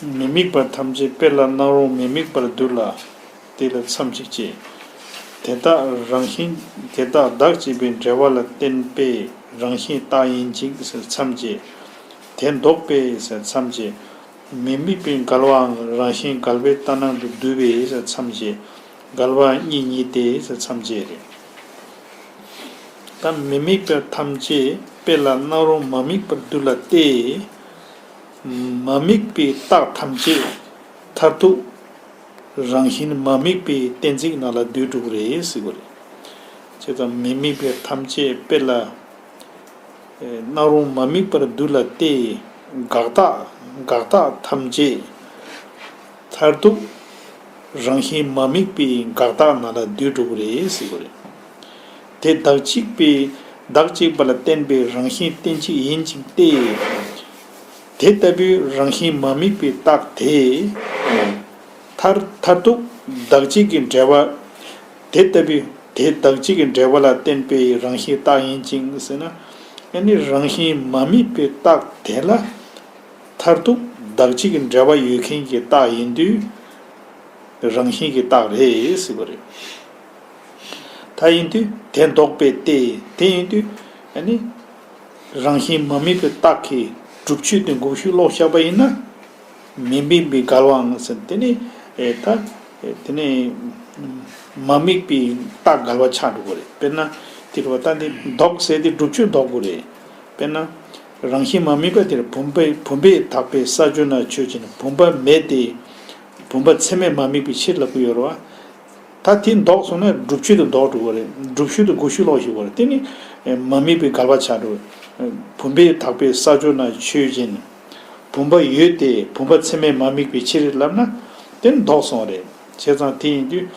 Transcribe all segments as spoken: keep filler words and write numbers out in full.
མི་དམིགས་པ་ཐམས་ཅད་དཔེ་ལ་སྣང་རུང་མི་དམིགས་པར་འདུ་ལ། དེ་ལ་མཚམས་གཅིག་ཅེས། དེ་དག་རང་བཞིན་དེ་དག་བདག་གཅིག་པའི་འབྲེལ་བ་ལ་བརྟེན་པའི་རང་བཞིན་རྟག་ཡིན་ཅིང་ཟེར་མཚམས་བཅད། དེ་ལྡོག་པའི་ཟེར་མཚམས་བཅད། མི་དམིགས་པའི་འགལ་བའང་རང་བཞིན་འགལ་བའི་ལྟར་སྣང་དུ་བསྡུས་པའི་ཟེར་མཚམས་བཅད། འགལ་བ་གཉིས་ཉིད་དེ་ཟེར་མཚམས་བཅད་རེད། ད་མི་དམིགས་པ་ཐམས་ཅད་དཔེ་ལ་སྣང་རུང་མ་དམིགས་པར་འདུ་ལ་སྟེ། མ་དམིགས་པའི་རྟགས་ཐམས་ཅད་མཐར་ཐུག་རང་བཞིན་མ་དམིགས་པའི་གཏན་ཚིགས་ནང་ལ་འདུས་འགྲོ་གི་རེད་ཟེར་གྱི་རེད། བྱས་ཙང་མི་དམིགས་པའི་ཐམས་ཅད་དཔེ་ལ་སྣང་རུང་མ་དམིགས་པར་འདུ་ལ་སྟེ། དགག་རྟགས་དགག་རྟགས་ཐམས་ཅད་མཐར་ཐུག་རང་བཞིན་མ་དམིགས་པའི་དགག་རྟགས་ནང་ལ་འདུས་འགྲོ་གི་རེད་ཟེར་གྱི་རེད། དེ་བདག་གཅིག་པའི་བདག་གཅིག་པ་ལ་བརྟེན་པའི་རང་བཞིན་གཏན་གཅིག་ཡིན་ཅིང་སྟེ། དེ་ལྟ་བུའི་རང་བཞིན་མ་དམིགས་པའི་རྟགས་དེ། མཐར་མཐར་ཐུག་བདག་གཅིག་གི་འབྲེལ་བ། དེ་ལྟ་བུའི་དེ་བདག་གཅིག་གི་འབྲེལ་བ་ལ་བརྟེན་པའི་རང་བཞིན་རྟགས་ཡིན་ཅིང་ཟེར་ན། ཨ་ནི་རང་བཞིན་མ་དམིགས་པའི་རྟགས་དེ་ལ། མཐར་ཐུག་བདག་གཅིག་གི་འབྲེལ་བ་ཡོད་མཁན་གྱི་རྟགས་ཡིན་དུས། རང་བཞིན་གྱི་རྟགས་རེད་ཟེར་བ་རེད། ད་ཡིན་དུས་དེ་ལྡོག་པའི་སྟེ། དེ་ཡིན་དུས་ཨ་ནི་རང་བཞིན་མ་དམིགས་པའི་རྟགས་ཀྱི་སྒྲུབ་ཆོས་དེ་འགུགས་གཞུག་ལོག་བཞག་པ་ཡིན་ན། མི་དམིགས་པའི་འགལ་བའང་ཟེར་དེ་ནི་ད་དེ་ནི་མ་དམིགས་པའི་རྟགས་འགལ་བ་ཆགས་འགྲོ་གི་རེད། དཔེར་ན་དེ་རུ་བ་ད་འདི་ལྡོག་ཟེར་དེ་སྒྲུབ་ཆོས་ལྡོག་དགོས་རེད། དཔེར་ན། རང་བཞིན་མ་དམིགས་པ་དེར་བུམ་པས་བུམ་པས་དག་པའི་ས་བཅུ་ན་ཆོས་ཅན། བུམ་པ་མེད་དེ། བུམ་པ་ཚད་མས་མ་དམིགས་པའི་ཕྱིར་ལབ་ཀྱི་ཡོད་རེད་བ། ད་དེ་ལྡོག་སོང་ན་སྒྲུབ་ཆོས་དེ་ལྡོག་འགྲོ་གི་རེད། སྒྲུབ་ཆོས་དེ་འགུགས་གཞུག་ལོག་ཞུགས་པ་རེད། དེ་ནི་མ་དམིགས་པའི་འགལ་བ་ཆགས་འགྲོ། བུམ་པས་དག་པའི་ས་བཅུ་ན་ཆོས་ཅན། བུམ་པ་ཡོད་དེ་བུམ་པ་ཚད་མས་མ་དམིགས་པའི་ཕྱིར་ལབ་ན་དེ་ནི་ལྡོག་སོང་རེད། བྱས་ཙང་དེ་ཡིན་དུས།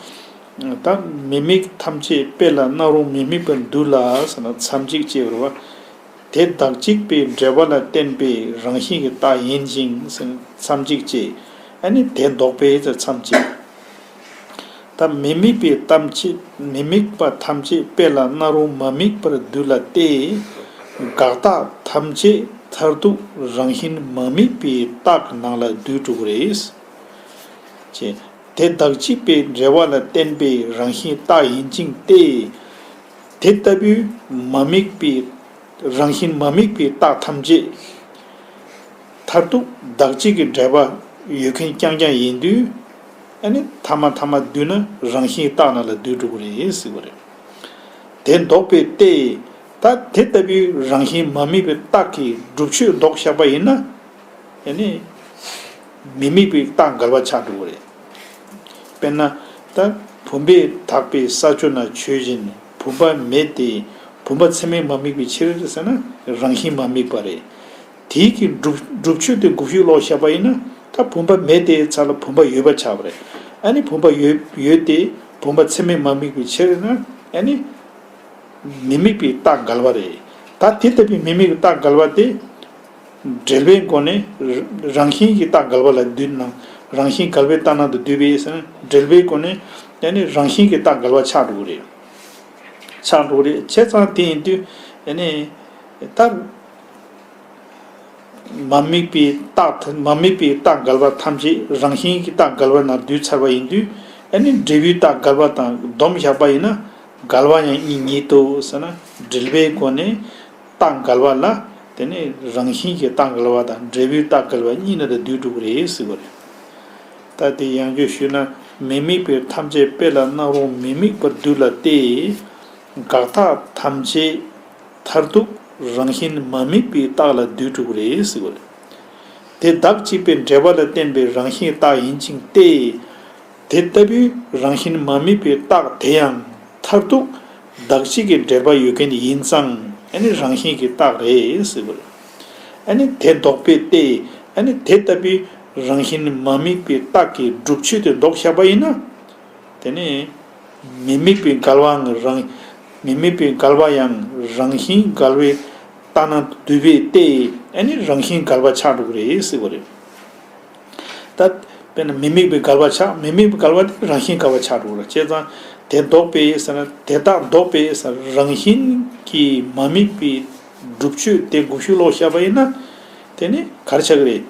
ད་མི་དམིགས་ཐམས་ཅད་དཔེ་ལ་སྣང་རུང་མི་དམིགས་པར་འདུ་ལ་ཟེར་ན་མཚམས་གཅིག་ཅེས་པ་རེད་བ། དེ་བདག་གཅིག་པའི་འབྲེལ་བ་ལ་བརྟེན་པའི་རང་བཞིན་གྱི་རྟགས་ཡིན་ཅིང་མཚམས་གཅིག་ཅེས། ཨ་ནི་དེ་ལྡོག་པའི་ཚེ་མཚམས་གཅིག་ད་མི་དམིགས་པའི་ཐམས་ཅད་མི་དམིགས་པ་ཐམས་ཅད་དཔེ་ལ་སྣང་རུང་མ་དམིགས་པར་འདུ་ལ་སྟེ། དགག་རྟགས་ཐམས་ཅད་མཐར་ཐུག་རང་བཞིན་མ་དམིགས་པའི་རྟགས་ནང་ལ་འདུས་འགྲོ་གི་རེད། ཅེས། དེ་བདག་གཅིག་པའི་འབྲེལ་བ་ལ་བརྟེན་པའི་རང་བཞིན་རྟགས་ཡིན་ཅིང་སྟེ། དེ་ལྟ་བུའི་མ་དམིགས་པའི་རང་བཞིན་མ་དམིགས་པའི་རྟགས་ཐམས་ཅད་མཐར་ཐུག་བདག་གཅིག་གི་འབྲེལ་བ་ཡོད་མཁན་རྐྱང་རྐྱང་ཡིན་དུས། ཨ་ནི་ཐ་མ་ཐ་མ་བསྡུས་ན་རང་བཞིན་རྟགས་ནང་ལ་འདུས་འགྲོ་གི་རེད་ཟེར་བ་རེད། དེ་ལྡོག་པའི་སྟེ། ད་དེ་ལྟ་བུའི་རང་བཞིན་མ་དམིགས་པའི་རྟགས་ཀྱི་སྒྲུབ་ཆོས་ལྡོག་བཞག་པ་ཡིན་ན། ཨ་ནི། མི་དམིགས་པའི་རྟགས་འགལ་བ་ཆགས་འགྲོ་གི་རེད། དཔེར་ན། ད་བུམ་པས་དག་པའི་ས་བཅུ་ན་ཆོས་ཅན། བུམ་པ་མེད་དེ། བུམ་པ་ཚད་མས་མ་དམིགས་པའི་ཕྱིར་ཟེར་ན་རང་བཞིན་མ་དམིགས་པ་རེད། དེའི་གི་སྒྲུབ་སྒྲུབ་ཆོས་དེ་འགུགས་གཞུག་ལོག་བཞག་པ་ཡིན་ན་ད་བུམ་པ་མེད་དེ་ཚར་ལ་བུམ་པ་ཡོད་པ་ཆགས་པ་རེད། ཨ་ནི་བུམ་པ་ཡོད་ཡོད་དེ་བུམ་པ་ཚད་མས་མ་དམིགས་པའི་ཕྱིར་ན་ཨ་ནི། མི་དམིགས་པའི་རྟགས་འགལ་བ་རེད། ད་དེ་ལྟ་བུའི་མི་དམིགས་པའི་རྟགས་འགལ་བ་དེ། འབྲེལ་བའི་སྒོ་ནས་རང་བཞིན་གྱི་རྟགས་འགལ་བ་ལ་བསྡུས་ན་རང་བཞིན་འགལ་བའི་ལྟར་སྣང་དུ་བསྡུས་པས་ཟེར་ན་འབྲེལ་བའི་སྒོ་ནས་ཡང་ནི་རང་བཞིན་གྱི་རྟགས་འགལ་བ་ཆགས་འགྲོ་གི་རེད། ཆགས་འགྲོ་གི་རེད། བྱས་ཙང་དེ་ཡིན་དུས་ཡང་ནི་ད། མ་དམིགས་པའི་རྟགས་མ་དམིགས་པའི་རྟགས་འགལ་བ་ཐམས་ཅད་རང་བཞིན་གྱི་རྟགས་འགལ་བ་ནང་བསྡུས་ཚར་བ་ཡིན་དུས་ཨ་ནི་འབྲས་བུའི་རྟགས་འགལ་བ་དང་སྡོམ་བཞག་པ་ཡིན་ན་འགལ་བ་ཡང་གཉིས་ཉིད་དོ་ཟེར་ན་འབྲེལ་བའི་སྒོ་ནས་རྟགས་འགལ་བ་ལ་དེ་ནི་རང་བཞིན་གྱི་རྟགས་འགལ་བ་དང་འབྲས་བུའི་རྟགས་འགལ་བ་གཉིས་ནི་དེ་བསྡུས་འགྲོ་གི་རེད་ཟེར་བ་རེད། ད་དེ་ཡང་བསྐྱར་ཞུས་ན་མི་དམིགས་པའི་ཐམས་ཅད་དཔེ་ལ་སྣང་རུང་མི་དམིགས་པར་འདུ་ལ་སྟེ། དགག་རྟགས་ཐམས་ཅད་མཐར་ཐུག་རང་བཞིན་མ་དམིགས་པའི་རྟགས་ལ་འདུས་གྲུབ་རེད་ཟེར་བ་རེད། དེ་བདག་གཅིག་པའི་འབྲེལ་བ་ལ་བརྟེན་པའི་རང་བཞིན་རྟགས་ཡིན་ཅིང་སྟེ། དེ་ལྟ་བུའི་རང་བཞིན་མ་དམིགས་པའི་རྟགས་དེ་ཡང་མཐར་ཐུག་བདག་གཅིག་གི་འབྲེལ་པ་ཡོད་མཁན་ཡིན་ཙང་ཨ་ནི་རང་བཞིན་གྱི་རྟགས་རེད་ཟེར་བ་རེད། ཨ་ནི་དེ་ལྡོག་པའི་སྟེ་ཨ་ནི་དེ་ལྟ་བུའི་རང་བཞིན་མ་དམིགས་པའི་རྟགས་ཀྱི་སྒྲུབ་ཆོས་དེ་ལྡོག་བཞག་པ་ཡིན་ན། དེ་ནི། མི་དམིགས་པའི་འགལ་བའང་རང་། མི་དམིགས་པའི་འགལ་བ་ཡང་རང་བཞིན་འགལ་བའི་རྟགས་སྣང་དུ་བསྡུས་པས་ཏེ་ཨ་ནི་རང་བཞིན་འགལ་བ་ཆགས་འགྲོ་གི་རེད་ཟེར་བ་རེད། ད། དཔེར་ན་མི་དམིགས་པའི་འགལ་བ་ཆགས་མི་དམིགས་པའི་འགལ་བ་དེ་རང་བཞིན་འགལ་བ་ཆགས་འགྲོ་གི་རེད་བྱས་ཙང་དེ་ལྡོག་པས་ཟེར་ན་དེ་དག་ལྡོག་པས་ཟེར་རང་བཞིན་གྱིས་མ་དམིགས་པའི་སྒྲུབ་ཆོས་དེ་འགུགས་གཞུག་ལོག་བཤད་པ་ཡིན་ན། དེ་ནི་ག་རེ་ཆགས་ཀྱི་རེད།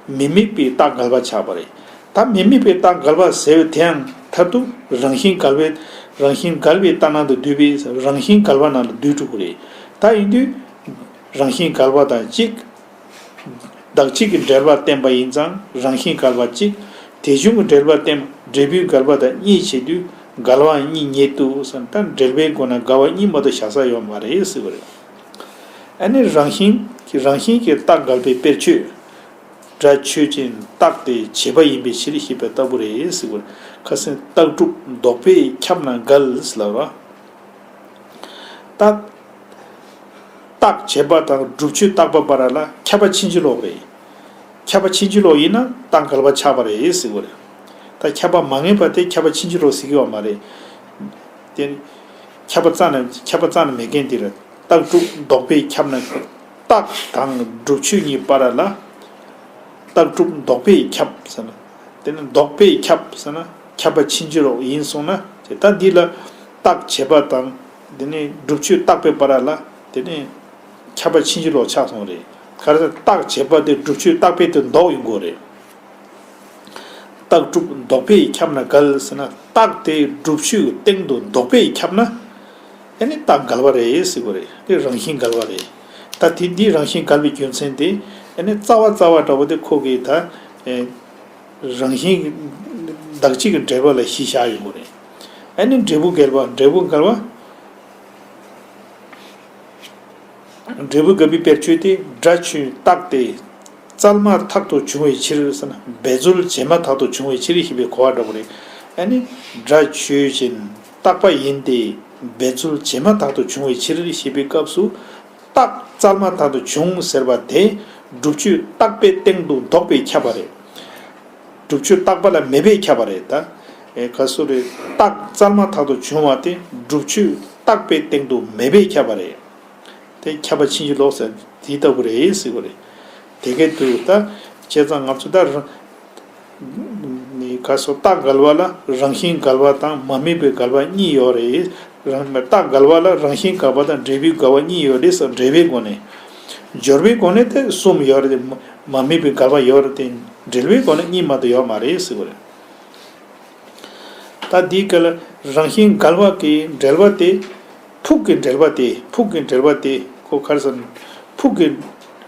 མི་དམིགས་པའི་རྟགས་འགལ་བ་ཆགས་པ་རེད། ད་མི་དམིགས་པའི་རྟགས་འགལ་བ་ཟེར་བའི་དེའང་མཐར་ཐུག་རང་བཞིན་འགལ་བའི་རང་བཞིན་འགལ་བའི་རྟགས་སྣང་དུ་འདུས་པས་རང་བཞིན་འགལ་བ་ནང་དུ་འདུས་འགྲོ་གི་རེད། ད་ཡིན་དུས་རང་བཞིན་འགལ་བ་དང་གཅིག་བདག་གཅིག་གི་འབྲེལ་བ་བསྟན་པ་ཡིན་ཙང་རང་བཞིན་འགལ་བ་གཅིག་དེ་བྱུང་གི་འབྲེལ་བ་བསྟན་འབྲས་བུའི་འགལ་བ་དང་གཉིས་བྱེད་དུས་འགལ་བའང་གཉིས་ཉིད་དུ་བསམ། ད་འབྲེལ་བའི་སྒོ་ནས་འགལ་བ་གཉིས་མ་གཏོགས་བཞག་ས་ཡོད་མ་རེད་ཟེར་བ་རེད། ཨ་ནི་རང་བཞིན་གྱི་རང་བཞིན་གྱི་རྟགས་འགལ་བའི་དཔེར་ཆོས། སྒྲ་ཆོས་ཅན་རྟག་སྟེ་བྱས་པ་ཡིན་པའི་ཕྱིར་ཞེས་པ་ལྟ་བུ་རེད་ཟེར་བ་རེད། ཁ་སང་རྟགས་གྲུབ་ལྡོག་པས་ཁྱབ་ན་འགལ་ཟེར་ལབ་ར། རྟགས། རྟགས་བྱས་པ་དང་སྒྲུབ་ཆོས་རྟག་པ་བར་ལ་ཁྱབ་པ་ཕྱིན་ཅི་ལོག་རེད། ཁྱབ་པ་ཕྱིན་ཅི་ལོག་ཡིན་ན་རྟགས་འགལ་བ་ཆགས་པ་རེད་ཟེར་བ་རེད། ད་ཁྱབ་པ་མ་ངེས་པ་དེ་ཁྱབ་པ་ཕྱིན་ཅི་ལོག་ཟེར་གི་ཡོད་མ་རེད། དེ་ཁྱབ་པ་རྩ་ནས་ཁྱབ་པ་རྩ་ནས་མེད་མཁན་དེ་རེད། རྟགས་གྲུབ་ལྡོག་པས་ཁྱབ་ན། རྟགས་དང་སྒྲུབ་ཆོས་གཉིས་བར་ལ། རྟགས་གྲུབ་ལྡོག་པས་ཁྱབ་ཟེར་ན། དེ་ནི་ལྡོག་པས་ཁྱབ་ཟེར་ན་ཁྱབ་པ་ཕྱིན་ཅི་ལོག་ཡིན་གསུངས་ན། དེ་ད་འདི་ལ་རྟགས་བྱས་པ་དང་། དེ་ནི་སྒྲུབ་ཆོས་རྟག་པའི་བར་ལ། དེ་ནི་ཁྱབ་པ་ཕྱིན་ཅི་ལོག་ཆགས་སོང་རེད། ག་རེ་ཟེར། རྟགས་བྱས་པ་དེ་སྒྲུབ་ཆོས་རྟག་པའི་དེ་ལྡོག་ཡོང་དགོས་རེད། རྟགས་གྲུབ་ལྡོག་པས་ཁྱབ་ན་འགལ་ཟེར་ན། རྟགས་དེ་སྒྲུབ་ཆོས་སྟེང་དུ་ལྡོག་པས་ཁྱབ་ན། ཨ་ནི་རྟགས་འགལ་བ་རེད་ཟེར་དགོས་རེད། དེ་རང་བཞིན་འགལ་བ་རེད། ད་དེ་འདི་རང་བཞིན་འགལ་བའི་རྒྱུ་མཚན་དེ། ཨ་ནི་རྩ་བ་རྩ་བ་འདྲ་བོ་དེ་ཁོ་གིས་ད། ཨེ། རང་བཞིན་བདག་གཅིག་གི་འབྲེལ་བ་ལ་གཞི་བཞག་ཡོང་གི་རེད། ཨ་ནི་འབྲས་བུ་འགལ་བ། འབྲས་བུ་འགལ་བ། འབྲས་བུ་འགལ་བའི་དཔེར་ཆོས་དེ། སྒྲ་ཆོས་རྟག་སྟེ་རྩལ་མ་ཐག་ཏུ་བྱུང་བའི་ཕྱིར་ཟེར་ན། འབད་རྩོལ་བྱས་མ་ཐག་ཏུ་བྱུང་བའི་ཕྱིར་ཞེས་པའི་གོ་བ་འདྲ་བོ་རེད། ཨ་ནི་སྒྲ་ཆོས་ཅན་རྟག་པ་ཡིན་ཏེ། འབད་རྩོལ་བྱས་མ་ཐག་ཏུ་བྱུང་བའི་ཕྱིར་ཞེས་པའི་སྐབས་སུ། རྟགས་རྩལ་མ་ཐག་ཏུ་བྱུང་ཟེར་བ་དེ་སྒྲུབ་ཆོས་རྟག་པའི་སྟེང་དུ་ལྡོག་པས་ཁྱབ་པ་རེད། སྒྲུབ་ཆོས་རྟག་པ་ལ་མེད་པས་ཁྱབ་པ་རེད་ད། ཨེ། ག་སུ་རེད། རྟགས་རྩལ་མ་ཐག་ཏུ་བྱུང་བ་དེ་སྒྲུབ་ཆོས་རྟག་པའི་སྟེང་དུ་མེད་པས་ཁྱབ་པ་རེད། དེ་ཁྱབ་པ་ཕྱིན་ཅི་ལོག་ཟེར་དེ་ལྟ་བུ་རེད་ཟེར་བ་རེད། དེ་གས་དུ་ད། བྱས་ཙང་ང་ཚོ་ད་ར། ནི་ག་སོ་རྟགས་འགལ་བ་ལ་རང་བཞིན་འགལ་བ་དང་མ་དམིགས་པའི་འགལ་བ་གཉིས་ཡོད་རེད། རང་རྟགས་འགལ་བ་ལ་རང་བཞིན་འགལ་བ་དང་འབྲས་བུའི་འགལ་བ་གཉིས་ཡོད་རེད་ཟེར། འབྲེལ་བའི་སྒོ་ནས། སྦྱོར་བའི་སྒོ་ནས་དེ་གསུམ་ཡོད་རེད། མ་དམིགས་པའི་འགལ་བ་ཡོད་རེད་དེ། འབྲེལ་བའི་སྒོ་ནས་གཉིས་མ་གཏོགས་ཡོད་མ་རེད་ཟེར་བ་རེད། ད་འདིའི་སྐབས་ལ་རང་བཞིན་འགལ་བ་གི་འབྲེལ་བ་དེ། ཕུགས་ཀྱི་འབྲེལ་བ་དེ། ཕུགས་ཀྱི་འབྲེལ་བ་དེ་ཁོ་ག་རེ་ཟེར་ན། ཕུགས་ཀྱི་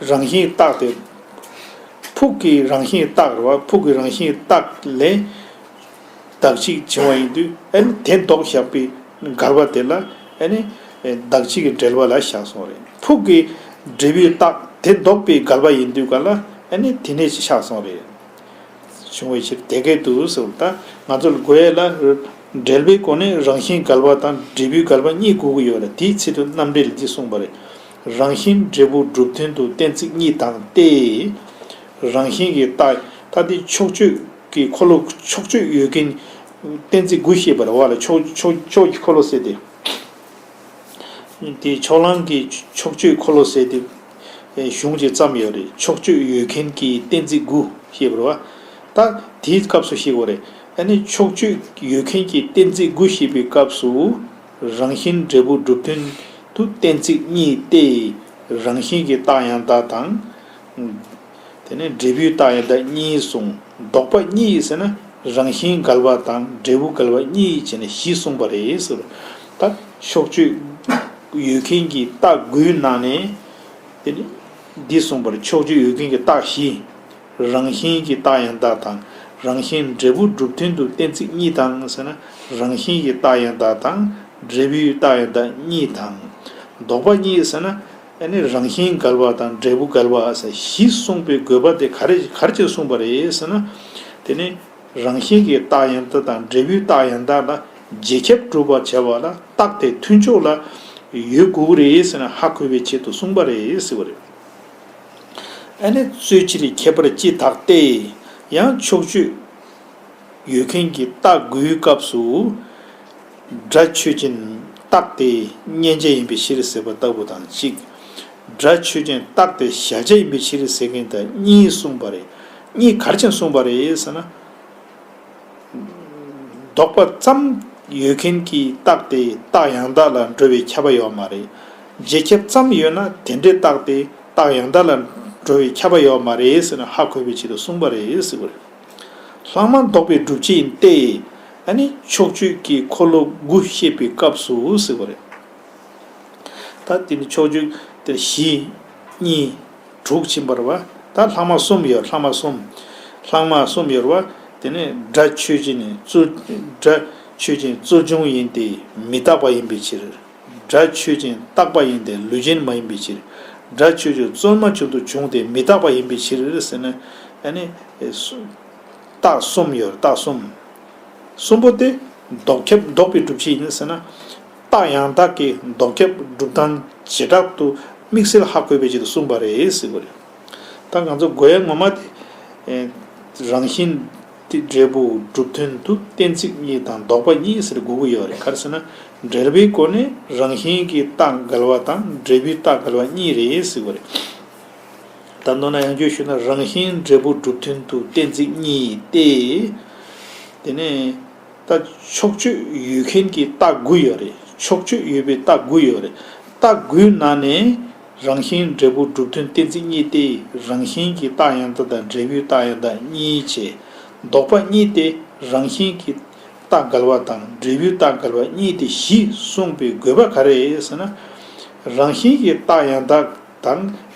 རང་བཞིན་རྟགས་དེ། ཕུགས་ཀྱི་རང་བཞིན་རྟགས་རེད་བ། ཕུགས་ཀྱི་རང་བཞིན་རྟགས་ལས་བདག་གཅིག་བྱུང་བ་ཡིན་དུས། ཨ་ནི་དེ་ལྡོག་བཞག་པའི་འགལ་བ་དེ་ལ། ཨ་ནི་བདག་གཅིག་གི་འབྲེལ་བ་ལ་བཞག་སོང་རེད། ཕུགས་ཀྱི་འབྲས་བུའི་རྟགས་དེ་ལྡོག་པའི་འགལ་བ་ཡིན་དུས་ག་ལ། ཨ་ནི་དེ་ནས་ཆགས་སོང་རེད། བྱུང་བའི་ཕྱིར་དེ་སྐད་དུ་ཟེར་བ། ད་ང་ཚོ་ལ་དགོས་ཡས་ལ། འབྲེལ་བའི་སྒོ་ནས་རང་བཞིན་འགལ་བ་དང་འབྲས་བུའི་འགལ་བ་གཉིས་དགོས་ཀྱི་ཡོད་རེད། དེའི་ཚིག་དོན་རྣམ་འགྲེལ་འདི་གསུངས་པ་རེད། རང་བཞིན་འབྲས་བུ་གྲུབ་དོན་དུ་གཏན་ཚིགས་གཉིས་དང་སྟེ། རང་བཞིན་གྱི་རྟགས། ད་འདི་ཕྱོགས་ཆོས་ཀྱི་འཁོར་ལོ། ཕྱོགས་ཆོས་ཡོད་མཁན་གཏན་ཚིགས་དགུ་ཞེས་པ་རེད་བ་ལ། ཕྱོགས་ཕྱོགས་ཕྱོགས་ཀྱི་འཁོར་ལོ་ཟེར་ཏེ། དེ་ཕྱོགས་གླང་གི་ཕྱོགས་ཆོས་འཁོར་ལོ་ཟེར་ཏེ། ཨེ། གཞུང་གཅིག་བརྩམས་ཡོད་རེད། ཕྱོགས་ཆོས་ཡོད་མཁན་གྱི་གཏན་ཚིགས་དགུ་ཞེས་པ་རེད་བ། ད་དེའི་སྐབས་སུ་ཞེས་པ་རེད། ཨ་ནི་ཕྱོགས་ཆོས་ཡོད་མཁན་གྱི་གཏན་ཚིགས་དགུ་ཞེས་པའི་སྐབས་སུ། རང་བཞིན་འབྲས་བུ་གྲུབ་དོན་དུ་གཏན་ཚིགས་གཉིས་ཏེ། རང་བཞིན་གྱི་རྟགས་ཡང་དག་དང་། དེ་ནས་འབྲས་བུའི་རྟགས་ཡང་དག་གཉིས་གསུངས། ལྡོག་པ་གཉིས་ཟེར་ན། རང་བཞིན་འགལ་བ་དང་འབྲས་བུ་འགལ་བ་གཉིས་བྱས་ནས་བཞི་གསུངས་པ་རེད་ཟེར། ད་ཕྱོགས་ཆོས་ཡོད་མཁན་གྱི་རྟགས་དགུའི་ནང་ནས། དེ་ནི་འདི་གསུངས་པ་རེད། ཕྱོགས་ཆོས་ཡོད་མཁན་གྱི་རྟགས་བཞི། རང་བཞིན་གྱི་རྟགས་ཡང་དག་དང་། རང་བཞིན་འབྲས་བུ་གྲུབ་དོན་དུ་གཏན་ཚིགས་གཉིས་དང་ཟེར་ན། རང་བཞིན་གྱི་རྟགས་ཡང་དག་དང་། འབྲས་བུའི་རྟགས་ཡང་དག་གཉིས་དང་། ལྡོག་པ་གཉིས་ཟེར་ན། ཨ་ནི་རང་བཞིན་འགལ་བ་དང་འབྲས་བུ་འགལ་བ་ཟེར་བཞི་གསུངས་པའི་དགོས་པ་དེ་ག་རེ་ག་རེ་བྱས་གསུངས་པ་རེད་ཟེར་ན། དེ་ནི་རང་བཞིན་གྱི་རྟགས་ཡང་དག་དང་འབྲས་བུའི་རྟགས་ཡང་དག་ལ་རྗེས་ཁྱབ་སྒྲུབ་པར་བྱ་བ་ལ། རྟགས་དེ་མཐུན་ཕྱོགས་ལ་ཡོད་དགོས་ཀྱི་རེད་ཟེར་ན་ཧ་གོ་བའི་ཆེད་དུ་གསུངས་པ་རེད་ཟེར་བ་རེད། ཨ་ནི་རྩོད་ཕྱིར་ཁྱད་པར་ཅི་དག་སྟེ། ཡང་ཕྱོགས་ཆོས་ཡོད་མཁན་གྱི་རྟགས་དགུའི་སྐབས་སུ། སྒྲ་ཆོས་ཅན་རྟག་སྟེ་མཉན་བྱ་ཡིན་པའི་ཕྱིར་ཟེར་བ་ལྟ་བུ་དང་གཅིག་སྒྲ་ཆོས་ཅན་རྟག་སྟེ་གཞལ་བྱ་ཡིན་པའི་ཕྱིར་ཟེར་མཁན་དང་གཉིས་གསུངས་པ་རེད། གཉིས་ག་རེ་བྱས་གསུངས་པ་རེད་ཟེར་ན། ལྡོག་པ་ཙམ་ཡོད་མཁན་གྱི་རྟགས་དེ་རྟགས་ཡང་དག་ལ་འགྲོ་བའི་ཁྱབ་པ་ཡོད་མ་རེད། རྗེས་ཁྱབ་ཙམ་ཡོད་ན་དེ་འདྲའི་རྟགས་དེ་རྟགས་ཡང་དག་ལ་ འགྲོ་བའི་ཁྱབ་པ་ཡོད་མ་རེད་ཟེར་ནས་ཧ་གོ་བའི་ཆེད་དུ་གསུངས་པ་རེད་ཟེར་བ་རེད། ལྷག་མ་ལྡོག་པའི་སྒྲུབ་བྱེད་ཡིན་ཏེ། ཨ་ནི་ཕྱོགས་ཆོས་ཀྱི་འཁོར་ལོ་དགུ་བཤད་པའི་སྐབས་སུ་ཟེར་བ་རེད། ད་དེ་ནི་ཕྱོགས་ཆོས་དེ་བཞི་གཉིས་དྲུག་ཕྱིན་པ་རེད་བ། ད་ལྷག་མ་གསུམ་ཡོད། ལྷག་མ་གསུམ། ལྷག་མ་གསུམ་ཡོད་རེད་བ། དེ་ནས་སྒྲ་ཆོས་ཅན་གཙོ། སྒྲ་ཆོས་ཅན་གཙོ་བྱུང་ཡིན་ཏེ་མི་རྟག་པ་ཡིན་པའི་ཕྱིར། སྒྲ་ཆོས་ཅན་རྟག་པ་ཡིན་ཏེ་ལུས་ཅན་མ་ཡིན་པའི་ཕྱིར། སྒྲ་ཆོས་ཅན་རྩོལ་མ་བྱུང་དུ་བྱུང་སྟེ་མི་རྟག་པ་ཡིན་པའི་ཕྱིར་ཟེར་ན། ཨ་ནི་རྟགས་གསུམ་ཡོད། རྟགས་གསུམ། གསུམ་པོ་དེ་ལྡོག་ཁྱབ་ལྡོག་པའི་སྒྲུབ་བྱེད་ཡིན་ཟེར་ན། རྟགས་ཡང་དག་གི་ལྡོག་ཁྱབ་སྒྲུབ་སྟངས་བྱེ་བྲག་ཏུ་དམིགས་བསལ་ཧ་གོ་བའི་ཆེད་དུ་གསུངས་པ་རེད་ཟེར་བ་རེད། ད་ང་ཚོ་དགོས་ཡ་ངོ་མ་དེ། རང་བཞིན་དེ་འབྲས་བུ་གྲུབ་དོན་དུ་གཏན་ཚིགས་གཉིས་དང་ལྡོག་པ་གཉིས་ཟེར་དགོས་ཀྱི་ཡོད་རེད། ག་རེ་ཟེར་ན། འབྲེལ་བའི་སྒོ་ནས་རང་བཞིན་གྱི་རྟགས་འགལ་བ་དང་འབྲས་བུའི་རྟགས་འགལ་བ་གཉིས་རེད་ཟེར་བ་རེད། ད་མདོར་ན་ཡང་བསྐྱར་ཞུས་ན་རང་བཞིན་འབྲས་བུ་གྲུབ་དོན་དུ་གཏན་ཚིགས་གཉིས་ཏེ། དེ་ནས་ད་ཕྱོགས་ཆོས་ཡོད་མཁན་གྱི་རྟགས་དགུ་ཡོད་རེད། ཕྱོགས་ཆོས་ཡོད་པའི་རྟགས་དགུ་ཡོད་རེད། རྟགས་དགུའི་ནང་ནས་རང་བཞིན་འབྲས་བུ་གྲུབ་དོན་གཏན་ཚིགས་གཉིས་ཏེ། རང་བཞིན་གྱི་རྟགས་ཡང་དག་དང་འབྲས་བུའི་རྟགས་ཡང་དག་གཉིས་བྱས། ལྡོག་པ་གཉིས་ཏེ། རང་བཞིན་གྱི་རྟགས་འགལ་བ་དང་འབྲས་བུའི་རྟགས་འགལ་བ་གཉིས་ཏེ་བཞི་གསུངས་པའི་དགོས་པ་ག་རེ་ཟེར་ན། རང་བཞིན་གྱི་རྟགས་ཡང་དག་དང་།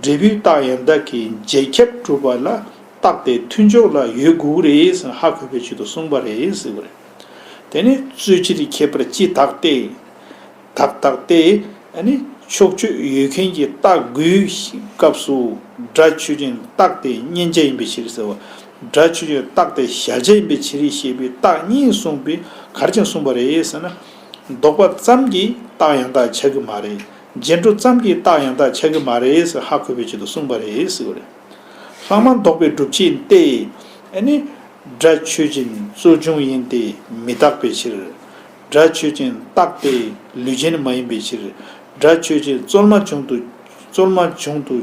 འབྲས་བུའི་རྟགས་ཡང་དག་གི་རྗེས་ཁྱབ་གྲུབ་པ་ལ་རྟགས་དེ་མཐུན་ཕྱོགས་ལ་ཡོད་དགོས་རེད་ཟེར་ཧ་གོ་བའི་ཆེད་དུ་གསུངས་པ་རེད་ཟེར་བ་རེད། དེ་ནི་རྩོད་ཕྱིར་ཁྱད་པར་སྤྱི་དག་སྟེ། དག་དག་སྟེ། ཨ་ནི་ཕྱོགས་ཆོས་ཡོད་མཁན་གྱི་རྟགས་དགུའི་སྐབས་སུ་སྒྲ་ཆོས་ཅན་རྟགས་དེ་མཉན་བྱ་ཡིན་པའི་ཕྱིར་ཟེར་བ། སྒྲ་ཆོས་ཅན་རྟགས་དེ་གཞལ་བྱ་ཡིན་པའི་ཕྱིར་ཞེས་པའི་རྟགས་གཉིས་གསུངས་པས་ག་རེ་བྱས་གསུངས་པ་རེད་ཟེར་ན། ལྡོག་པ་ཙམ་གྱིས་རྟགས་ཡང་དག་ཆགས་ཀྱི་མ་རེད། རྗེས་འགྲོ་ཙམ་གྱིས་རྟགས་ཡང་དག་ཆགས་ཀྱི་མ་རེད་ཟེར་ཧ་གོ་བའི་ཆེད་དུ་གསུངས་པ་རེད་ཟེར་བ་རེད། ལྷག་མ་ལྡོག་པའི་སྒྲུབ་བྱེད་སྟེ། ཨ་ནི། སྒྲ་ཆོས་ཅན་གཙོ་བྱུང་ཡིན་ཏེ་མི་རྟག་པའི་ཕྱིར། སྒྲ་ཆོས་ཅན་རྟག་སྟེ་ལུས་ཅན་མ་ཡིན་པའི་ཕྱིར། སྒྲ་ཆོས་ཅན་རྩོལ་མ་བྱུང་དུ། རྩོལ་མ་བྱུང་དུ།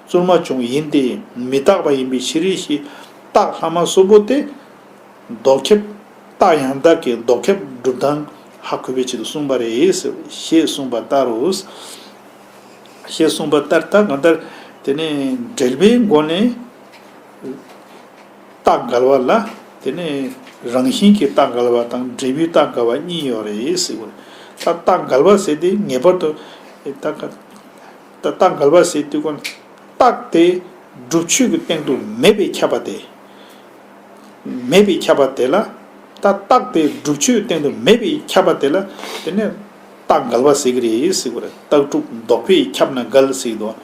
རྩོལ་མ་བྱུང་ཡིན་ཏེ་མི་རྟག་པ་ཡིན་པའི་ཕྱིར་ཞེས་རྟགས་ལྷག་མ་གསུམ་པོ་དེ། ལྡོག་ཁྱབ། རྟགས་ཡང་དག་གི་ལྡོག་ཁྱབ་སྒྲུབ་སྟངས་ཧ་གོ་བའི་ཆེད་དུ་གསུངས་པ་རེད། ཞེས་གསུངས་པ་ལྟར་རོ། ཞེས་གསུངས་པ་ལྟར་ད་གང་ལྟར། དེ་ནས་འབྲེལ་བའི་སྒོ་ནས་རྟགས་འགལ་བ་ལ། དེ་ནས་རང་བཞིན་གྱི་རྟགས་འགལ་བ་དང་འབྲས་བུའི་རྟགས་འགལ་བ་གཉིས་ཡོད་རེད་ཟེར་བ་རེད། ད་རྟགས་འགལ་བ་ཟེར་དེ་ངེས་པར་དུ། ད་ག་ད་རྟགས་འགལ་བ་ཟེར་དུས་ཀུན། རྟགས་དེ་སྒྲུབ་ཆོས་ཀྱི་སྟེང་དུ་མེད་པས་ཁྱབ་པ་དེ། མེད་པས་ཁྱབ་པ་དེ་ལ། ད་རྟགས་དེ་སྒྲུབ་ཆོས་སྟེང་དུ་མེད་པས་ཁྱབ་པ་དེ་ལ། དེ་ནས་རྟགས་འགལ་བ་ཟེར་གྱི་རེད་ཟེར་གྱི་རེད། རྟགས་སྒྲུབ་ལྡོག་པས་ཁྱབ་ན་འགལ་ཟེར་གྱི་འདུག་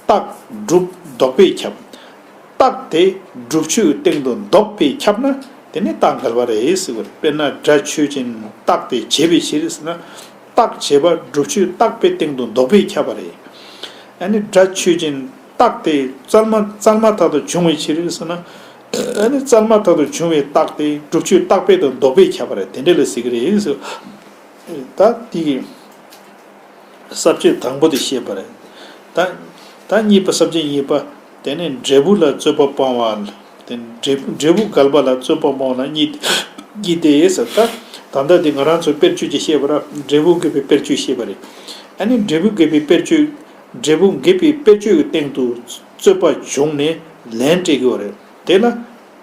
རྟགས་སྒྲུབ་ལྡོག་པས་ཁྱབ། རྟགས་དེ་སྒྲུབ་ཆོས་སྟེང་དུ་ལྡོག་པས་ཁྱབ་ན་དེ་ནི་རྟགས་འགལ་བ་རེད་ཟེར་གྱི་རེད། དཔེར་ན་སྒྲ་ཆོས་ཅན་རྟགས་དེ་བྱས་པའི་ཕྱིར་ཟེར་ན། རྟགས་བྱས་པ་སྒྲུབ་ཆོས་རྟག་པའི་སྟེང་དུ་ལྡོག་པས་ཁྱབ་པ་རེད། ཨ་ནི་སྒྲ་ཆོས་ཅན་རྟགས་དེ་བཙལ་མ་བཙལ་མ་ཐག་ཏུ་བྱུང་བའི་ཕྱིར་ཟེར་ན། ཨ་ནི་བཙལ་མ་ཐག་ཏུ་བྱུང་བའི་རྟགས་དེ་སྒྲུབ་ཆོས་རྟག་པའི་དུ་ལྡོག་པས་ཁྱབ་པ་རེད། དེ་འདྲ་ལ་ཟེར་གྱི་རེད་ཟེར། ད་དེ་གི་ས་བཅད་དང་པོ་དེ་བཤད་པ་རེད། ད་ད་གཉིས་པ་ས་བཅད་གཉིས་པ། དེ་ནས་འབྲས་བུ་ལ་རྩོད་པ་སྤང་བ། དེ་འབྲས་འབྲས་བུ་འགལ་བ་ལ་རྩོད་པ་སྤང་བ་ལ་གཉིས་གཉིས་ཏེ་ཟེར། ད་ད་ལྟ་དེ་ང་རང་ཚོ་དཔེར་བརྗོད་ཀྱི་བཤད་པ་ར། འབྲས་བུ་འགལ་བའི་དཔེར་བརྗོད་བཤད་པ་རེད། ཨ་ནི་འབྲས་བུ་འགལ་བའི་དཔེར་བརྗོད། འབྲས་བུ་འགལ་བའི་དཔེར་བརྗོད་ཀྱི་སྟེང་དུ་རྩོད་པ་བྱུང་ནས་ལན་སྤྲད་དགོས་པ་རེད། དེ་ལ་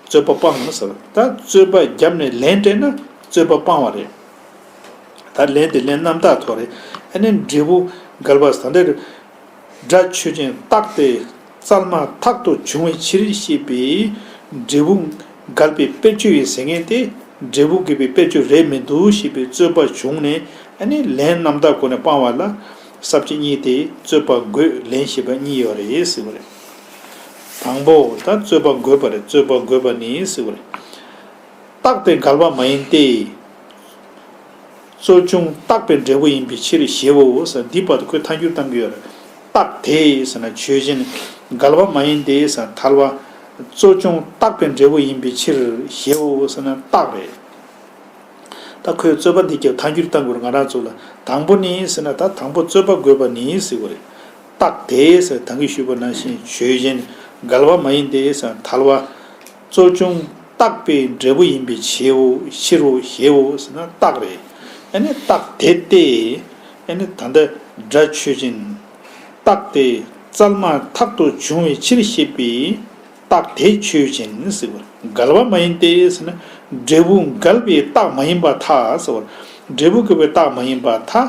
རྩོད་པ་སྤང་ཟེར། ད་རྩོད་པ་བརྒྱབ་ནས་ལན་སྤྲད་ན་རྩོད་པ་སྤང་བ་རེད། ད་ལན་དེ་ལན་རྣམ་དག་ཐོག་རེད། ཨ་ནི་འབྲས་བུ་འགལ་བ་ཟེར་འདི་རེད། སྒྲ་ཆོས་ཅན་རྟགས་དེ་བཙལ་མ་ཐག་ཏུ་བྱུང་བའི་ཕྱིར་ཞེས་པའི་འབྲས་བུ་འགལ་བའི་དཔེར་བརྗོད་ཡིན་ཟེར་མཁན་དེ་འབྲས་བུ་འགལ་བའི་དཔེར་བརྗོད་རེད་མི་འདུག་ཞེས་པའི་རྩོད་པ་བྱུང་ནས། ཨ་ནི་ལན་རྣམ་དག་སྒོ་ནས་སྤང་བ་ལ་ས་བཅད་གཉིས་ཏེ་རྩོད་པ་འགོད་ལན་ཞེས་པ་གཉིས་ཡོད་རེད་ཟེར་བ་རེད། དང་པོ་ད་རྩོད་པ་འགོད་པ་རེད། རྩོད་པ་འགོད་པ་ནི་ཟེར་བ་རེད། རྟགས་དེ་འགལ་བ་མ་ཡིན་ཏེ། གཙོ་བྱུང་རྟག་པའི་འབྲས་བུ་ཡིན་པའི་ཕྱིར་ཞེའོ་ཟེར། འདི་བར་དུ་ཁོས་ཐལ་འགྱུར་བཏང་གི་ཡོད་རེད། རྟགས་དེ་ཟེར་ན་ཆོས་ཅན། འགལ་བ་མ་ཡིན་ཏེ་ཟེར་ན་ཐལ་བ། གཙོ་བྱུང་རྟག་པའི་འབྲས་བུ་ཡིན་པའི་ཕྱིར་ཞེའོ་ཟེར་ན་རྟགས་རེད། ད་ཁོས་རྩོད་པ་འདི་རྒྱབ་ཐལ་འགྱུར་བཏང་དགོས་རེད། ང་རང་ཚོ་ལ་དང་པོ་ནི་ཟེར་ན་ད་དང་པོ་རྩོད་པ་འགོད་པ་ནི་ཟེར་དགོས་རེད། རྟགས་དེ་ཟེར་ད་གིན་ཞུས་པ་ནང་བཞིན་ཆོས་ཅན། འགལ་བ་མ་ཡིན་ཏེ་ཟེར་ན་ཐལ་བ། གཙོ་བྱུང་རྟག་པའི་འབྲས་བུ་ཡིན་པའི་ཕྱིར་རོ། ཕྱིར་རོ་ཞེའོ་ཟེར་ན་རྟགས་རེད། ཨ་ནི་རྟགས་དེ་སྟེ། ཨ་ནི་ད་ལྟ་སྒྲ་ཆོས་ཅན། རྟགས་དེ་ རྩལ་མ་ཐག་ཏུ་བྱུང་བའི་ཕྱིར་ཞེས་པའི་རྟགས་དེ་ཆོས་ཅན་ཟེར་བ། འགལ་བ་མ་ཡིན་ཏེ་ཟེར་ན། འབྲས་བུ་འགལ་བའི་རྟགས་མ་ཡིན་པར་ཐལ་ཟེར་བ། འབྲས་བུ་འགལ་བའི་རྟགས་མ་ཡིན་པར་ཐལ།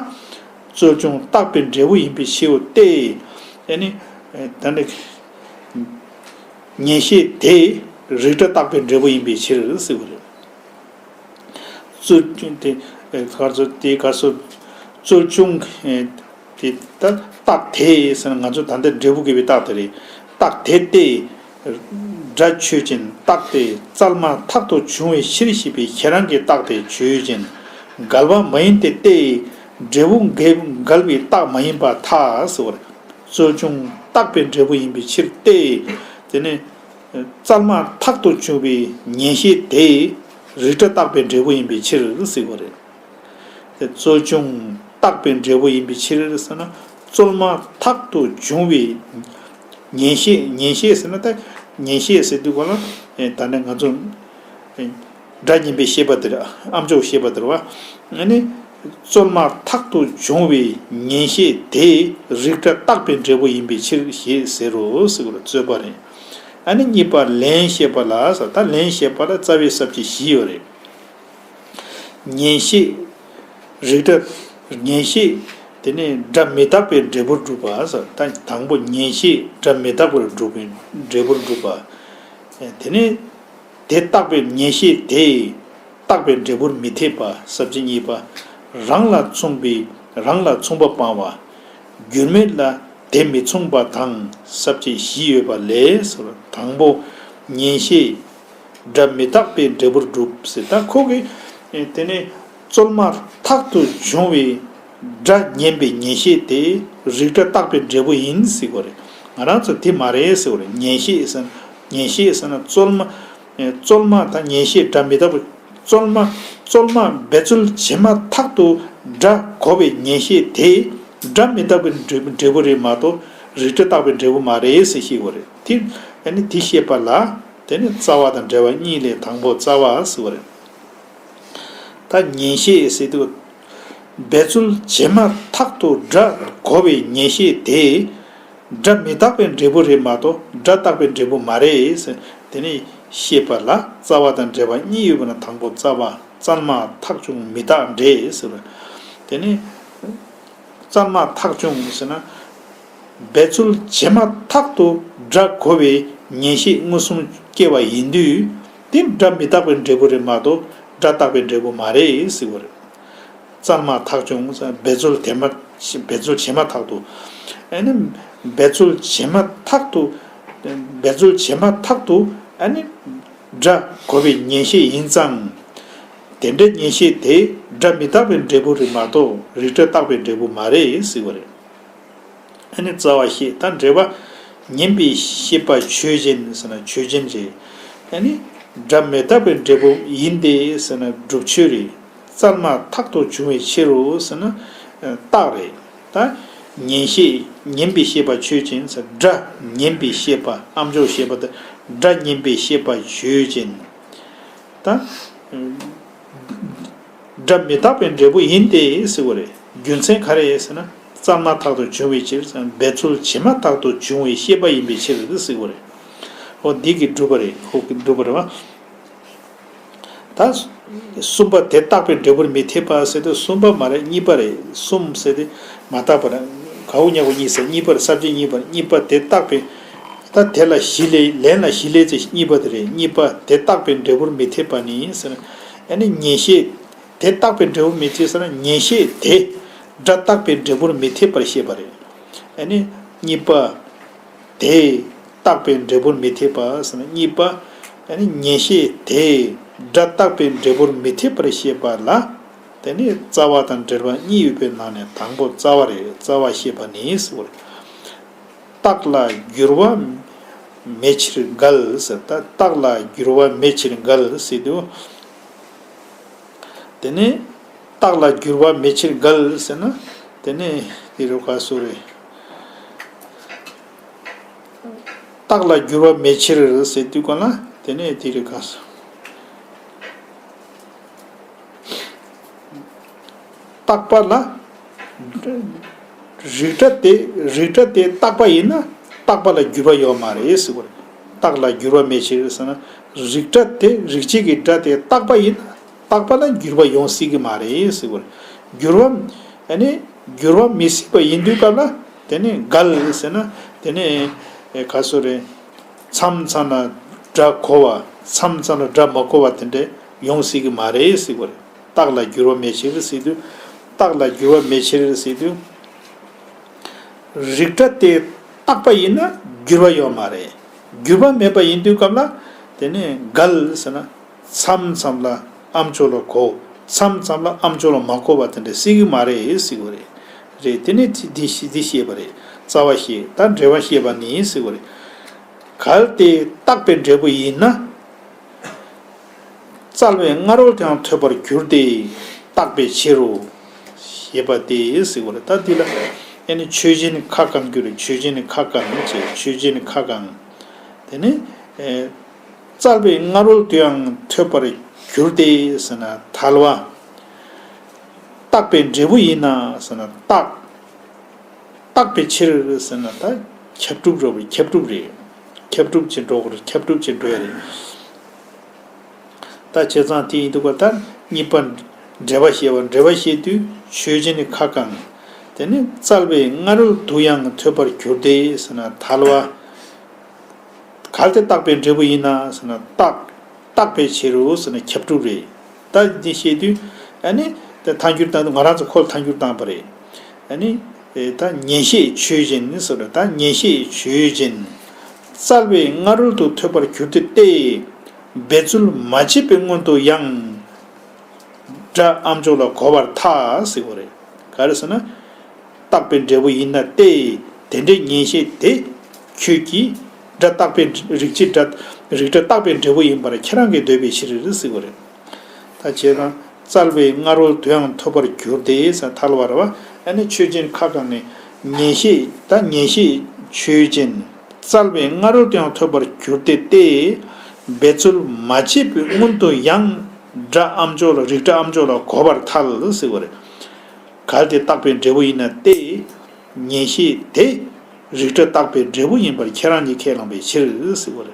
རྩོལ་བྱུང་རྟག་པའི་འབྲས་བུ་ཡིན་པའི་ཕྱིར་ཏེ། ཨ་ནི། ད་ནི། ངེས་ཤེས་དེ་རིགས་འདྲ་རྟག་པའི་འབྲས་བུ་ཡིན་པའི་ཕྱིར་ཟེར་བ་རེད། རྩོལ་བྱུང་དེ་ག་སོ། རྩོལ་བྱུང་དེ་ད་རྟགས་དེ་ཟེར་ན་ང་ཚོ་ད་ལྟ་འབྲས་བུ་འགལ་བའི་རྟགས་དེ་རེད། རྟགས་དེ་སྟེ། སྒྲ་ཆོས་ཅན། རྟགས་དེ་རྩལ་མ་ཐག་ཏུ་བྱུང་བའི་ཕྱིར་ཞེས་པའི་ཁྱེད་རང་གི་རྟགས་དེ་ཆོས་ཅན། འགལ་བ་མ་ཡིན་ཏེ་སྟེ། འབྲས་བུ་འགལ་འགལ་བའི་རྟགས་མ་ཡིན་པར་ཐལ་ཟེར་བ་རེད། རྩོལ་བྱུང་རྟག་པའི་འབྲས་བུ་ཡིན་པའི་ཕྱིར་ཏེ། དེ་ནི། རྩལ་མ་ཐག་ཏུ་བྱུང་བའི་ངེས་ཤེས་དེ་རིགས་འདྲ་རྟག་པའི་འབྲས་བུ་ཡིན་པའི་ཕྱིར་ཟེར་བ་རེད། དེ་རྩོལ་བྱུང་རྟག་པའི་འབྲས་བུ་ཡིན་པའི་ཕྱིར་ཟེར་ན། རྩལ་མ་ཐག་ཏུ་བྱུང་བའི་ངེས་ཤེས། ངེས་ཤེས་ཟེར་ན་ད་ངེས་ཤེས་ཟེར་དུས་གོ་ལ། ད་ནི་ང་ཚོ། སྒྲ་ཉན་པའི་ཤེས་པ་དེར་ཨ་མཆོག་ཤེས་པ་དེར་བ། ཨ་ནི། རྩལ་མ་ཐག་ཏུ་བྱུང་བའི་ངེས་ཤེས་དེ་རིགས་འདྲ་རྟག་པའི་འབྲས་བུ་ཡིན་པའི་ཕྱིར་ཞེས་ཟེར་རོ་ཟེར་བར་རྩོད་པ་རེད། ཨ་ནི་གཉིས་པ་ལན་བཤད་པ་ལ་ཟེར། ད་ལན་བཤད་པ་ལ་རྩ་བའི་ས་བཅད་བཞི་ཡོད་རེད། ངེས་ཤེས། རིགས་འདྲ། ངེས་ཤེས། དེ་ནས་སྒྲ་མི་རྟག་པའི་འབྲས་བུར་གྲུབ་པ་ཟེར། ད་དང་པོ་ངེས་ཤེས་སྒྲ་མི་རྟག་པར་གྲུབ་པའི་འབྲས་བུར་གྲུབ་པ། དེ་ནས། དེ་རྟག་པའི་ངེས་ཤེས་དེས་རྟག་པའི་འབྲས་བུར་མི་འཐད་པ། ས་བཅད་གཉིས་པ། རང་ལ་མཚུངས་པའི་རང་ལ་མཚུངས་པ་སྤང་བ། འགྱུར་མེད་ལ་དེ་མི་མཚུངས་པ་དང་ས་བཅད་བཞི་ཡོད་པ་ལས་ཟེར། དང་པོ་ངེས་ཤེས་སྒྲ་མི་རྟག་པའི་འབྲས་བུར་གྲུབ་ཟེར། ད་ཁོ་གིས་དེ་ནས་རྩལ་མ་ཐག་ཏུ་བྱུང་བའི་སྒྲ་ཉན་པའི་ངེས་ཤེས་དེ་རིགས་འདྲ་རྟག་པའི་འབྲས་བུ་ཡིན་ཟེར་གོ་རེད། ང་རང་ཚོ་དེ་མ་རེད་ཟེར་གོ་རེད། ངེས་ཤེས་ཟེར་ན། ངེས་ཤེས་ཟེར་ན་རྩལ་མ། རྩལ་མ་དང་ངེས་ཤེས་སྒྲ་མི་རྟག་པ། རྩལ་མ། རྩལ་མ་འབད་རྩོལ་བྱས་མ་ཐག་ཏུ་སྒྲ་གོ་བའི་ངེས་ཤེས་དེ་སྒྲ་མི་རྟག་པའི་འབྲས་འབྲས་བུ་རེད་མ་གཏོགས་རིགས་འདྲ་རྟག་པའི་འབྲས་བུ་མ་རེད་ཟེར་ཤེས་དགོས་རེད། དེ་ཨ་ནི་དེ་ཤེས་པ་ལ་དེ་ནི་རྩ་བ་དང་འབྲེལ་བ་གཉིས་ལས་དང་པོ་རྩ་བ་ཟེར་བ་རེད། ད་ངེས་ཤེས་ཟེར་དུས། འབད་རྩོལ་བྱས་མ་ཐག་ཏུ་སྒྲ་གོ་བའི་ངེས་ཤེས་དེ། སྒྲ་མི་རྟག་པའི་འབྲས་བུ་རེད་མ་གཏོགས་སྒྲ་རྟག་པའི་འབྲས་བུ་མ་རེད་ཟེར། དེ་ནས་ཤེས་པ་ལ་རྩ་བ་དང་འབྲེལ་བ་གཉིས་ཡོད་པ་ན་དང་པོ་རྩ་བ། རྩལ་མ་ཐག་བྱུང་མི་རྟག་འབྲས་ཟེར་བ། དེ་ནས། རྩལ་མ་ཐག་བྱུང་ཟེར་ན། འབད་རྩོལ་བྱས་མ་ཐག་ཏུ་སྒྲ་གོ་བའི་ངེས་ཤེས་མངོན་སུམ་སྐྱེ་བ་ཡིན་དུས། དེ་སྒྲ་མི་རྟག་པའི་འབྲས་བུ་རེད་མ་གཏོགས་སྒྲ་རྟག་པའི་འབྲས་བུ་མ་རེད་ཟེར་བ་རེད། རྩལ་མ་ཐག་བྱུང་ཟེར་ན་འབད་རྩོལ་དེ་མ། འབད་རྩོལ་བྱས་མ་ཐག་ཏུ། ཨ་ནི། འབད་རྩོལ་བྱས་མ་ཐག་ཏུ། འབད་རྩོལ་བྱས་མ་ཐག་ཏུ། ཨ་ནི། སྒྲ་གོ་བའི་ངེས་ཤེས་ཡིན་ཙང་། དེ་འདྲའི་ངེས་ཤེས་དེ་སྒྲ་མི་རྟག་པའི་འབྲས་བུ་རེད་མ་གཏོགས་རིགས་འདྲ་རྟག་པའི་འབྲས་བུ་མ་རེད་ཟེར་བ་རེད། ཨ་ནི་རྩ་བ་ཤེས། ད་འབྲེལ་བ། ཉན་པའི་ཤེས་པ་ཆོས་ཅན་ཟེར་ན་ཆོས་ཅན་རེད། ཨ་ནི། སྒྲ་མི་རྟག་པའི་འབྲས་བུ་ཡིན་ཏེ་ཟེར་ན་སྒྲུབ་ཆོས་རེད། རྩལ་མ་ཐག་ཏུ་བྱུང་བའི་ཕྱིར་རོ་ཟེར་ན། རྟགས་རེད། ད། ཉན་ཤེས། ཉན་པའི་ཤེས་པ་ཆོས་ཅན་ཟེར། སྒྲ་ཉན་པའི་ཤེས་པ། ཨ་མཆོག་ཤེས་པ་དེ། སྒྲ་ཉན་པའི་ཤེས་པ་ཆོས་ཅན། ད། སྒྲ་མི་རྟག་པའི་འབྲས་བུ་ཡིན་ཏེ་ཟེར་བ་རེད། རྒྱུ་མཚན་ག་རེ་ཟེར་ན། རྩལ་མ་ཐག་ཏུ་བྱུང་བའི་ཕྱིར་ཟེར་ན། འབད་རྩོལ་བྱས་མ་ཐག་ཏུ་བྱུང་བའི་ཤེས་པ་ཡིན་པའི་ཕྱིར་ཟེར་བ་རེད། འོ་འདི་གིས་སྒྲུབ་པ་རེད། ཁོ་གིས་སྒྲུབ་པ་རེད་བ། ད། གསུམ་པ་དེ་རྟག་པའི་འབྲས་བུར་མི་འཐད་པ་ཟེར་དུས་གསུམ་པ་མ་རེད། གཉིས་པ་རེད། གསུམ་ཟེར་དེ་མ་བརྟགས་པར། ག་འུ་ཉག་གུ་གཉིས་ཟེར། གཉིས་པར་ས་བཅད་གཉིས་པར། གཉིས་པ་དེ་རྟག་པའི། ད་དེ་ལ་བཞི་ལས། ལན་ལ་བཞི་ལས་ཚེ་གཉིས་པ་དེ་རེད། གཉིས་པ་དེ་རྟག་པའི་འབྲས་བུར་མི་འཐད་པ་ནི་ཟེར། ཨ་ནི་ངེས་ཤེས། དེ་རྟག་པའི་འབྲས་བུར་མི་འཐད་ཟེར་ན་ངེས་ཤེས་དེ་སྒྲ་རྟག་པའི་འབྲས་བུར་མི་འཐད་པར་བཤད་པ་རེད། ཨ་ནི་གཉིས་པ། དེ་རྟག་པའི་འབྲས་བུར་མི་འཐད་པ་ཟེར་ན་གཉིས་པ། ཨ་ནི་ངེས་ཤེས་དེ་སྒྲ་རྟག་པའི་འབྲས་བུར་མི་འཐད་པར་བཤད་པ་ལ། དེ་ནི་རྩ་བ་དང་འབྲེལ་བ་གཉིས་ཡོད་པའི་ནང་ནས་དང་པོ་རྩ་བ་རེད། རྩ་བ་བཤད་པ་ནི་ཟེར་བ་རེད། རྟགས་ལ་འགྱུར་བ་མེད་ཕྱིར་འགལ་ཟེར། ད་རྟགས་ལ་འགྱུར་བ་མེད་ཕྱིར་འགལ་ཟེར་དུས། དེ་ནི་རྟགས་ལ་འགྱུར་བ་མེད་ཕྱིར་འགལ་ཟེར་ན། དེ་ནི་དེ་རུ་ག་སུ་རེད། རྟགས་ལ་འགྱུར་བ་མེད་ཕྱིར་ཟེར་དུས་ག་ལ། དེ་ནི་དེ་རུ་ག་སུ། རྟག་པ་ལ། རིགས་འདྲ་དེ། རིགས་འདྲ་དེ་རྟག་པ་ཡིན་ན་ རྟག་པ་ལ་འགྱུར་བ་ཡོད་མ་རེད་ཟེར་བ་རེད། རྟགས་ལ་འགྱུར་བ་མེད་ཕྱིར་ཟེར་ན། རིགས་སྒྲ་དེ་རིགས་བྱེད་ཀྱི་སྒྲ་དེ་རྟག་པ་ཡིན་ན་རྟག་པ་ལ་འགྱུར་བ་ཡོང་སྲིད་ཀྱི་མ་རེད་ཟེར་བ་རེད། འགྱུར་བ། ཨ་ནི་འགྱུར་བ་མི་སྲིད་པ་ཡིན་དུས་སྐབས་ལ་དེ་ནི་འགལ་ཟེར་ན་དེ་ནི་ག་སོ་རེད། མཚམས་མཚམས་ལ་སྒྲ་གོ་བ། མཚམས་མཚམས་ལ་སྒྲ་མ་གོ་བ་དེ་འདྲ་ཡོང་སྲིད་ཀྱི་མ་རེད་ཟེར་བ་རེད། རྟགས་ལ་འགྱུར་བ་མེད་ཕྱིར་ཟེར་དུས། རྟགས་ལ་འགྱུར་བ་མེད་ཕྱིར་ཟེར་དུས། རིགས་སྒྲ་དེ་རྟག་པ་ཡིན་ན་འགྱུར་བ་ཡོད་མ་རེད། འགྱུར་བ་མེད་པ་ཡིན་དུས་སྐབས་ལ་དེ་ནི་འགལ་ཟེར་ན། མཚམས་མཚམས་ལ་ཨ་མཆོག་ལ་གོ། མཚམས་མཚམས་ལ་ཨ་མཆོག་ལ་མ་གོ་བ་དེ་འདྲ་སྲིད་ཀྱི་མ་རེད་ཟེར་བ་རེད། རེད། དེ་ནི་འདི་འདི་ཤེས་པ་རེད། རྩ་བ་ཤེས། ད་འབྲེལ་བ་ཤེས་པ་ནི་ཟེར་བ་རེད། གལ་ཏེ་རྟག་པའི་འབྲས་བུ་ཡིན་ན། བཙལ་བའི་སྔ་རོལ་དུ་ཡང་ཐོས་པར་འགྱུར་ཏེ། རྟག་པའི་ཕྱིར་རོ། ཞེས་པ་སྟེ་ཟེར་བ་རེད། ད་འདི་ལ་ཨེ་ནི་ཆོས་ཅན་ཁ་བསྐང་རྒྱུ་རེད། ཆོས་ཅན་ཁ་བསྐང་བྱས། ཆོས་ཅན་ཁ་བསྐང་། དེ་ནི་ཨེ། བཙལ་བའི་སྔ་རོལ་དུ་ཡང་ཐོས་པར་འགྱུར་ཏེ་ཟེར་ན་ཐལ་བ། རྟག་པའི་འབྲས་བུ་ཡིན་ན་ཟེར་ན་རྟག་རྟག་པའི་ཕྱིར་ཟེར་ན་ད་ཁྱབ་སྒྲུབ་རེད། ཁྱབ་སྒྲུབ་རེད། ཁྱབ་སྒྲུབ་ཅིག་འགྲོ་དགོས་རེད། ཁྱབ་སྒྲུབ་ཅིག་འགྲོ་ཡ་རེད། ད་བྱས་ཙང་དེ་ཡིན་དུས་ཀ་ད་གཉིས་པ་འབྲེལ་བ་བཤད་པ། འབྲེལ་བ་བཤད་དུས་ཆོས་ཅན་ནི་ཁ་བསྐང་། དེ་ནི་བཙལ་བའི་སྔ་རོལ་དུ་ཡང་ཐོས་པར་འགྱུར་ཏེ་ཟེར་ན་ཐལ་བ། གལ་ཏེ་རྟག་པའི་འབྲས་བུ་ཡིན་ན་ཟེར་ན་རྟག་རྟག་པའི་ཕྱིར་རོ་ཟེར་ན་ཁྱབ་སྒྲུབ་རེད། ད་འདི་བཤད་དུས་ཨ་ནི་དེ་ཐལ་འགྱུར་བཏང་དུས་ང་རང་ཚོ་ཁོ་ལ་ཐལ་འགྱུར་བཏང་པ་རེད། ཨ་ནི་ད་ཉན་ཤེས་ཆོས་ཅན་ཟེར་རེད། ད་ཉན་ཤེས་ཆོས་ཅན། བཙལ་བའི་སྔ་རོལ་དུ་ཐོས་པར་འགྱུར་ཏེ་སྟེ། འབད་རྩོལ་མ་བྱས་པའི་སྔོན་དུ་ཡང་། སྒྲ་ཨ་མཆོག་ལ་གོ་བར་ཐལ་ཟེར་བ་རེད། ག་རེ་ཟེར་ན། རྟག་པའི་འབྲས་བུ་ཡིན་ན་སྟེ། དེ་འདྲའི་ཉན་ཤེས་དེ་ཁྱོད་ཀྱིས་སྒྲ་རྟག་པའི་རིགས་བྱེད་སྒྲ། རིགས་སྒྲ་རྟག་པའི་འབྲས་བུ་ཡིན་པར་ཁྱེད་རང་གིས་འདོད་པའི་ཕྱིར་ཟེར་བ་རེད། ད་བྱས་ཙང་བཙལ་བའི་སྔ་རོལ་དུ་ཡང་ཐོས་པར་འགྱུར་ཏེ་ཟེར་ཐལ་བ་རེད་བ། ཨ་ནི་ཆོས་ཅན་ཁ་བསྐང་ནས་ཉན་ཤེས། ད་ཉན་ཤེས་ཆོས་ཅན། བཙལ་བའི་སྔ་རོལ་དུ་ཡང་ཐོས་པར་འགྱུར་ཏེ་སྟེ། འབད་རྩོལ་མ་བྱས་པའི་སྔོན་དུ་ཡང་། སྒྲ་ཨ་མཆོག་ལ། རིགས་སྒྲ་ཨ་མཆོག་ལ་གོ་བར་ཐལ་ཟེར་བ་རེད། གལ་ཏེ་རྟག་པའི་འབྲས་བུ་ཡིན་ན་སྟེ། ཉན་ཤེས་དེ་རིགས་སྒྲ་རྟག་པའི་འབྲས་བུ་ཡིན་པར་ཁྱེད་རང་གིས་ཁས་བླངས་པའི་ཕྱིར་ཟེར་བ་རེད།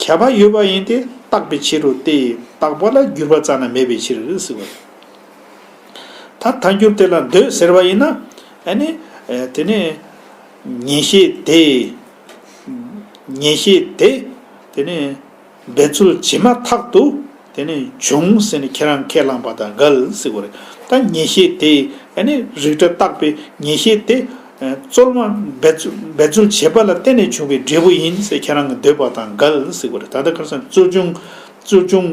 ཁྱབ་པ་ཡོད་པ་ཡིན་ཏེ་རྟག་པའི་ཕྱིར་རོ་སྟེ། རྟག་པ་ལ་འགྱུར་བ་རྩ་ནས་མེད་པའི་ཕྱིར་ཟེར་བ་རེད། ད་ཐལ་འགྱུར་དེ་ལ་འདོད་ཟེར་བ་ཡིན་ན། ཨ་ནི་དེ་ནི་ཉན་ཤེས་དེ། ཉན་ཤེས་དེ། དེ་ནི། འབད་རྩོལ་བྱས་མ་ཐག་ཏུ་དེ་ནི་བྱུང་ཟེར་ནས་ཁྱེད་རང་ཁས་བླངས་པ་དང་འགལ་ཟེར་བ་རེད། ད་ཉན་ཤེས་དེ་ཨ་ནི་རིགས་སྒྲ་རྟག་པའི་ཉན་ཤེས་དེ་རྩོལ་མ་འབད་རྩོལ་འབད་རྩོལ་བྱས་པ་ལ་བརྟེན་ནས་བྱུང་བའི་འབྲས་བུ་ཡིན་ཟེར་ཁྱེད་རང་གི་འདོད་པ་དང་འགལ་ཟེར་བ་རེད། ད་ལྟ་ཁ་སང་རྩོལ་བྱུང་རྩོལ་བྱུང་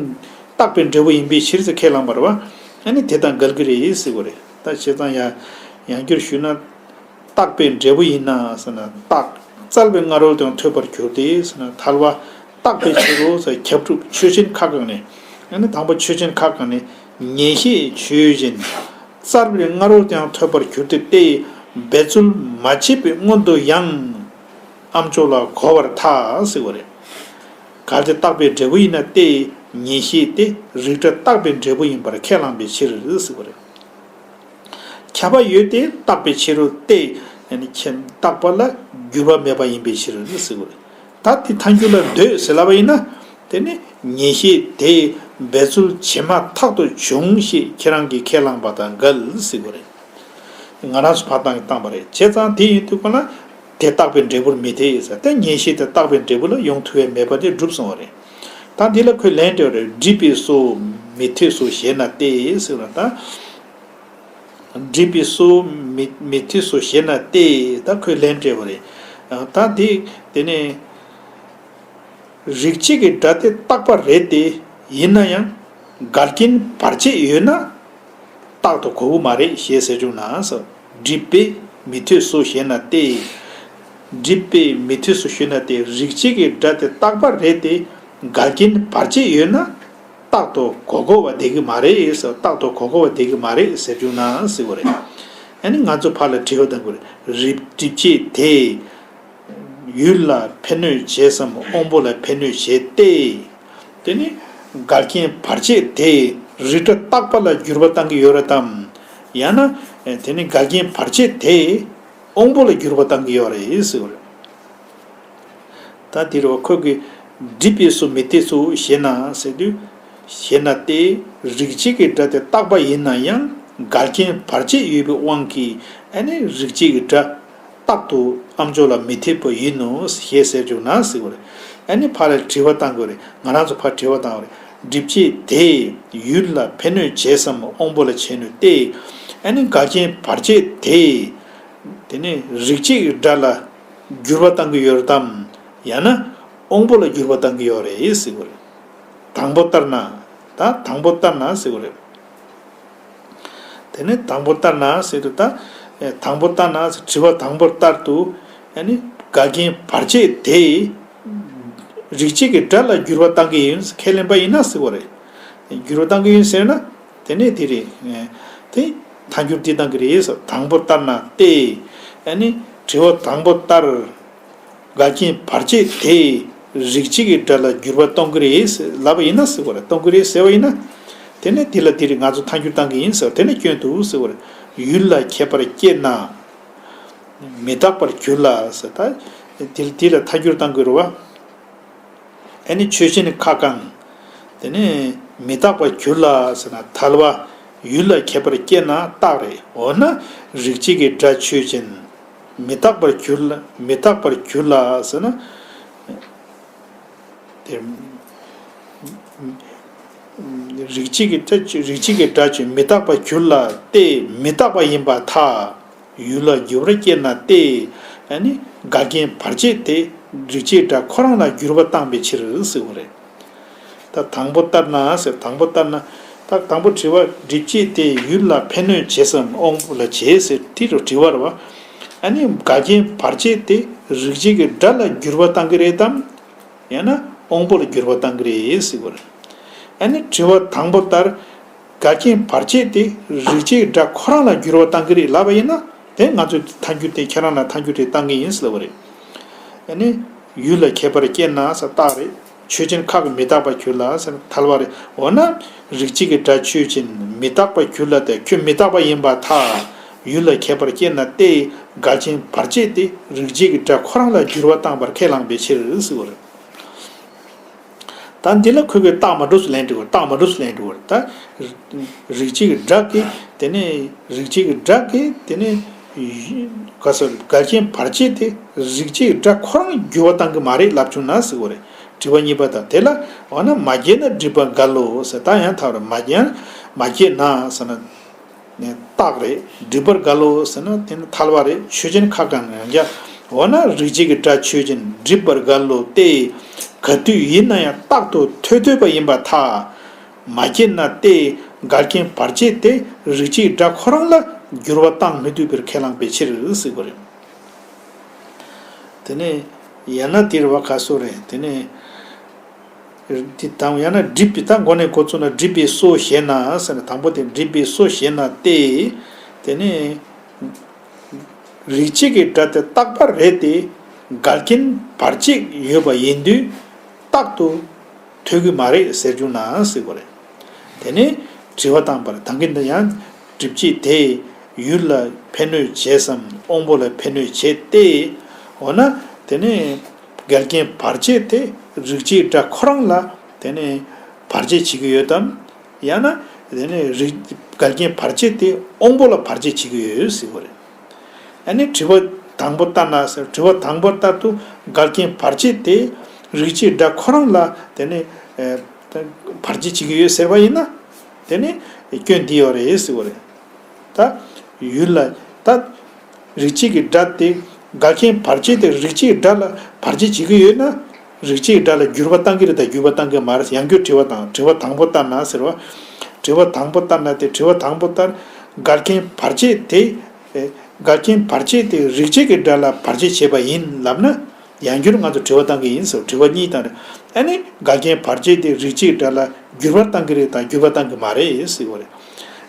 རྟག་པའི་འབྲས་བུ་ཡིན་པའི་ཕྱིར་ཟེར་ཁས་བླངས་པ་རེད་བ། ཨ་ནི་དེ་དང་འགལ་གྱི་རེད་ཟེར་བ་རེད། ད་བྱས་ཙང་ཡང་ཡང་བསྐྱར་ཞུས་ན། རྟག་པའི་འབྲས་བུ་ཡིན་ན་ཟེར་ན་རྟག་བཙལ་བའི་སྔ་རོལ་དུ་ཡང་ཐོས་པར་འགྱུར་ཏེ་ཟེར་ན་ཐལ་བ། རྟག་པའི་ཕྱིར་རོ་ཟེར་ཁྱབ་སྒྲུབ་ཆོས་ཅན་ཁ་བསྐང་ནས། ཨ་ནི་དང་པོ་ཆོས་ཅན་ཁ་བསྐང་ནས་ཉན་ཤེས་ཆོས་ཅན། བཙལ་བའི་སྔ་རོལ་དུ་ཡང་ཐོས་པར་འགྱུར་ཏེ་སྟེ། འབད་རྩོལ་མ་བྱས་པའི་སྔོན་དུ་ཡང་། ཨ་མཆོག་ལ་གོ་བར་ཐལ་ཟེར་བ་རེད། གལ་ཏེ་རྟག་པའི་འབྲས་བུ་ཡིན་ན་སྟེ། ཉན་ཤེས་དེ་རིགས་སྒྲ་རྟག་པའི་འབྲས་བུ་ཡིན་པར་ཁས་བླངས་པའི་ཕྱིར་ཟེར་བ་རེད། ཁྱབ་པ་ཡོད་དེ་རྟག་པའི་ཕྱིར་རོ་སྟེ། ཡ་ནི་ཁྱེད་རྟག་པ་ལ་འགྱུར་བ་མེད་པ་ཡིན་པའི་ཕྱིར་ཟེར་བ་རེད། ད་དེ་ཐལ་འགྱུར་ལ་འདོད་ཟེར་ལབ་པ་ཡིན་ན། དེ་ནི་ཉན་ཤེས་དེ་འབད་རྩོལ་བྱས་མ་ཐག་ཏུ་བྱུང་ཞེས་ཁྱེད་རང་གིས་ཁས་བླངས་པ་དང་འགལ་ཟེར་བ་རེད། ང་རང་ཚོ་ཕར་བཏང་གི་བཏང་པ་རེད། བྱས་ཙང་དེ་ཡིན་དུས་ཀ་ན་དེ་རྟག་པའི་འབྲས་བུར་མི་འཐད་ཟེར། དེ་ཉན་ཤེས་དེ་རྟག་པའི་འབྲས་བུ་ལ་ཡོང་ཐུབ་ཡ་མེད་པ་དེ་གྲུབ་སོང་བ་རེད། ད་འདི་ལ་ཁོས་ལན་སྤྲད་པ་རེད། སྒྲིབ་པས་སོ་མི་འཐད་སོ་ཞེ་ན་སྟེ་ཟེར་བ་ད། སྒྲིབ་པས་སོ་མི་མི་འཐད་སོ་ཞེ་ན་སྟེ། ད་ཁོས་ལན་སྤྲད་པ་རེད། ད་དེ་དེ་ནས་རིགས་བྱེད་ཀྱི་སྒྲ་དེ་རྟག་པ་རེད་དེ། ཡིན་ན་ཡང་འགལ་རྐྱེན་བར་ཆད་ཡོད་ན་རྟག་ཏུ་གོ་གི་མ་རེད་ཞེས་ཟེར་བྱུང་ན་ཟེར། སྒྲིབ་པས་མི་འཐད་སོ་ཞེ་ན་སྟེ། སྒྲིབ་པས་མི་འཐད་སོ་ཞེ་ན་སྟེ། རིགས་བྱེད་ཀྱི་སྒྲ་དེ་རྟག་པ་རེད་དེ། འགལ་རྐྱེན་བར་ཆད་ཡོད་ན། རྟག་ཏུ་གོ་གོ་བ་བསྡད་ཀྱི་མ་རེད་ཟེར། རྟག་ཏུ་གོ་གོ་བ་བསྡད་ཀྱི་མ་རེད་ཟེར་རྒྱུ་ན་ཟེར་བ་རེད། ཨ་ནི་ང་ཚོ་ཕར་ལ་དྲི་བ་བཏང་དགོས་རེད། རིགས་སྒྲིབ་བྱེད་དེ། ཡུལ་ལ་ཕན་གནོད་བྱེད་སམ་དབང་པོ་ལ་ཕན་གནོད་བྱེད་དེ། དེ་ནི་འགལ་རྐྱེན་བར་ཆད་དེ་རིགས་སྒྲ་རྟག་པ་ལ་འགྱུར་བ་བཏང་གི་ཡོད་རེད་དམ། ཡང་ན་དེ་ནི་འགལ་རྐྱེན་བར་ཆད་དེ་དབང་པོ་ལ་འགྱུར་བ་བཏང་གི་ཡོད་རེད་ཟེར་བ་རེད། ད་དེ་རུ་ཁོས་ཀྱིས་སྒྲིབ་པས་སོ་མི་སྟེ་སོ་ཞེ་ན་ཟེར་དུས། ཞེ་ན་སྟེ། རིགས་གཅིག་གི་སྒྲ་དེ་རྟག་པ་ཡིན་ན་ཡང་འགལ་རྐྱེན་བར་ཆད་ཡོད་པའི་དབང་གིས་ཨ་ནི་རིགས་གཅིག་གི་སྒྲ་རྟག་ཏུ་ཨ་མཆོག་ལ་མི་འཐད་པ་ཡིན་ནོ་ཞེས་ཟེར་བཅུག་ན་ཟེར་བ་རེད། ཨ་ནི་ཕར་ལ་དྲི་བ་བཏང་དགོས་རེད། ང་རང་ཚོ་ཕར་དྲི་བ་བཏང་བ་རེད། སྒྲིབ་བྱེད་དེ་ཡུལ་ལ་ཕན་གནོད་བྱེད་སམ་དབང་པོ་ལ་བྱེད་གནོད་དེ། ཨ་ནི་འགལ་རྐྱེན་བར་ཆད་དེ། དེ་ནི་རིགས་གཅིག་གི་སྒྲ་ལ་འགྱུར་བ་གཏང་གི་ཡོད་རེད་དམ། ཡང་ན་དབང་པོ་ལ་འགྱུར་བ་གཏང་གི་ཡོད་རེད་ཟེར་བ་རེད། དང་པོ་ལྟར་ན། ད་དང་པོ་ལྟར་ན་ཟེར་བ་རེད། དེ་ནས་དང་པོ་ལྟར་ན་ཟེར་དུས་ད། ཨེ། དང་པོ་ལྟར་ན་ཟེར་དྲི་བ་དང་པོ་ལྟར་དུ། ཨ་ནི་འགལ་རྐྱེན་བར་ཆད་དེ། རིགས་གཅིག་གི་སྒྲ་ལ་འགྱུར་བ་གཏང་གི་ཡིན་ཁས་ལེན་པ་ཡིན་ན་ཟེར་བ་རེད། འགྱུར་བ་གཏང་གི་ཡིན་ཟེར་ན། དེ་ནས་དེ་རེད། ཨེ། དེ་མཐའ་འགྱུར་འདི་གཏང་གི་རེད་ཟེར། དང་པོ་ལྟར་ན་སྟེ། ཨ་ནི་དྲི་བ་དང་པོ་ལྟར། འགལ་རྐྱེན་བར་ཆད་དེས་རིགས་གཅིག་གི་སྒྲ་ལ་འགྱུར་བ་གཏོང་གི་རེད་ཟེར་ལབ་པ་ཡིན་ན་ཟེར་བ་རེད། གཏོང་གི་རེད་ཟེར་བ་ཡིན་ན། དེ་ནས་དེ་ལ་དེ་རིགས་ང་ཚོ་མཐའ་འགྱུར་བཏང་གི་ཡིན་ཟེར་བ་དེ་ནས་སྐྱོན་འདུག་ཟེར་བ་རེད། ཡུལ་ལ་ཁྱད་པར་སྐྱེས་ན། མི་རྟག་པར་འགྱུར་ལ་ཟེར་ད། དེ་དེ་ལ་མཐའ་འགྱུར་བཏང་དགོས་རེད་བ། ཨ་ནི་ཆོས་ཅན་ཁ་བསྐང་། དེ་ནས་མི་རྟག་པར་འགྱུར་ལ་ཟེར་ན་ཐལ་བ། ཡུལ་ལ་ཁྱད་པར་སྐྱེས་ན་རྟག་རེད། འོ་ན་རིགས་གཅིག་གི་སྒྲ་ཆོས་ཅན། མི་རྟག་པར་འགྱུར་ལ་མི་རྟག་པར་འགྱུར་ལ་ཟེར་ན། དེ། རིགས་གཅིག་གི་སྒྲ་རིགས་གཅིག་གི་སྒྲ་ཆོས་མི་རྟག་པར་འགྱུར་ལ་སྟེ་མི་རྟག་པ་ཡིན་པར་ཐལ། ཡུལ་ལ་འགྱུར་བ་སྐྱེས་ན་སྟེ། ཨ་ནི་འགལ་རྐྱེན་བར་ཆད་དེ་རིགས་གཅིག་སྒྲ་ཁོ་རང་ལ་འགྱུར་བ་བཏང་བའི་ཕྱིར་ཟེར་བ་རེད། ད་དང་པོ་ལྟར་ན་ཟེར་དང་པོ་ལྟར་ན། ད་དང་པོ་དྲི་བ་སྒྲིབ་བྱེད་དེ་ཡུལ་ལ་ཕན་གནོད་བྱེད་སམ་དབང་པོ་ལ་བྱེད་ཟེར་དེ་རུ་དྲི་བ་རེད་བ། ཨ་ནི་འགལ་རྐྱེན་བར་ཆད་དེ་རིགས་གཅིག་གི་སྒྲ་ལ་འགྱུར་བ་བཏང་གི་རེད་དམ། ཡང་ན་དབང་པོ་ལ་འགྱུར་བ་བཏང་གི་རེད་ཟེར་བ་རེད། ཨ་ནི་དྲི་བ་དང་པོ་ལྟར། འགལ་རྐྱེན་བར་ཆད་དེ་རིགས་གཅིག་སྒྲ་ཁོ་རང་ལ་འགྱུར་བ་བཏང་གི་རེད་ལབ་པ་ཡིན་ན། དེ་ང་ཚོས་མཐའ་འགྱུར་དེ་ཁྱེད་རང་ལ་མཐའ་འགྱུར་དེ་བཏང་གི་ཡིན་ཟེར་ལབ་པ་རེད། ཨ་ནི། ཡུལ་ལ་ཁྱད་པར་སྐྱེས་ན་ཟེར་རྟགས་རེད། ཆོས་ཅན་ཁ་གི་མི་རྟག་པ་གྱུར་ལ་ཟེར་ཐལ་བ་རེད། འོ་ན། རིགས་གཅིག་གི་སྒྲ་ཆོས་ཅན་མི་རྟག་པ་གྱུར་ལ་སྟེ་ཁྱོད་མི་རྟག་པ་ཡིན་པར་ཐལ། ཡུལ་ལ་ཁྱད་པར་སྐྱེས་ན་སྟེ། འགལ་རྐྱེན་བར་ཆད་དེ་རིགས་གཅིག་གི་སྒྲ་ཁོ་རང་ལ་འགྱུར་བ་བཏང་བར་ཁས་བླངས་པའི་ཕྱིར་ཟེར་བ་རེད། ད་འདི་ལ་ཁོས་ཀྱིས་རྟགས་མ་གྲུབ་སུ་ལེན་འགྲོ་གི་རེད། རྟགས་མ་གྲུབ་སུ་ལེན་འགྲོ་གི་རེད། ད་རིགས་གཅིག་གི་སྒྲ་གི་དེ་ནས་རིགས་གཅིག་གི་སྒྲ་གི་དེ་ནས་ག་ས་འགལ་རྐྱེན་བར་ཆད་དེ་རིགས་གཅིག་གི་སྒྲ་ཁོ་རང་འགྱུར་བ་བཏང་གི་མ་རེད་ལབ་བྱུང་ན་ཟེར་བ་རེད། དྲི་བ་གཉིས་པ་དང་དེ་ལ་འོ་ན་མ་སྐྱེས་ན་སྒྲིབ་པར་འགལ་ལོ་ཟེར། ད་ཡང་ཐལ་བ་རེད། མ་སྐྱེས་མ་སྐྱེས་ན་ཟེར་ན། ནས་རྟགས་རེད། སྒྲིབ་པར་འགལ་ལོ་ཟེར་ན་དེ་ནི་ཐལ་བ་རེད། ཆོས་ཅན་ཁ་བསྐང་ན་ཡང་རྒྱ། འོ་ན་རིགས་གཅིག་གི་སྒྲ་ཆོས་ཅན་སྒྲིབ་པར་འགལ་ལོ་སྟེ། ག་དུས་ཡིན་ན་ཡང་རྟག་ཏུ་ཐོས་ཐོས་པ་ཡིན་པར་ཐལ། མ་སྐྱེས་ན་སྟེ་འགལ་རྐྱེན་བར་ཆད་དེ་རིགས་གཅིག་སྒྲ་ཁོ་རང་ལ་འགྱུར་བ་བཏང་མི་ཐུབ་པར་ཁས་བླངས་པའི་ཕྱིར་ཟེར་བ་རེད། དེ་ནས་ཡང་ན་དེ་རུ་བ་ག་སོ་རེད། དེ་ནས། དེ་དང་ཡང་ན་སྒྲིབ་པའི་ད་མགོ་ནས་འགོ་བཙུགས་ན་སྒྲིབ་པས་སོ་ཞེ་ན་ཟེར་ན་དང་པོ་དེ་སྒྲིབ་པས་སོ་ཞེ་ན་སྟེ། དེ་ནས་རིགས་གཅིག་གི་སྒྲ་དེ་རྟག་པ་རེད་དེ། འགལ་རྐྱེན་བར་ཆད་ཡོད་པ་ཡིན་དུས་རྟག་ཏུ་ཐོས་ཀྱི་མ་རེད་ཟེར་བྱུང་ན་ཟེར་བ་རེད། དེ་ནས་དྲི་བ་བཏང་པར་ད་གིན་དུ་ཡང་སྒྲིབ་བྱེད་དེ་ཡུལ་ལ་ཕན་གནོད་བྱེད་སམ་དབང་པོ་ལ་ཕན་གནོད་བྱེད་དེ། འོ་ན་དེ་ནས་འགལ་རྐྱེན་བར་ཆད་དེ་རིགས་གཅིག་སྒྲ་ཁོ་རང་ལ་དེ་ནས་བར་ཆད་བྱེད་ཀྱི་ཡོད་དམ། ཡང་ན་དེ་ནས་རིགས་འགལ་རྐྱེན་བར་ཆད་དེ་དབང་པོ་ལ་བར་ཆད་བྱེད་ཀྱི་ཡོད་ཟེར་བ་རེད། ཨ་ནི་དྲི་བ་དང་པོ་ལྟར་ན་ཟེར་དྲི་བ་དང་པོ་ལྟར་དུ་འགལ་རྐྱེན་བར་ཆད་དེ་རིགས་གཅིག་སྒྲ་ཁོ་རང་ལ་དེ་ནས་ཨེ་བར་ཆད་བྱེད་ཀྱི་ཡོད་ཟེར་བ་ཡིན་ན། དེ་ནི་སྐྱོན་འདི་ཡོད་རེད་ཟེར་བ་རེད། ད་ཡུལ་ལ་ད་རིགས་གཅིག་གི་སྒྲ་དེ་འགལ་རྐྱེན་བར་ཆད་དེ་རིགས་གཅིག་སྒྲ་ལ་བར་ཆད་བྱེད་ཀྱི་ཡོད་ན། རིགས་གཅིག་སྒྲ་ལ་འགྱུར་བ་བཏང་གི་རེད་དང་འགྱུར་བ་བཏང་གི་མ་རེད། ཡང་བསྐྱར་དྲི་བ་དང་དྲི་བ་དང་པོ་ལྟར་ན་ཟེར་བ། དྲི་བ་དང་པོ་ལྟར་ན་དེ་དྲི་བ་དང་པོ་ལྟར་འགལ་རྐྱེན་བར་ཆད་དེ། འགལ་རྐྱེན་བར་ཆད་དེ་རིགས་གཅིག་གི་སྒྲ་ལ་བར་ཆད་བྱེད་པ་ཡིན་ལབ་ན། ཡང་བསྐྱར་ང་ཚོ་དྲི་བ་བཏང་གི་ཡིན་ཟེར་དྲི་བ་གཉིས་བཏང་རེད། ཨ་ནི་འགལ་རྐྱེན་བར་ཆད་དེ་རིགས་གཅིག་སྒྲ་ལ་འགྱུར་བ་བཏང་གི་རེད་དང་འགྱུར་བ་བཏང་གི་མ་རེད་ཟེར་བ་རེད།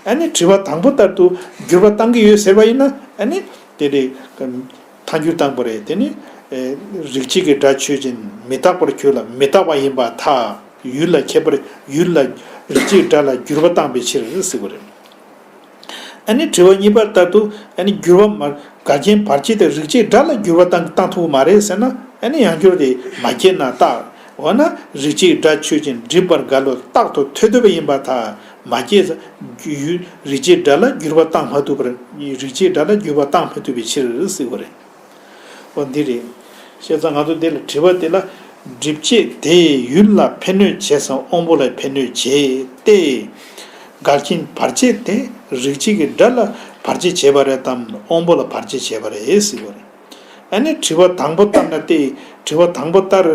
ཨ་ནི་དྲི་བ་དང་པོ་ལྟར་དུ་འགྱུར་བ་བཏང་གི་ཡོད་ཟེར་བ་ཡིན་ན་ཨ་ནི་དེ་རེད། མཐའ་འགྱུར་བཏང་པ་རེད། དེ་ནི་རིགས་གཅིག་གི་སྒྲ་ཆོས་ཅན་མི་རྟག་པར་གྱུར་ལ་མི་རྟག་པ་ཡིན་པར་ཐལ། ཡུལ་ལ་ཁྱད་པར་ཡུལ་ལ་རིགས་གཅིག་སྒྲ་ལ་འགྱུར་བ་བཏང་པའི་ཕྱིར་ཟེར་བ་རེད། ཨ་ནི་དྲི་བ་གཉིས་པ་ལྟར་དུ་ཨ་ནི་འགྱུར་བ་མ་འགལ་རྐྱེན་བར་ཆད་དེ་རིགས་གཅིག་སྒྲ་ལ་འགྱུར་བ་བཏང་བཏང་ཐུབ་ཀྱི་མ་རེད་ཟེར་ན། ཨ་ནི་ཡང་བསྐྱར་དེ་མ་སྐྱེས་ན་རྟག་འོ་ན་རིགས་གཅིག་སྒྲ་ཆོས་ཅན། སྒྲིབ་པར་འགལ་ལོ། རྟག་ཏུ་ཐོས་ཐོས་པ་ཡིན་པར་ཐལ། མ་སྐྱེས་ཡུལ་རིགས་གཅིག་སྒྲ་ལ་འགྱུར་བ་བཏང་མ་ཐུབ་པར། རིགས་གཅིག་སྒྲ་ལ་འགྱུར་བ་བཏང་མ་ཐུབ་པའི་ཕྱིར་ཟེར་བ་རེད། འོ་འདི་རེད། བྱས་ཙང་ང་ཚོ་འདི་ལ་དྲི་བ་འདི་ལ། སྒྲིབ་བྱེད་དེ་ཡུལ་ལ་ཕན་གནོད་བྱེད་སམ་དབང་པོ་ལ་ཕན་གནོད་བྱེད་དེ། འགལ་རྐྱེན་བར་ཆད་དེ་རིགས་གཅིག་གི་སྒྲ་ལ་བར་ཆད་བྱེད་པ་རེད་དམ་དབང་པོ་ལ་བར་ཆད་བྱེད་པ་རེད་ཟེར་བ་རེད། ཨ་ནི་དྲི་བ་དང་པོ་ལྟར་ན་སྟེ། དྲི་བ་དང་པོ་ལྟར་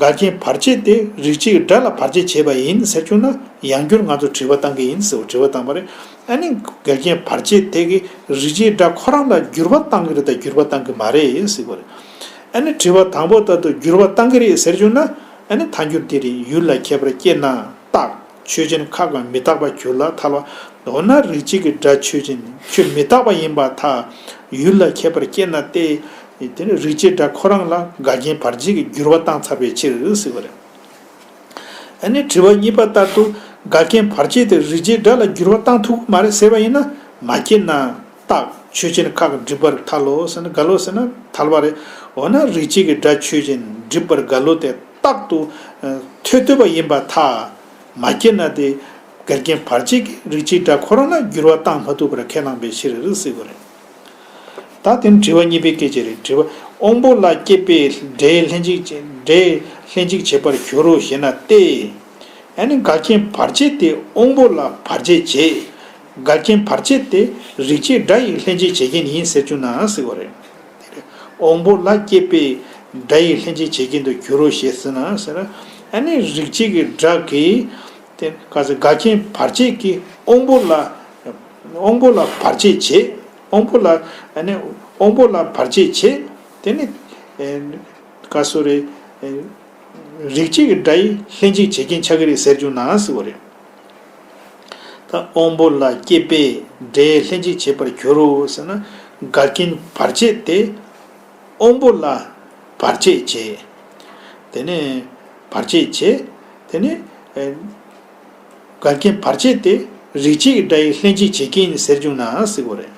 འགལ་རྐྱེན་བར་ཆད་དེ་རིགས་གཅིག་གི་སྒྲ་ལ་བར་ཆད་བྱེད་པ་ཡིན་ཟེར་བྱུང་ན་ཡང་བསྐྱར་ང་ཚོ་དྲི་བ་བཏང་གི་ཡིན་ཟེར་བ་དྲི་བ་བཏང་པ་རེད། ཨ་ནི་འགལ་རྐྱེན་བར་ཆད་དེ་གིས་རིགས་གཅིག་སྒྲ་ཁོ་རང་ལ་འགྱུར་བ་བཏང་གི་རེད་དམ་འགྱུར་བ་བཏང་གི་མ་རེད་ཟེར་བ་རེད། ཨ་ནི་དྲི་བ་དང་པོ་ལྟར་དུ་འགྱུར་བ་བཏང་གི་རེད་ཟེར་བྱུང་ན་ཨ་ནི་ཐལ་འགྱུར་དེ་རེད། ཡུལ་ལ་ཁྱད་པར་སྐྱེས་ན་རྟག་ཆོས་ཅན། ཁ་གང་མི་རྟག་པར་འགྱུར་ལ་ཐལ་བ། འོ་ན་རིགས་གཅིག་གི་སྒྲ་ཆོས་ཅན། ཁྱོད་མི་རྟག་པ་ཡིན་པར་ཐལ། ཡུལ་ལ་ཁྱད་པར་སྐྱེས་ན་སྟེ། དེ་ནི་རིགས་གཅིག་སྒྲ་ཁོ་རང་ལ་འགལ་རྐྱེན་བར་ཆད་ཀྱིས་འགྱུར་བ་བཏང་ཚར་བའི་ཕྱིར་ཟེར་བ་རེད། ཨ་ནི་དྲི་བ་གཉིས་པ་ལྟར་དུ་འགལ་རྐྱེན་བར་ཆད་དེ་རིགས་གཅིག་སྒྲ་ལ་འགྱུར་བ་བཏང་ཐུབ་ཀྱི་མ་རེད་ཟེར་བ་ཡིན་ན་མ་སྐྱེས་ན་རྟག་ཆོས་ཅན། ཁ་གང་སྒྲིབ་པར་ཐལ་ལོ་ཟེར་ན་འགལ་ལོ་ཟེར་ན་ཐལ་བ་རེད། འོ་ན་རིགས་གཅིག་གི་སྒྲ་ཆོས་ཅན། སྒྲིབ་པར་འགལ་ལོ་དེ་རྟག་ཏུ་ཐོས་ཐོས་པ་ཡིན་པར་ཐལ། མ་སྐྱེས་ན་དེ་འགལ་རྐྱེན་བར་ཆད་ཀྱིས་རིགས་གཅིག་སྒྲ་ཁོ་རང་ལ་འགྱུར་བ་བཏང་མ་ཐུབ་པར་ཁས་བླངས་པའི་ཕྱིར་ཟེར་དགོས་རེད། ད་དེ་ནི་དྲི་བ་གཉིས་པའི་སྐད་ཆ་རེད། དྲི་བ། དབང་པོ་ལ་སྐྱེས་པས་སྒྲའི་ལྷན་ཅིག་བྱེད། སྒྲའི་ལྷན་ཅིག་བྱེད་པར་འགྱུར་རོ་ཞེ་ན་སྟེ། ཨ་ནི་འགལ་རྐྱེན་བར་ཆད་དེ་དབང་པོ་ལ་བར་ཆད་བྱེད། འགལ་རྐྱེན་བར་ཆད་དེ་རིགས་གཅིག་སྒྲ་ཡི་ལྷན་ཅིག་བྱེད་རྐྱེན་ཡིན་ཟེར་བཅུག་ན་ཟེར་བ་རེད། དབང་པོ་ལ་སྐྱེས་པས་སྒྲ་ཡི་ལྷན་ཅིག་བྱེད་རྐྱེན་དུ་འགྱུར་རོ་ཞེས་ཟེར་ན་ཟེར་ན། ཨ་ནི་རིགས་གཅིག་གི་སྒྲ་གིས་དེ་ག་ཟེར་འགལ་རྐྱེན་བར་ཆད་ཀྱིས་དབང་པོ་ལ། དབང་པོ་ལ་བར་ཆད་བྱེད། དབང་པོ་ལ་ཨ་ནི་དབང་པོ་ལ་བར་ཆད་བྱེད། དེ་ནི་ག་སོ་རེད། རིགས་གཅིག་གི་སྒྲ་ཡི་ལྷན་ཅིག་བྱེད་རྐྱེན་ཆགས་ཀྱི་རེད་ཟེར་བཅུག་ན་ཟེར་བ་རེད། ད་དབང་པོ་ལ་སྐྱེས་པས་སྒྲའི་ལྷན་ཅིག་བྱེད་པར་འགྱུར་རོ་ཟེར་ན། འགལ་རྐྱེན་བར་ཆད་དེ་དབང་པོ་ལ་བར་ཆད་བྱེད། དེ་ནས་བར་ཆད་བྱེད། དེ་ནས་ཨེ་འགལ་རྐྱེན་བར་ཆད་དེ་རིགས་གཅིག་སྒྲ་ཡི་ལྷན་ཅིག་བྱེད་རྐྱེན་ཟེར་བཅུག་ན་ཟེར་དགོས་རེད།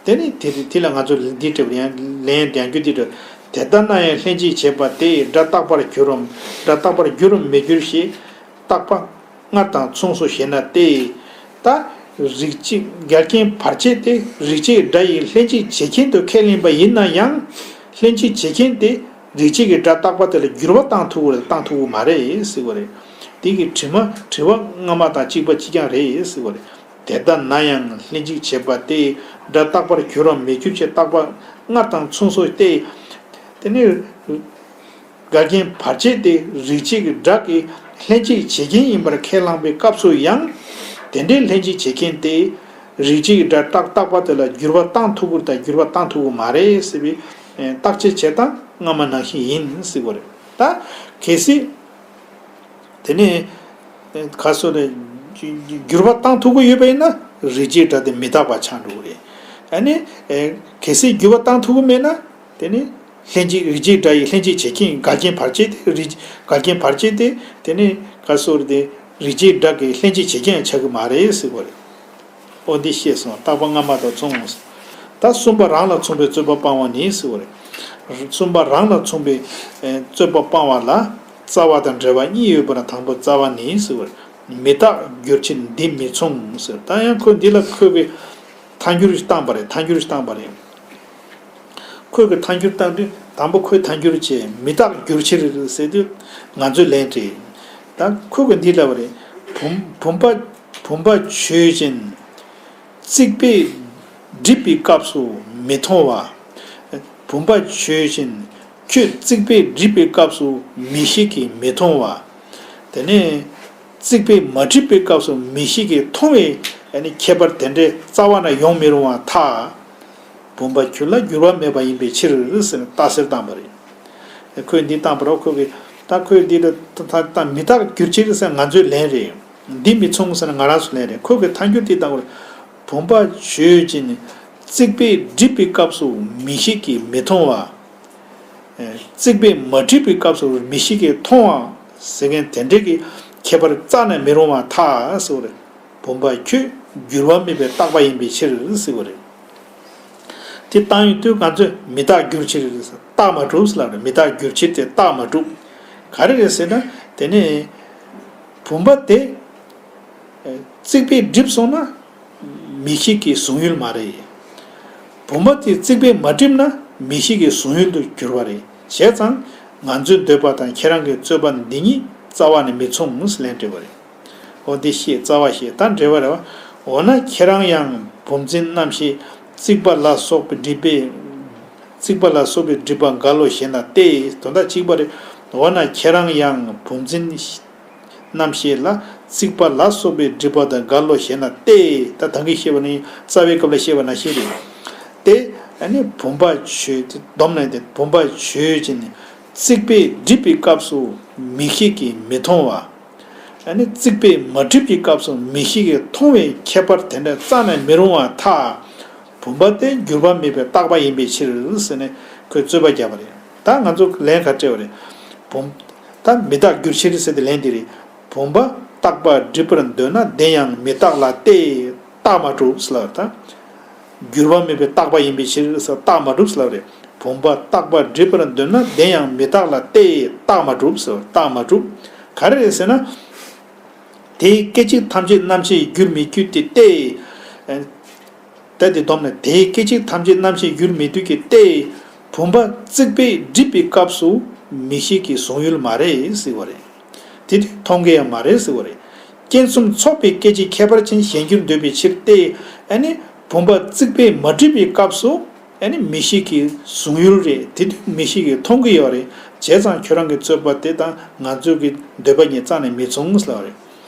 དེ་ནི་དེ་དེ་ལ་ང་ཚོ་འདི་འདྲ་ཡང་ལན་ཡང་རྒྱུ་འདི་འདྲ། དེ་ལྟ་ན་ཡང་ལྷན་ཅིག་བྱེད་པ་དེས་སྒྲ་རྟག་པར་འགྱུར་རམ། སྒྲ་རྟག་པར་འགྱུར་རམ་མི་འགྱུར་ཞེས་རྟག་པ་སྔར་དང་མཚུངས་སོ་ཞེ་ན་སྟེ། ད་རིགས་གཅིག་འགལ་རྐྱེན་བར་ཆད་དེ་རིགས་གཅིག་སྒྲ་ཡི་ལྷན་ཅིག་བྱེད་རྐྱེན་དུ་ཁས་ལེན་པ་ཡིན་ན་ཡང་། ལྷན་ཅིག་བྱེད་རྐྱེན་དེ་རིགས་གཅིག་གི་སྒྲ་རྟག་པ་དེ་ལ་འགྱུར་བ་བཏང་ཐུབ་ཀྱི་རེད་བཏང་ཐུབ་ཀྱི་མ་རེད་ཟེར་བ་རེད། དེ་གི་དྲི་མ་དྲི་བ་སྔ་མ་དང་གཅིག་པ་གཅིག་རྐྱང་རེད་ཟེར་བ་རེད། དེ་ལྟ་ན་ཡང་ལྷན་ཅིག་བྱེད་པ་དེས་སྒྲ་རྟག་པར་འགྱུར་རམ་མི་འགྱུར་ཞེས་རྟག་པ་སྔར་དང་མཚུངས་སོ་སྟེ། དེ་ནི། འགལ་རྐྱེན་བར་ཆད་དེ་རིགས་གཅིག་གི་སྒྲ་གི་ལྷན་ཅིག་བྱེད་རྐྱེན་ཡིན་པར་ཁས་བླངས་པའི་སྐབས་སུ་ཡང་། དེ་འདྲའི་ལྷན་ཅིག་བྱེད་རྐྱེན་དེ་རིགས་གཅིག་གི་སྒྲ་རྟག་རྟག་པ་དེ་ལ་འགྱུར་བ་བཏང་ཐུབ་ཀྱི་རེད་དང་འགྱུར་བ་བཏང་ཐུབ་ཀྱི་མ་རེད་ཟེར་བའི་ཨེ་བརྟག་དཔྱད་བྱེད་སྟངས་སྔ་མ་ནང་བཞིན་ཡིན་ཟེར་བ་རེད། ད་གལ་སྲིད་དེ་ནས་ཨེ་ག་སོ་ནས་འགྱུར་བ་བཏང་ཐུབ་ཀྱི་ཡོད་པ་ཡིན་ན་རིགས་གཅིག་སྒྲ་དེ་མི་རྟག་པ་ཆགས་འགྲོ་གི་རེད། ཨ་ནི་ཨེ་གལ་སྲིད་འགྱུར་བ་བཏང་ཐུབ་ཀྱི་མེད་ན། དེ་ནི་ལྷན་ཅིག་རིགས་གཅིག་སྒྲ་ཡི་ལྷན་ཅིག་བྱེད་རྐྱེན་འགལ་རྐྱེན་བར་ཆད་དེ་རིགས་འགལ་རྐྱེན་བར་ཆད་དེ་དེ་ནི་ག་སོར་དེ་རིགས་གཅིག་སྒྲ་གི་ལྷན་ཅིག་བྱེད་རྐྱེན་ཡང་ཆགས་ཀྱི་མ་རེད་ཟེར་བ་རེད། ཨོ་འདི་ཤེས་སོང་རྟག་པ་སྔ་མ་དང་མཚུངས། ད་གསུམ་པ་རང་ལ་མཚུངས་པའི་རྩོད་པ་སྤང་བ་ནི་ཟེར་བ་རེད། གསུམ་པ་རང་ལ་མཚུངས་པའི་ཨེ་རྩོད་པ་སྤང་བ་ལ་རྩ་བ་དང་འབྲེལ་བ་གཉིས་ཡོད་པ་ན་དང་པོ་རྩ་བ་ནི་ཟེར་བ་རེད། མི་རྟག་འགྱུར་ཕྱིར་འདི་མི་མཚུངས་ཟེར། ད་ཡང་ཁོས་འདི་ལ་ཁོས་པའི་ཐལ་འགྱུར་ཞིག་བཏང་པ་རེད། ཐལ་འགྱུར་ཞིག་བཏང་པ་རེད། ཁོས་ཀྱི་ཐལ་འགྱུར་བཏང་དུས་དང་པོ་ཁོས་ཐལ་འགྱུར་བྱས་མི་རྟག་འགྱུར་ཕྱིར་ཟེར་དུས་ང་ཚོས་ལན་སྤྲད། ད་ཁོས་ཀྱི་འདི་ལབ་པ་རེད། བུམ་བུམ་པ་བུམ་པ་ཆོས་ཅན། རྩིག་པས་བསྒྲིབས་པའི་སྐབས་སུ་མི་མཐོང་བ། བུམ་པ་ཆོས་ཅན། ཁྱོད་རྩིག་པས་བསྒྲིབས་པའི་སྐབས་སུ་མིག་ཤེས་ཀྱིས་མི་མཐོང་བ། དེ་ནས་རྩིག་པས་མ་བསྒྲིབས་པའི་སྐབས་སུ་མིག་ཤེས་ཀྱིས་མཐོང་བའི་ཨ་ནི་ཁྱད་པར་དེ་འདྲའི་རྩ་བ་ནས་ཡོང་མི་རུང་བར་ཐལ། བུམ་པ་ཁྱོད་ལ་འགྱུར་བ་མེད་པ་ཡིན་པའི་ཕྱིར་ཟེར་ནས་རྟགས་གསལ་བཏང་པ་རེད། ཁོས་འདི་བཏང་པ་རེད། ཁོས་ཀྱིས་ད་ཁོས་འདི་ལ་ད་ད་མི་རྟག་འགྱུར་ཕྱིར་ཟེར་ང་ཚོའི་ལན་རེད། འདི་མི་མཚུངས་ཟེར་ན་ང་རང་ཚོའི་ལན་རེད། ཁོས་ཀྱིས་ཐལ་འགྱུར་འདི་བཏང་པ་རེད། བུམ་པ་ཆོས་ཅན། རྩིག་པས་བསྒྲིབས་པའི་སྐབས་སུ་མིག་ཤེས་ཀྱིས་མི་མཐོང་བ། རྩིག་པས་མ་བསྒྲིབས་པའི་སྐབས་སུ་མིག་ཤེས་ཀྱིས་མཐོང་བ་ཟེར་མཁན་དེ་འདྲའི་གི་ཁྱད་པར་རྩ་ནས་མི་རུང་བར་ཐལ་ཟེར་བ་རེད། བུམ་པ་ཁྱོད་འགྱུར་བ་མེད་པའི་རྟག་པ་ཡིན་པའི་ཕྱིར་ཟེར་བ་རེད། དེ་བཏང་ཡོང་དུས་ང་ཚོས་མི་རྟག་འགྱུར་ཕྱིར། རྟགས་མ་གྲུབ་ཟེར་ལབ་རེད། མི་རྟག་འགྱུར་ཕྱིར་དེ་རྟགས་མ་གྲུབ། ག་རེ་རེད་ཟེར་ན། དེ་ནས་བུམ་པ་དེ་རྩིག་པས་བསྒྲིབས་སོང་ན། མིག་ཤེས་ཀྱི་གཟུང་ཡུལ་མ་རེད། བུམ་པ་དེ་རྩིག་པས་མ་བསྒྲིབས་ན་མིག་ཤེས་ཀྱི་གཟུང་ཡུལ་དུ་གྱུར་པ་རེད། བྱས་ཙང་ང་ཚོའི་འདོད་པ་དང་ཁྱེད་རང་གི་རྩོད་པ་འདི་གཉིས་རྩ་བ་ནས་མི་མཚུངས་ལན་སྤྲད་པ་རེད། འོ་འདི་ཤེས། རྩ་བ་ཤེས། ད་འགྲེལ་བ་རེད་བ། འོ་ན་ཁྱེད་རང་ཡང་བུམ་འཛིན་རྣམ་ཤེས་རྩིག་པ་ལ་སོགས་པའི་སྒྲིབ་པས། རྩིག་པ་ལ་སོགས་པའི་སྒྲིབ་པ་འགལ་ལོ་ཞེ་ན་སྟེ། དོན་དག་གཅིག་པ་རེད། འོ་ན་ཁྱེད་རང་ཡང་བུམ་འཛིན་རྣམ་ཤེས་ལ་རྩིག་པ་ལ་སོགས་པའི་སྒྲིབ་པ་དང་འགལ་ལོ་ཞེ་ན་སྟེ། ད་ད་གིན་བཤད་པ་ནི་རྩ་བའི་སྐབས་ལ་བཤད་པ་ནང་བཞིན་རེད། སྟེ། ཨ་ནི་བུམ་པ་ཆོས་དེ་སྡོམ་ནས་དེ་བུམ་པ་ཆོས་ཅན་ནི་རྩིག་པས་བསྒྲིབས་པའི་སྐབས་སུ་མིག་ཤེས་ཀྱིས་མི་མཐོང་བ། ཨ་ནི་རྩིག་པས་མ་བསྒྲིབས་ཀྱི་སྐབས་སུ་མིག་ཤེས་ཀྱིས་མཐོང་བའི་ཁྱད་པར་དེ་འདྲ་རྩ་ནས་མི་རུང་བར་ཐལ། བུམ་པ་དེ་འགྱུར་བ་མེད་པའི་རྟག་པ་ཡིན་པའི་ཕྱིར་ཟེར་ནས་ཁོས་རྩོད་པ་བརྒྱབ་པ་རེད། ད་ང་ཚོ་ལན་ག་སྤྲད་པ་རེད། བུམ། ད་མི་རྟག་འགྱུར་ཕྱིར་ཟེར་ཏེ་ལན་འདི་རེད། བུམ་པ་རྟག་པར་བསྒྲིབས་པར་འདོད་ན་དེ་ཡང་མི་རྟག་ལ་སྟེ། རྟགས་མ་གྲུབ་ཟེར་ལབ་ད། འགྱུར་བ་མེད་པའི་རྟག་པ་ཡིན་པའི་ཕྱིར་ཟེར་རྟགས་མ་གྲུབ་ཟེར་ལབ་རེད། བུམ་པ་རྟག་པར་བསྒྲིབས་པར་འདོད་ན་དེ་ཡང་མི་རྟག་ལ་སྟེ། རྟགས་མ་གྲུབ་ཟེར་རྟགས་མ་གྲུབ། ག་རེ་རེད་ཟེར་ན། དེའི་སྐད་ཅིག་ཐམས་ཅད་རྣམ་ཤེས་འགྱུར་མི་འགྱུར་ཏེ་སྟེ། ད་དེ་སྡོམ་ནས་དེའི་སྐད་ཅིག་ཐམས་ཅད་རྣམ་ཤེས་འགྱུར་མི་འགྱུར་གྱི་སྟེ། བུམ་པ་རྩིག་པས་བསྒྲིབས་པའི་སྐབས་སུ་མིག་ཤེས་ཀྱི་གཟུང་ཡུལ་མ་རེད་ཟེར་བ་རེད། དེ་དུས་མཐོང་གི་ཡང་མ་རེད་ཟེར་བ་རེད། རྐྱེན་གསུམ་ཚོགས་པའི་སྐད་ཅིག་ཁྱད་པར་ཅན་གཞན་འགྱུར་འདོད་པའི་ཕྱིར་ཏེ། ཨ་ནི་བུམ་པ་རྩིག་པས་མ་བསྒྲིབས་པའི་སྐབས་སུ། ཨ་ནི་མིག་ཤེས་ཀྱི་གཟུང་ཡུལ་རེད། དེ་དུས་མིག་ཤེས་ཀྱིས་མཐོང་གི་ཡོད་རེད། བྱས་ཙང་ཁྱོད་རང་གི་རྩོད་པ་དེ་དང་ང་ཚོའི་གི་འདོད་པ་གཉིས་རྩ་ནས་མི་མཚུངས་ལབ་རེད།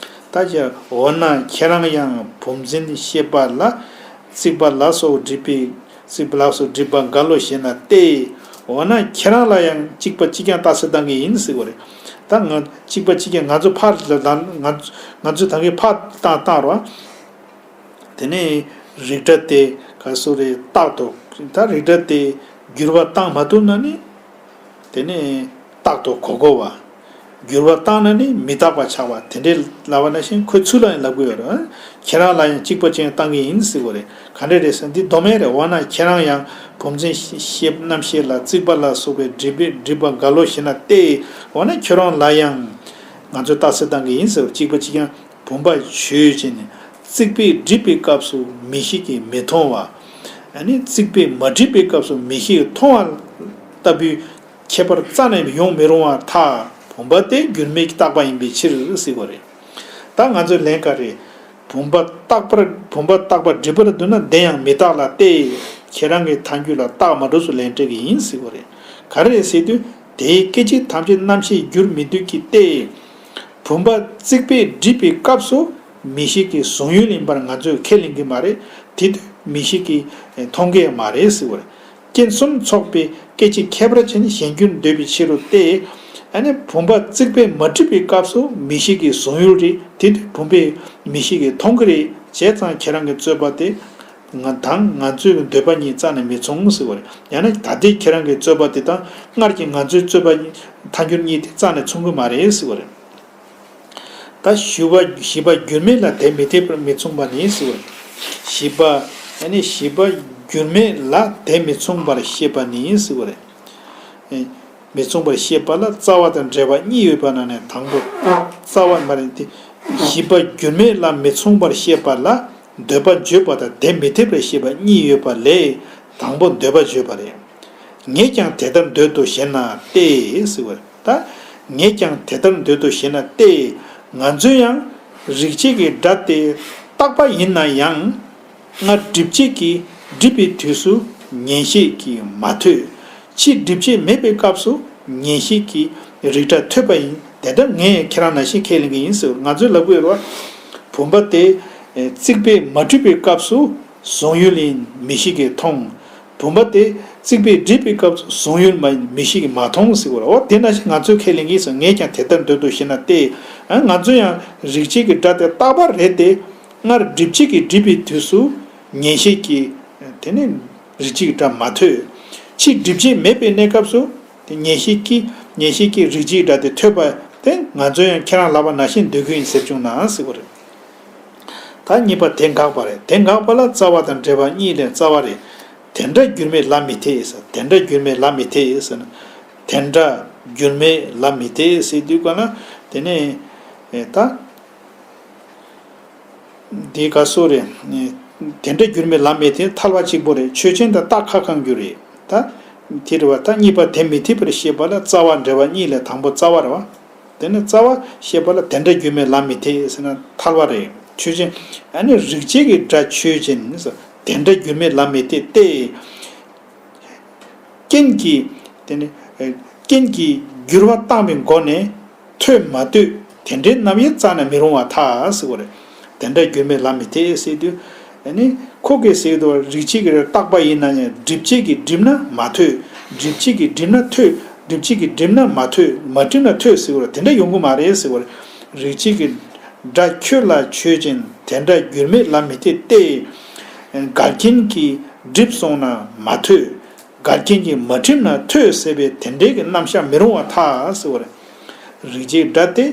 ད་ཅི། འོ་ན་ཁྱེད་རང་ཡང་བུམ་འཛིན་ཤེས་པ་ལ་རྩིག་པ་ལ་སོགས་སྒྲིབ་པའི། རྩིག་པ་ལ་སོགས་སྒྲིབ་པ་འགལ་ལོ་ཞེ་ན་སྟེ། འོ་ན་ཁྱེད་རང་ལ་ཡང་གཅིག་པ་གཅིག་རྐྱང་རྟགས་གསལ་བཏང་གི་ཡིན་ཟེར་བ་རེད། ད་ང་གཅིག་པ་གཅིག་རྐྱང་ང་ཚོ་ཕར་ལ་ང་ང་ཚོ་ད་གིན་ཕར་བཏང་བཏང་རོགས། དེ་ནས་རིགས་འདྲ་དེ་ག་སོ་རེ་རྟག་ཏུ། ད་རིགས་འདྲ་དེ་འགྱུར་བ་བཏང་མ་ཐུབ་ན་ནི། དེ་ནས་རྟག་ཏུ་གོ་དགོས་པ། འགྱུར་བ་བཏང་ན་ནི་མི་རྟག་པ་ཆགས་པ་དེ་འདྲའི་ལབ་པ་ནང་བཞིན་ཁོས་ཚུར་ལ་ཡང་ལབ་དགོས་ཡོད་རེད། ཁྱེད་རང་ལ་ཡང་གཅིག་པ་གཅིག་རྐྱང་བཏང་གི་ཡིན་ཟེར་དགོས་རེད། ག་འདྲ་རེད་ཟེར་ན་འདི་སྡོམ་ཡས་རེད། འོ་ན་ཁྱེད་རང་ཡང་བུམ་འཛིན་ཤེས་རྣམ་ཤེས་ལ་རྩིག་པ་ལ་སོགས་པའི་སྒྲིབ་པའི་སྒྲིབ་པ་འགལ་ལོ་ཞེ་ན་སྟེ། འོ་ན་ཁྱོད་རང་ལ་ཡང་ང་ཚོས་རྟགས་གསལ་བཏང་གི་ཡིན་ཟེར་བ་གཅིག་པ་གཅིག་རྐྱང་། བུམ་པ་ཆོས་ཅན་ནི་རྩིག་པས་བསྒྲིབས་པའི་སྐབས་སུ་མིག་ཤེས་ཀྱིས་མི་མཐོང་བ། ཨ་ནི་རྩིག་པས་མ་བསྒྲིབས་པའི་སྐབས་སུ་མིག་ཤེས་ཀྱིས་མཐོང་བ་ལྟ་བུའི་ཁྱད་པར་རྩ་ནས་ཡོང་མི་རུང་བར་ཐལ། བུམ་པ་དེ་འགྱུར་མེད་ཀྱི་རྟག་པ་ཡིན་པའི་ཕྱིར་ཟེར་བ་རེད། ད་ང་ཚོའི་ལན་ག་རེ། བུམ་པ་རྟག་པར་བུམ་པ་རྟག་པར་བསྒྲིབས་པར་འདོད་ན་དེ་ཡང་མི་རྟག་ལ་སྟེ། ཁྱེད་རང་གི་ཐལ་འགྱུར་ལ་རྟགས་མ་གྲུབ་སུ་ལན་སྤྲད་ཀྱི་ཡིན་ཟེར་བ་རེད། ག་རེ་རེད་ཟེར་དུས། དེའི་སྐད་ཅིག་ཐམས་ཅད་རྣམ་ཤེས་འགྱུར་མི་འདོད་ཀྱི་སྟེ། བུམ་པ་རྩིག་པས་བསྒྲིབས་པའི་སྐབས་སུ་མིག་ཤེས་ཀྱི་གཟུང་ཡུལ་ཡིན་པར་ང་ཚོས་ཁས་ལེན་གྱི་མ་རེད། དེ་དུས་མིག་ཤེས་ཀྱིས་མཐོང་གི་མ་རེད་ཟེར་བ་རེད། རྐྱེན་གསུམ་ཚོགས་པའི་སྐད་ཅིག་ཁྱད་པར་ཅན་གཞན་འགྱུར་འདོད་པའི་ཕྱིར་རོ་སྟེ། ཨ་ནི་བུམ་པ་རྩིག་པས་མ་བསྒྲིབས་པའི་སྐབས་སུ་མིག་ཤེས་ཀྱི་གཟུང་ཡུལ་རེད། དེ་དུས་བུམ་པས་མིག་ཤེས་ཀྱིས་མཐོང་གི་རེད། བྱས་ཙང་ཁྱེད་རང་གི་རྩོད་པ་དེ། ང་དང་ང་ཚོའི་འདོད་པ་གཉིས་རྩ་ནས་མི་མཚུངས་ཟེར་བ་རེད། ཡང་ན་ད་ལྟའི་ཁྱེད་རང་གི་རྩོད་པ་དེ་དང་སྔར་གྱི་ང་ཚོའི་རྩོད་པ་ཐལ་འགྱུར་གཉིས་དེ་རྩ་ནས་མཚུངས་ཀྱི་མ་རེད་ཟེར་བ་རེད། ད་བཞི་པ་བཞི་པ་འགྱུར་མེད་ལ་དེ་མི་འཐད་པར་མི་མཚུངས་པ་ནི་ཟེར་བ་རེད། བཞི་པ་ཨ་ནི་བཞི་པ་འགྱུར་མེད་ལ་དེ་མི་མཚུངས་པར་བཤད་པ་ནི་ཟེར་བ་རེད། མི་མཚུངས་པར་བཤད་པ་ལ་རྩ་བ་དང་འབྲེལ་བ་གཉིས་ཡོད་པ་ནང་ནས་དང་པོ། རྩ་བ་མ་རེད་དེ། བཞི་པ་འགྱུར་མེད་ལ་མི་མཚུངས་པར་བཤད་པ་ལ་འདོད་པ་བརྗོད་པ་དང་དེ་མི་འཐད་པར་བཤད་པ་གཉིས་ཡོད་པ་ལས་དང་པོ་འདོད་པ་བརྗོད་པ་རེད། ངས་ཀྱང་དེ་ལྟར་འདོད་དོ་ཞེ་ན་སྟེ་ཟེར་བ་རེད། ད་ངས་ཀྱང་དེ་ལྟར་འདོད་དོ་ཞེ་ན་སྟེ། ང་ཚོས་ཡང་རིགས་བྱེད་ཀྱི་སྒྲ་དེ་རྟག་པ་ཡིན་ན་ཡང་། སྔར་སྒྲིབ་བྱེད་ཀྱིས་བསྒྲིབས་པའི་དུས་སུ་ཉན་ཤེས་ཀྱིས་མ་ཐོས། ཕྱིས་སྒྲིབ་བྱེད་མེད་པའི་སྐབས་སུ་ཉན་ཤེས་ཀྱིས་རིགས་སྒྲ་ཐོས་པ་ཡིན། དེ་ལྟར་ངས་ཁྱེད་རང་ནང་བཞིན་ཁས་ལེན་གྱི་ཡིན་ཟེར། ང་ཚོས་ལབ་དགོས་རེད་བ། བུམ་པ་དེ་རྩིག་པས་མ་བསྒྲིབས་པའི་སྐབས་སུ་གཟུང་ཡུལ་ཡིན་མིག་ཤེས་ཀྱིས་མཐོང་། བུམ་པ་དེ་རྩིག་པས་བསྒྲིབས་པའི་སྐབས་སུ་གཟུང་ཡུལ་མ་ཡིན་མིག་ཤེས་ཀྱིས་མ་མཐོང་ཟེར་བ་རེད། འོ་དེ་ནང་བཞིན་ང་ཚོས་ཁས་ལེན་གྱི་ཡིན་ཟེར། ངས་ཀྱང་དེ་ལྟར་འདོད་དོ་ཞེ་ན་སྟེ། ང་ཚོ་ཡང་རིགས་བྱེད་ཀྱི་སྒྲ་དེ་རྟག་པ་རེད་དེ། སྔར་སྒྲིབ་བྱེད་ཀྱིས་བསྒྲིབས་པའི་དུས་སུ་ཉན་ཤེས་ཀྱིས་དེ་ནི་རིགས་བྱེད་ཀྱི་སྒྲ་མ་ཐོས། ཕྱིས་སྒྲིབ་བྱེད་མེད་པའི་གནས་སྐབས་སུ་དེ་ཉན་ཤེས་ཀྱིས་ཉན་ཤེས་ཀྱིས་རིགས་བྱེད་ཀྱི་སྒྲ་དེ་ཐོས་པ་དེ་ང་ཚོ་ཡང་ཁྱེད་རང་ལབ་པ་ནང་བཞིན་འདོད་ཀྱི་ཡིན་ཟེར་བྱུང་ན་ཟེར་བ་རེད། ད་གཉིས་པ་དེ་འགག་པ་རེད། དེ་འགག་པ་ལ་རྩ་བ་དང་འབྲེལ་བ་གཉིས་ལས་རྩ་བ་རེད། དེ་འདྲ་འགྱུར་མེད་ལ་མི་འཐད་ཟེར། དེ་འདྲ་འགྱུར་མེད་ལ་མི་འཐད་ཟེར་ན། དེ་འདྲ་འགྱུར་མེད་ལ་མི་འཐད་ཟེར་དུས་ག་ན་དེ་ནས་ད། འདི་ག་སོ་རེད། དེ་འདྲ་འགྱུར་མེད་ལ་མི་འཐད་ཐལ་བ་གཅིག་པོ་རེད། ཆོས་ཅན་དང་རྟགས་ཁ་གང་འགྱུར་རེད། ད། དེ་རེད་བ། ད་གཉིས་པ་དེ་མི་འཐད་པར་ཤེས་པ་ལ་རྩ་བ་འབྲེལ་བ་གཉིས་ལས་དང་པོ་རྩ་བ་རེད་བ། དེ་ནི་རྩ་བ་ཤེས་པ་ལ་དེ་འདྲ་འགྱུར་མེད་ལ་མི་འཐད་ཟེར་ན་ཐལ་བ་རེད། ཆོས་ཅན། ཨ་ནི་རིགས་གཅིག་གི་སྒྲ་ཆོས་ཅན་ཟེར། དེ་འདྲ་འགྱུར་མེད་ལ་མི་འཐད་དེ། རྐྱེན་གྱིས། དེ་ནི། རྐྱེན་གྱིས་འགྱུར་བ་བཏང་བའི་སྒོ་ནས་ཐོས་མ་ཐོས་དེ་འདྲའི་རྣམ་དབྱེ་བཙལ་ན་མི་རུང་བར་ཐལ་ཟེར་བ་རེད། དེ་འདྲ་འགྱུར་མེད་ལ་མི་འཐད་ཟེར་དུས། ཨ་ནི་ཁོ་གིས་ཟེར་དུས་རིགས་གཅིག་གི་རྟག་པ་ཡིན་ན་ཡང་སྒྲིབ་བྱེད་ཀྱིས་བསྒྲིབས་ན་མ་ཐོས། སྒྲིབ་བྱེད་ཀྱིས་བསྒྲིབས་ན་ཐོས། སྒྲིབ་བྱེད་ཀྱིས་བསྒྲིབས་ན་མ་ཐོས། མ་བསྒྲིབས་ན་ཐོས་ཟེར་བ་རེད། དེ་འདྲ་ཡོང་གི་མ་རེད་ཟེར་བ་རེད། རིགས་གཅིག་གི་སྒྲ་ཁྱོད་ལ་ཆོས་ཅན། དེ་འདྲ་འགྱུར་མེད་ལ་མི་འཐད་དེ། འགལ་རྐྱེན་གྱིས་བསྒྲིབས་སོང་ན་མ་ཐོས། འགལ་རྐྱེན་གྱིས་མ་བསྒྲིབས་ན་ཐོས་ཟེར་བའི་དེ་འདྲའི་གི་རྣམ་གཞག་མི་རུང་བར་ཐལ་ཟེར་བ་རེད། རིགས་གཅིག་སྒྲ་སྟེ།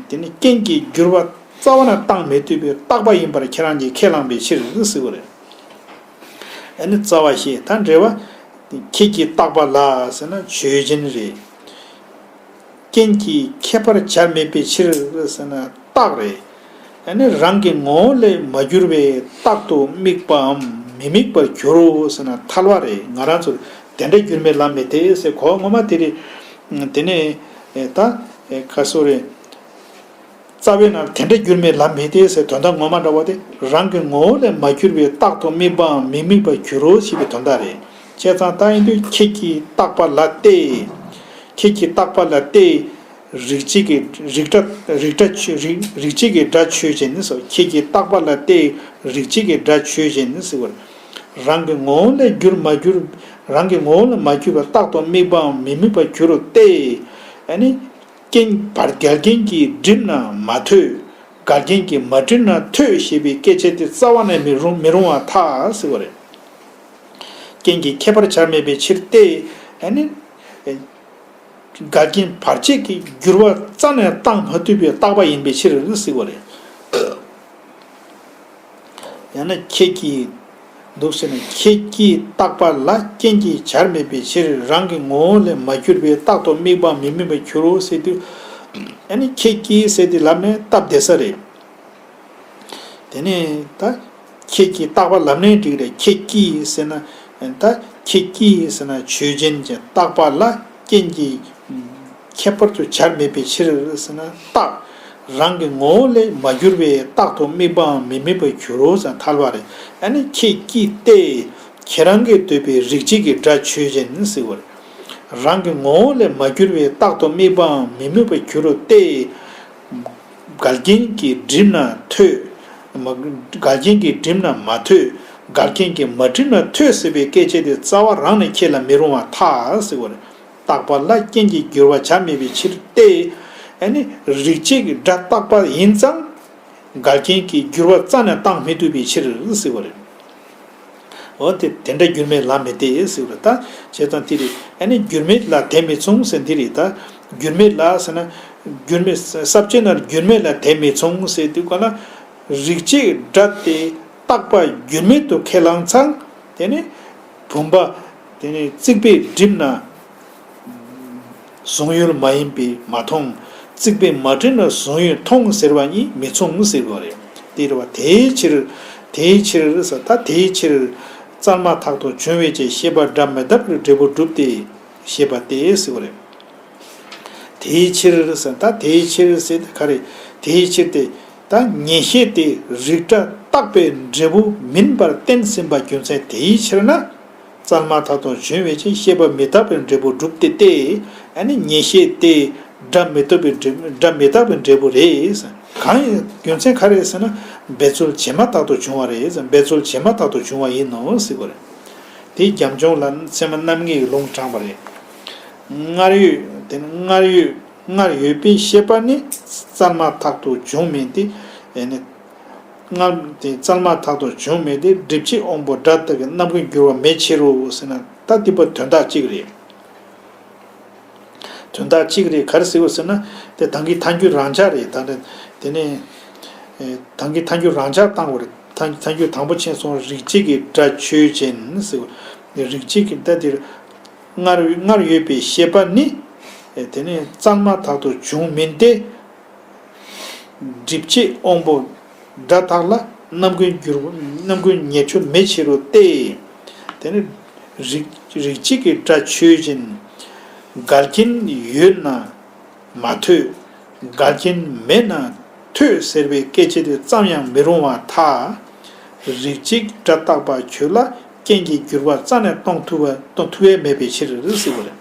དེ་ནི་རྐྱེན་གྱིས་འགྱུར་བ་རྩ་བ་ནས་བཏང་མི་ཐུབ་པའི་རྟག་པ་ཡིན་པར་ཁྱེད་རང་གིས་ཁས་བླངས་པའི་ཕྱིར་ཟེར་བ་རེད། ཨ་ནི་རྩ་བ་ཤེས་ད་འགྲེལ་བ། ཁྱེད་ཀྱིས་རྟག་པ་ལ་ཟེར་ན་ཆོས་ཅན་རེད། རྐྱེན་གྱིས་ཁྱད་པར་བྱར་མེད་པའི་ཕྱིར་ཟེར་ན་རྟགས་རེད། ཨ་ནི་རང་གི་ངོ་བོ་ལས་མ་གྱུར་པའི་རྟག་ཏུ་དམིགས་པའམ་མི་དམིགས་པར་འགྱུར་རོ་ཟེར་ན་ཐལ་བ་རེད། ང་རང་ཚོར་དེ་འདྲ་འགྱུར་མེད་ལ་མི་འཐད་ཟེར་གོ་ངོ་མ་དེ་རེད། དེ་ནས་ད་ག་སོ་རེད། རྩ་བའི་ནང་དེ་འདྲ་འགྱུར་མེད་ལ་མི་འཐད་ཟེར་དོན་དག་ངོ་མ་འདྲ་བ་དེ་རང་གི་ངོ་བོ་ལས་མ་གྱུར་པའི་རྟག་ཏུ་དམིགས་པའམ་མི་དམིགས་པར་འགྱུར་རོ་ཞེས་པའི་དོན་དག་རེད། བྱས་ཙང་ད་ཡིན་དུས་ཁྱེད་ཀྱིས་རྟག་པ་ལ་སྟེ། ཁྱེད་ཀྱིས་རྟག་པ་ལ་སྟེ། རིགས་གཅིག་གི་རིགས་སྒྲ་རིགས་སྒྲ་ཆོས་རིགས་རིགས་གཅིག་གི་སྒྲ་ཆོས་ཅན་ཟེར། ཁྱེད་ཀྱིས་རྟག་པ་ལ་སྟེ། རིགས་གཅིག་གི་སྒྲ་ཆོས་ཅན་ཟེར་བར། རང་གི་ངོ་བོ་ལས་གྱུར་མ་གྱུར། རང་གི་ངོ་བོ་ལས་མ་གྱུར་པ་རྟག་ཏུ་དམིགས་པའམ་མི་དམིགས་པར་འགྱུར་རོ་སྟེ། ཨ་ནི། རྐྱེན་བར་འགལ་རྐྱེན་གྱིས་བསྒྲིབས་ན་མ་ཐོས། འགལ་རྐྱེན་གྱིས་མ་བསྒྲིབས་ན་ཐོས་ཞེས་པའི་སྐད་ཆ་དེ་རྩ་བ་ནས་མི་རུང་མི་རུང་བར་ཐལ་ཟེར་བ་རེད། རྐྱེན་གྱིས་ཁྱད་པར་བྱར་མེད་པའི་ཕྱིར་ཏེ། ཨ་ནི། འགལ་རྐྱེན་བར་ཆད་ཀྱིས་འགྱུར་བ་རྩ་ནས་བཏང་མ་ཐུབ་པའི་རྟག་པ་ཡིན་པའི་ཕྱིར་ཟེར་བ་རེད། ཡང་ན་ཁྱེད་ཀྱིས། འདུག་ཟེར་ན་ཁྱེད་ཀྱིས་རྟག་པ་ལ་རྐྱེན་གྱིས་བྱར་མེད་པའི་ཕྱིར་རང་གི་ངོ་བོ་ལས་མ་གྱུར་པའི་རྟག་ཏུ་དམིགས་པའམ་མི་དམིགས་པར་འགྱུར་རོ་ཟེར་དུས། ཨ་ནི་ཁྱེད་ཀྱིས་ཟེར་དེ་ལབ་ནས་སྟབས་བདེ་ས་རེད། དེ་ནས་ད་ཁྱེད་ཀྱིས་རྟག་པ་ལབ་ནའི་འགྲིག་རེད། ཁྱེད་ཀྱིས་ཟེར་ན། ད་ཁྱེད་ཀྱིས་ཟེར་ན་ཆོས་ཅན་གྱི་རྟག་པ་ལ་རྐྱེན་གྱིས་ཁྱད་པར་དུ་བྱར་མེད་པའི་ཕྱིར་ཟེར་ན་རྟག་རང་གི་ངོ་བོ་ལས་མ་གྱུར་པའི་རྟག་ཏུ་དམིགས་པའམ་མི་དམིགས་པར་འགྱུར་རོ་ཟེར་ཐལ་བ་རེད། ཨ་ནི་ཁྱེད་ཀྱིས་ཏེ། ཁྱེད་རང་གིས་འདོད་པའི་རིགས་གཅིག་གི་སྒྲ་ཆོས་ཅན་ཟེར་བ་རེད། རང་གི་ངོ་བོ་ལས་མ་གྱུར་པའི་རྟག་ཏུ་དམིགས་པའམ་མི་དམིགས་པར་འགྱུར་རོ་སྟེ། འགལ་རྐྱེན་གྱིས་བསྒྲིབས་ན་ཐོས། མ། འགལ་རྐྱེན་གྱིས་བསྒྲིབས་ན་མ་ཐོས། འགལ་རྐྱེན་གྱིས་མ་བསྒྲིབས་ན་ཐོས་ཟེར་བའི་སྐད་ཆ་དེ་རྩ་བ་རང་ནས་ཁྱེད་ལ་མི་རུང་བར་ཐལ་ཟེར་བ་རེད། རྟག་པ་ལ་རྐྱེན་གྱིས་འགྱུར་བ་བྱར་མེད་པའི་ཕྱིར་ཏེ། ཨ་ནི་རིགས་གཅིག་གི་སྒྲ་རྟག་པ་ཡིན་ཙང་། འགལ་རྐྱེན་གྱིས་འགྱུར་བ་རྩ་ནས་བཏང་མི་ཐུབ་པའི་ཕྱིར་ཟེར་བ་རེད། འོ་དེ་དེ་འདྲ་འགྱུར་མེད་ལ་མི་འཐད་ཟེར་བ་རེད། ད་བྱས་ཙང་དེ་རེད། ཨ་ནི་འགྱུར་མེད་ལ་དེ་མི་མཚུངས་ཟེར་འདི་རེད། ད་འགྱུར་མེད་ལ་ཟེར་ན། འགྱུར་མེད་ས་བཅད་ན་འགྱུར་མེད་ལ་དེ་མི་མཚུངས་ཟེར་དུས་ག་ལ། རིགས་གཅིག་སྒྲ་སྟེ་རྟག་པ་འགྱུར་མེད་དུ་ཁས་བླངས་ཙང་། དེ་ནི་བུམ་པ། དེ་ནི་རྩིག་པས་བསྒྲིབས་ན་གཟུང་ཡུལ་མ་ཡིན་པས་མ་མཐོང་། རྩིག་པས་མ་བསྒྲིབས་ན་གཟུང་ཡུལ་མཐོང་ཟེར་བ་གཉིས་མི་མཚུངས་ཟེར་བ་རེད། དེ་རེད་བ། དེའི་ཕྱིར། དེའི་ཕྱིར་ཟེར། ད་དེའི་ཕྱིར། བཙལ་མ་ཐག་ཏུ་བྱུང་བའི་ཕྱིར་ཤེས་པ་སྒྲ་མི་རྟག་པའི་འབྲས་བུ་གྲུབ་སྟེ། ཞེས་པ་སྟེ་ཟེར་བ་རེད། དེའི་ཕྱིར་ཟེར། ད་དེའི་ཕྱིར་ཟེར་དེ་ག་རེ། དེའི་ཕྱིར་དེ། ད་ངེས་ཤེས་དེ་རིགས་སྒྲ་རྟག་པའི་འབྲས་བུ་མིན་པར་བསྟན་ཟིན་པ་རྒྱུ་མཚན་དེའི་ཕྱིར་ན། བཙལ་མ་ཐག་ཏུ་བྱུང་བའི་ཕྱིར་ཤེས་པ་མི་རྟག་པའི་འབྲས་བུ་གྲུབ་སྟེ་སྟེ། ཨ་ནི་ངེས་ཤེས་དེ་སྒྲ་མི་རྟག་པའི་འབྲས། སྒྲ་མི་རྟག་པའི་འབྲས་བུ་རེད། གང་ཡིན་རྒྱུ་མཚན་ག་རེ་ཟེར་ན། འབད་རྩོལ་བྱས་མ་ཐག་ཏུ་བྱུང་བ་རེད། འབད་རྩོལ་བྱས་མ་ཐག་ཏུ་བྱུང་བ་ཡིན་ནོ་ཟེར་བ་རེད། དེ་རྒྱབ་ལྗོངས་ལ་ཚད་མ་རྣམ་ངེས་ཀྱི་ལུང་དྲངས་པ་རེད། སྔར་ཡོད། དེ་ནི་སྔར་ཡོད། སྔར་ཡོད་པའི་ཤེས་པ་ནི་བཙལ་མ་ཐག་ཏུ་བྱུང་མིན་ཏེ། ཨེ་ནི། སྔར་དེ་བཙལ་མ་ཐག་ཏུ་བྱུང་མིན་ཏེ་སྒྲིབ་བྱེད་དབང་པོ་སྒྲ་དག་གི་རྣམ་ཀུན་འགྱུར་བ་མེད་ཕྱིར་རོ་ཟེར་ན། ད་འདི་པ་དོན་དག་གཅིག་རེད། དོན་དག་གཅིག་རེད། ག་རེ་ཟེར་བ་ཟེར་ན། དེ་དང་གི་ཐལ་འགྱུར་རང་འཇགས་རེད། ད་ནི་དེ་ནི། ཨེ། དང་གི་ཐལ་འགྱུར་རང་འཇགས་བཏང་བ་རེད། ཐལ་འགྱུར་དང་པོ་ཕྱིན་སོང་། རིགས་གཅིག་གི་སྒྲ་ཆོས་ཅན་ཟེར་བ། རིགས་གཅིག་གི་སྒྲ་དེར་སྔར་སྔར་ཡོད་པའི་ཤེས་པ་ནི། དེ་ནི་བཙལ་མ་ཐག་ཏུ་བྱུང་མིན་ཏེ། སྒྲིབ་བྱེད་དབང་པོ་སྒྲ་རྟག་ལ་རྣམ་ཀུན་འགྱུར་རྣམ་ཀུན་ཉེར་སྦྱོར་མེད་ཕྱིར་རོ་སྟེ། དེ་ནི་རིགས་རིགས་གཅིག་གི་སྒྲ་ཆོས་ཅན། འགལ་རྐྱེན་ཡོད་ན་མ་ཐོས། འགལ་རྐྱེན་མེད་ན་ཐོས་ཟེར་བའི་སྐད་ཆ་དེ་ཙམ་ཡང་མི་རུང་བར་ཐལ། རིགས་གཅིག་སྒྲ་རྟག་པ་ཁྱོད་ལ་རྐྱེན་གྱིས་འགྱུར་བ་རྩ་ནས་གཏོང་ཐུབ་པ་གཏོང་ཐུབ་པ་མེད་པའི་ཕྱིར་ཟེར་བ་རེད།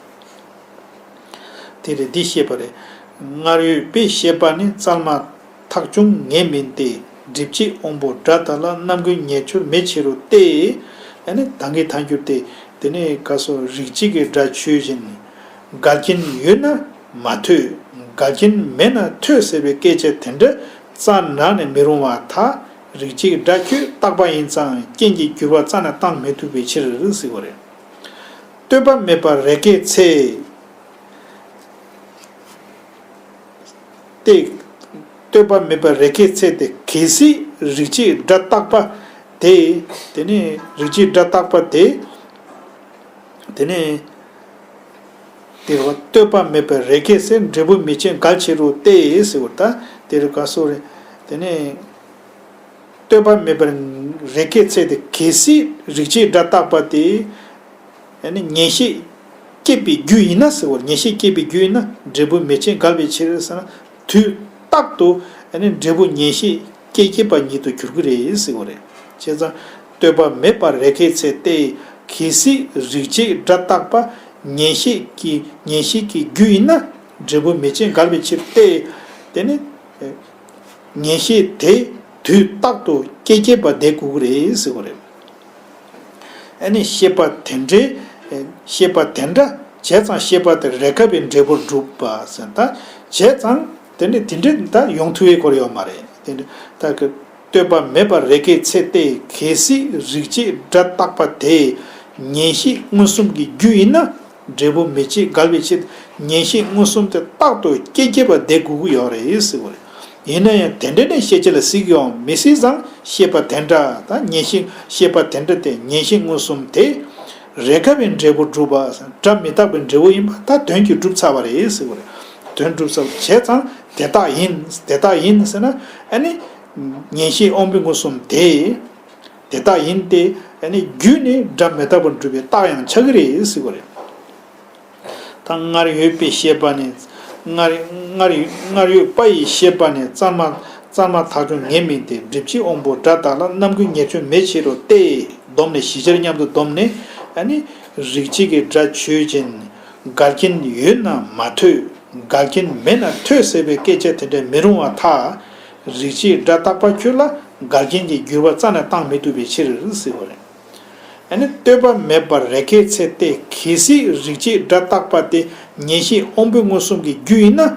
དེ་རེད། འདི་ཤེས་པ་རེད། སྔར་ཡོད་པའི་ཤེས་པ་ནི་བཙལ་མ་ཐག་བྱུང་ངེས་མིན་ཏེ། སྒྲིབ་བྱེད་དབང་པོ་སྒྲ་དག་ལ་རྣམ་ཀུན་ཉེར་སྦྱོར་མེད་ཕྱིར་རོ་སྟེ། ཨ་ནི་དང་གི་ཐལ་འགྱུར་ཏེ། དེ་ནི་ག་སོ་རིགས་གཅིག་གི་སྒྲ་ཆོས་ཅན། འགལ་རྐྱེན་ཡོད་ན་མ་ཐོས། འགལ་རྐྱེན་མེད་ན་ཐོས་ཟེར་བའི་སྐད་ཆ་དེ་འདྲ་རྩ་ནས་མི་རུང་བར་ཐལ། རིགས་གཅིག་སྒྲ་ཁྱོད་རྟག་པ་ཡིན་ཙང་རྐྱེན་གྱིས་འགྱུར་བ་རྩ་ནས་བཏང་མི་ཐུབ་པའི་ཕྱིར་ཟེར་བ་རེད། ལྟོས་པ་མེད་པར་རེ་ཁའི་ཚེ། སྟེ། ལྟོས་པ་མེད་པར་རེ་ཁའི་ཚེ་སྟེ། གལ་སྲིད་རིགས་གཅིག་སྒྲ་རྟག་པ་དེ། དེ་ནི་རིགས་གཅིག་སྒྲ་རྟག་པ་དེ། དེ་ནི། དེ་རུ་ལྟོས་པ་མེད་པར་རེ་ཁའི་ཚེ། འབྲས་བུ་མེད་ཅེས་འགལ་ཕྱིར་རོ་སྟེ་ཟེར་བ་ད། དེ་རུ་ག་སོ་རེ། དེ་ནི། ལྟོས་པ་མེད་པར་རེ་ཁའི་ཚེ་སྟེ། གལ་སྲིད་རིགས་གཅིག་སྒྲ་རྟག་པ་དེ། ཨ་ནི་ངེས་ཤེས་སྐྱེས་པའི་རྒྱུ་ཡིན་ན་ཟེར་བ། ངེས་ཤེས་སྐྱེས་པའི་རྒྱུ་ཡིན་ན་འབྲས་བུ་མེད་ཅེས་འགལ་བའི་ཕྱིར་ཟེར་ན། དུས་རྟག་ཏུ་ཨ་ནི་འབྲས་བུ་ངེས་ཤེས་སྐྱེ་སྐྱེས་པ་ཉིད་དུ་འགྱུར་གྱི་རེད་ཟེར་བ་རེད། བྱས་ཙང་ལྟོས་པ་མེད་པར་རེ་ཁའི་ཚེ་སྟེ། གལ་སྲིད་རིགས་གཅིག་སྒྲ་རྟག་པ་ངེས་ཤེས་ཀྱི་ངེས་ཤེས་ཀྱི་རྒྱུ་ཡིན་ན་འབྲས་བུ་མེད་ཅེས་འགལ་བའི་ཕྱིར་ཏེ། དེ་ནི་ངེས་ཤེས་དེ་དུས་རྟག་ཏུ་སྐྱེ་སྐྱེས་པ་བསྡད་དགོས་ཀྱི་རེད་ཟེར་བ་རེད། ཨ་ནི་ཤེས་པ་དེ་འདྲའི། ཤེས་པ་དེ་འདྲ་བྱས་ཙང་ཤེས་པ་དེ་རེ་ཁ་བའི་འབྲས་བུར་གྲུབ་པ་ཟེར། ད་བྱས་ཙང་དེ་འདྲ་དེ་འདྲ་ད་ཡོང་ཐུབ་པའི་སྐོར་ཡོད་མ་རེད། དེ་འདྲ་ད་གི་ལྟོས་པ་མེད་པར་རེ་ཁའི་ཚེ་སྟེ། གལ་སྲིད་རིགས་གཅིག་སྒྲ་རྟག་པ་དེ་ངེས་ཤེས་མངོན་སུམ་གྱི་རྒྱུ་ཡིན་ན། འབྲས་བུ་མེད་ཅེས་འགལ་བའི་ཕྱིར། ངེས་ཤེས་མངོན་སུམ་དེ་རྟག་ཏུ་སྐྱེ་སྐྱེས་པ་བསྡད་དགོས་ཀྱི་ཡོད་རེད་ཟེར་བ་རེད། ཡིན་ན་ཡང་དེ་འདྲ་ནི་ཤེས་བྱ་ལ་གཟིགས་ཡོང་མི་སྲིད་ཙང་། ཤེས་པ་དེ་འདྲ་ད་ངེས་ཤེས་ཤེས་པ་དེ་འདྲ་སྟེ། ངེས་ཤེས་མངོན་སུམ་དེ་རེ་ཁ་བའི་འབྲས་བུར་གྲུབ་པ། སྒྲ་མི་རྟག་པའི་འབྲས་བུ་ཡིན་པ་ད་དོན་གྱིས་གྲུབ་ཚར་བ་རེད་ཟེར་བ་རེད། དོན་གྲུབ་ཚར་བ་བྱས་ཙང་དེ་རྟག་ཡིན་དེ་རྟག་ཡིན་ཟེར་ན། ཨ་ནི་ངེས་ཤེས་དབང་པོའི་མངོན་སུམ་དེ། དེ་རྟག་ཡིན་ཏེ། ཨ་ནི་རྒྱུ་ནི་སྒྲ་མི་རྟག་པར་སྒྲུབ་པའི་རྟགས་ཡང་ཆགས་ཀྱི་རེད་ཟེར་བ་རེད། ད་སྔར་ཡོད་པའི་ཤེས་པ་ནི། སྔར་སྔར་སྔར་ཡོད་པ་ཡི་ཤེས་པ་ནི་བཙལ་མ་བཙལ་མ་ཐག་ཆོད་ངེས་མིན་ཏེ། སྒྲིབ་བྱེད་དབང་པོ་སྒྲ་དག་ལ་རྣམ་ཀུན་ཉེར་སྦྱོར་མེད་ཕྱིར་རོ་སྟེ། བསྡོམས་ནས་བཞི་ཆར་མཉམ་དུ་བསྡོམས་ནས། ཨ་ནི་རིགས་གཅིག་གི་སྒྲ་ཆོས་ཅན། འགལ་རྐྱེན་ཡོད་ན་མ་ཐོས། འགལ་རྐྱེན་མེད་ན་ཐོས་ཟེར་བའི་སྐད་ཆ་དེ་འདྲ་མི་རུང་བར་ཐལ། རིགས་གཅིག་སྒྲ་རྟག་པ་ཁྱོད་ལ་འགལ་རྐྱེན་གྱིས་འགྱུར་བ་རྩ་ནས་བཏང་མི་ཐུབ་པའི་ཕྱིར་ཟེར་བ་རེད། ཨ་ནི་ལྟོས་པ་མེད་པར་རེ་ཁའི་ཚེ་སྟེ། གལ་སྲིད་རིགས་གཅིག་སྒྲ་རྟག་པ་དེ་ངེས་ཤེས་དབང་པོའི་མངོན་སུམ་གྱི་རྒྱུ་ཡིན་ན།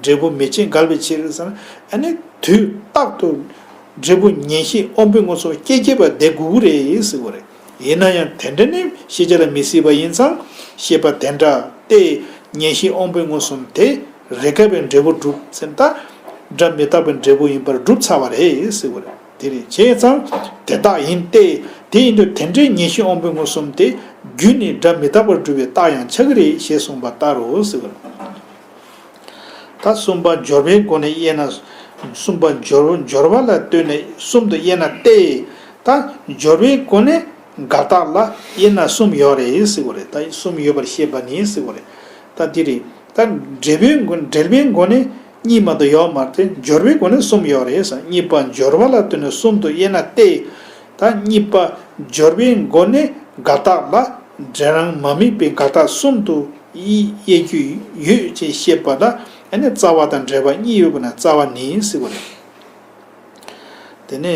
འབྲས་བུ་མེད་ཅེས་འགལ་བའི་ཕྱིར་ཟེར་ན། ཨ་ནི་དུས་རྟག་ཏུ་འབྲས་བུ་ངེས་ཤེས་དབང་པོའི་མངོན་སུམ་སྐྱེ་སྐྱེས་པ་བསྡད་དགོས་ཀྱི་རེད་ཟེར་བ་རེད། ཡིན་ན་ཡང་དེ་འདྲ་ནི་ཤེས་བྱ་ལ་མི་སྲིད་པ་ཡིན་ཙང་། ཤེས་པ་དེ་འདྲ་སྟེ། ངེས་ཤེས་དབང་པོའི་མངོན་སུམ་དེ་རེ་ཁ་བའི་འབྲས་བུ་གྲུབ་ཟེར་ན། ད་སྒྲ་མི་རྟག་པའི་འབྲས་བུ་ཡིན་པར་གྲུབ་ཚར་བ་རེད་ཟེར་བ་རེད། དེ་རེད། བྱས་ཙང་དེ་རྟག་ཡིན་ཏེ། དེ་ཡིན་དུས་དེ་འདྲའི་ངེས་ཤེས་དབང་པོའི་མངོན་སུམ་དེ་རྒྱུ་ནི་སྒྲ་མི་རྟག་པར་སྒྲུབ་པའི་རྟགས་ཡང་ཆགས་ཀྱི་རེད་ཞེས་གསུངས་པ་ལྟར་རོ་ཟེར་བ་རེད། ད་གསུམ་པ་སྦྱོར་བའི་སྒོ་ནས་དབྱེ་ན། གསུམ་པ་སྦྱོར་སྦྱོར་བ་ལ་ལྟོས་ནས་གསུམ་དུ་དབྱེ་ན་སྟེ། ད་སྦྱོར་བའི་སྒོ་ནས་འགལ་རྟགས་ལ་དབྱེ་ན་གསུམ་ཡོད་རེད་ཟེར་བ་རེད། ད་གསུམ་ཡོད་པར་བཤད་པ་ནི་ཟེར་བ་རེད། ད་འདི་རེད། ད་འབྲེལ་བའི་སྒོ་འབྲེལ་བའི་སྒོ་ནས་གཉིས་མ་གཏོགས་ཡོད་མ་རེད་དེ། སྦྱོར་བའི་སྒོ་ནས་གསུམ་ཡོད་རེད་ཟེར། གཉིས་པ་སྦྱོར་བ་ལ་ལྟོས་ནས་གསུམ་དུ་དབྱེ་ན་སྟེ། ད་གཉིས་པ་སྦྱོར་བའི་སྒོ་ནས་འགལ་རྟགས་ལ་འབྲས་རང་མ་དམིགས་པའི་འགལ་རྟགས་གསུམ་དུ་དབྱེ་དབྱེ་རྒྱུ་ཡོད་ཅེས་བཤད་པ་ལ། ཨ་ནི་རྩ་བ་དང་འབྲེལ་བ་གཉིས་ཡོད་པ་ན་རྩ་བ་ནི་ཟེར་བ་རེད། དེ་ནས་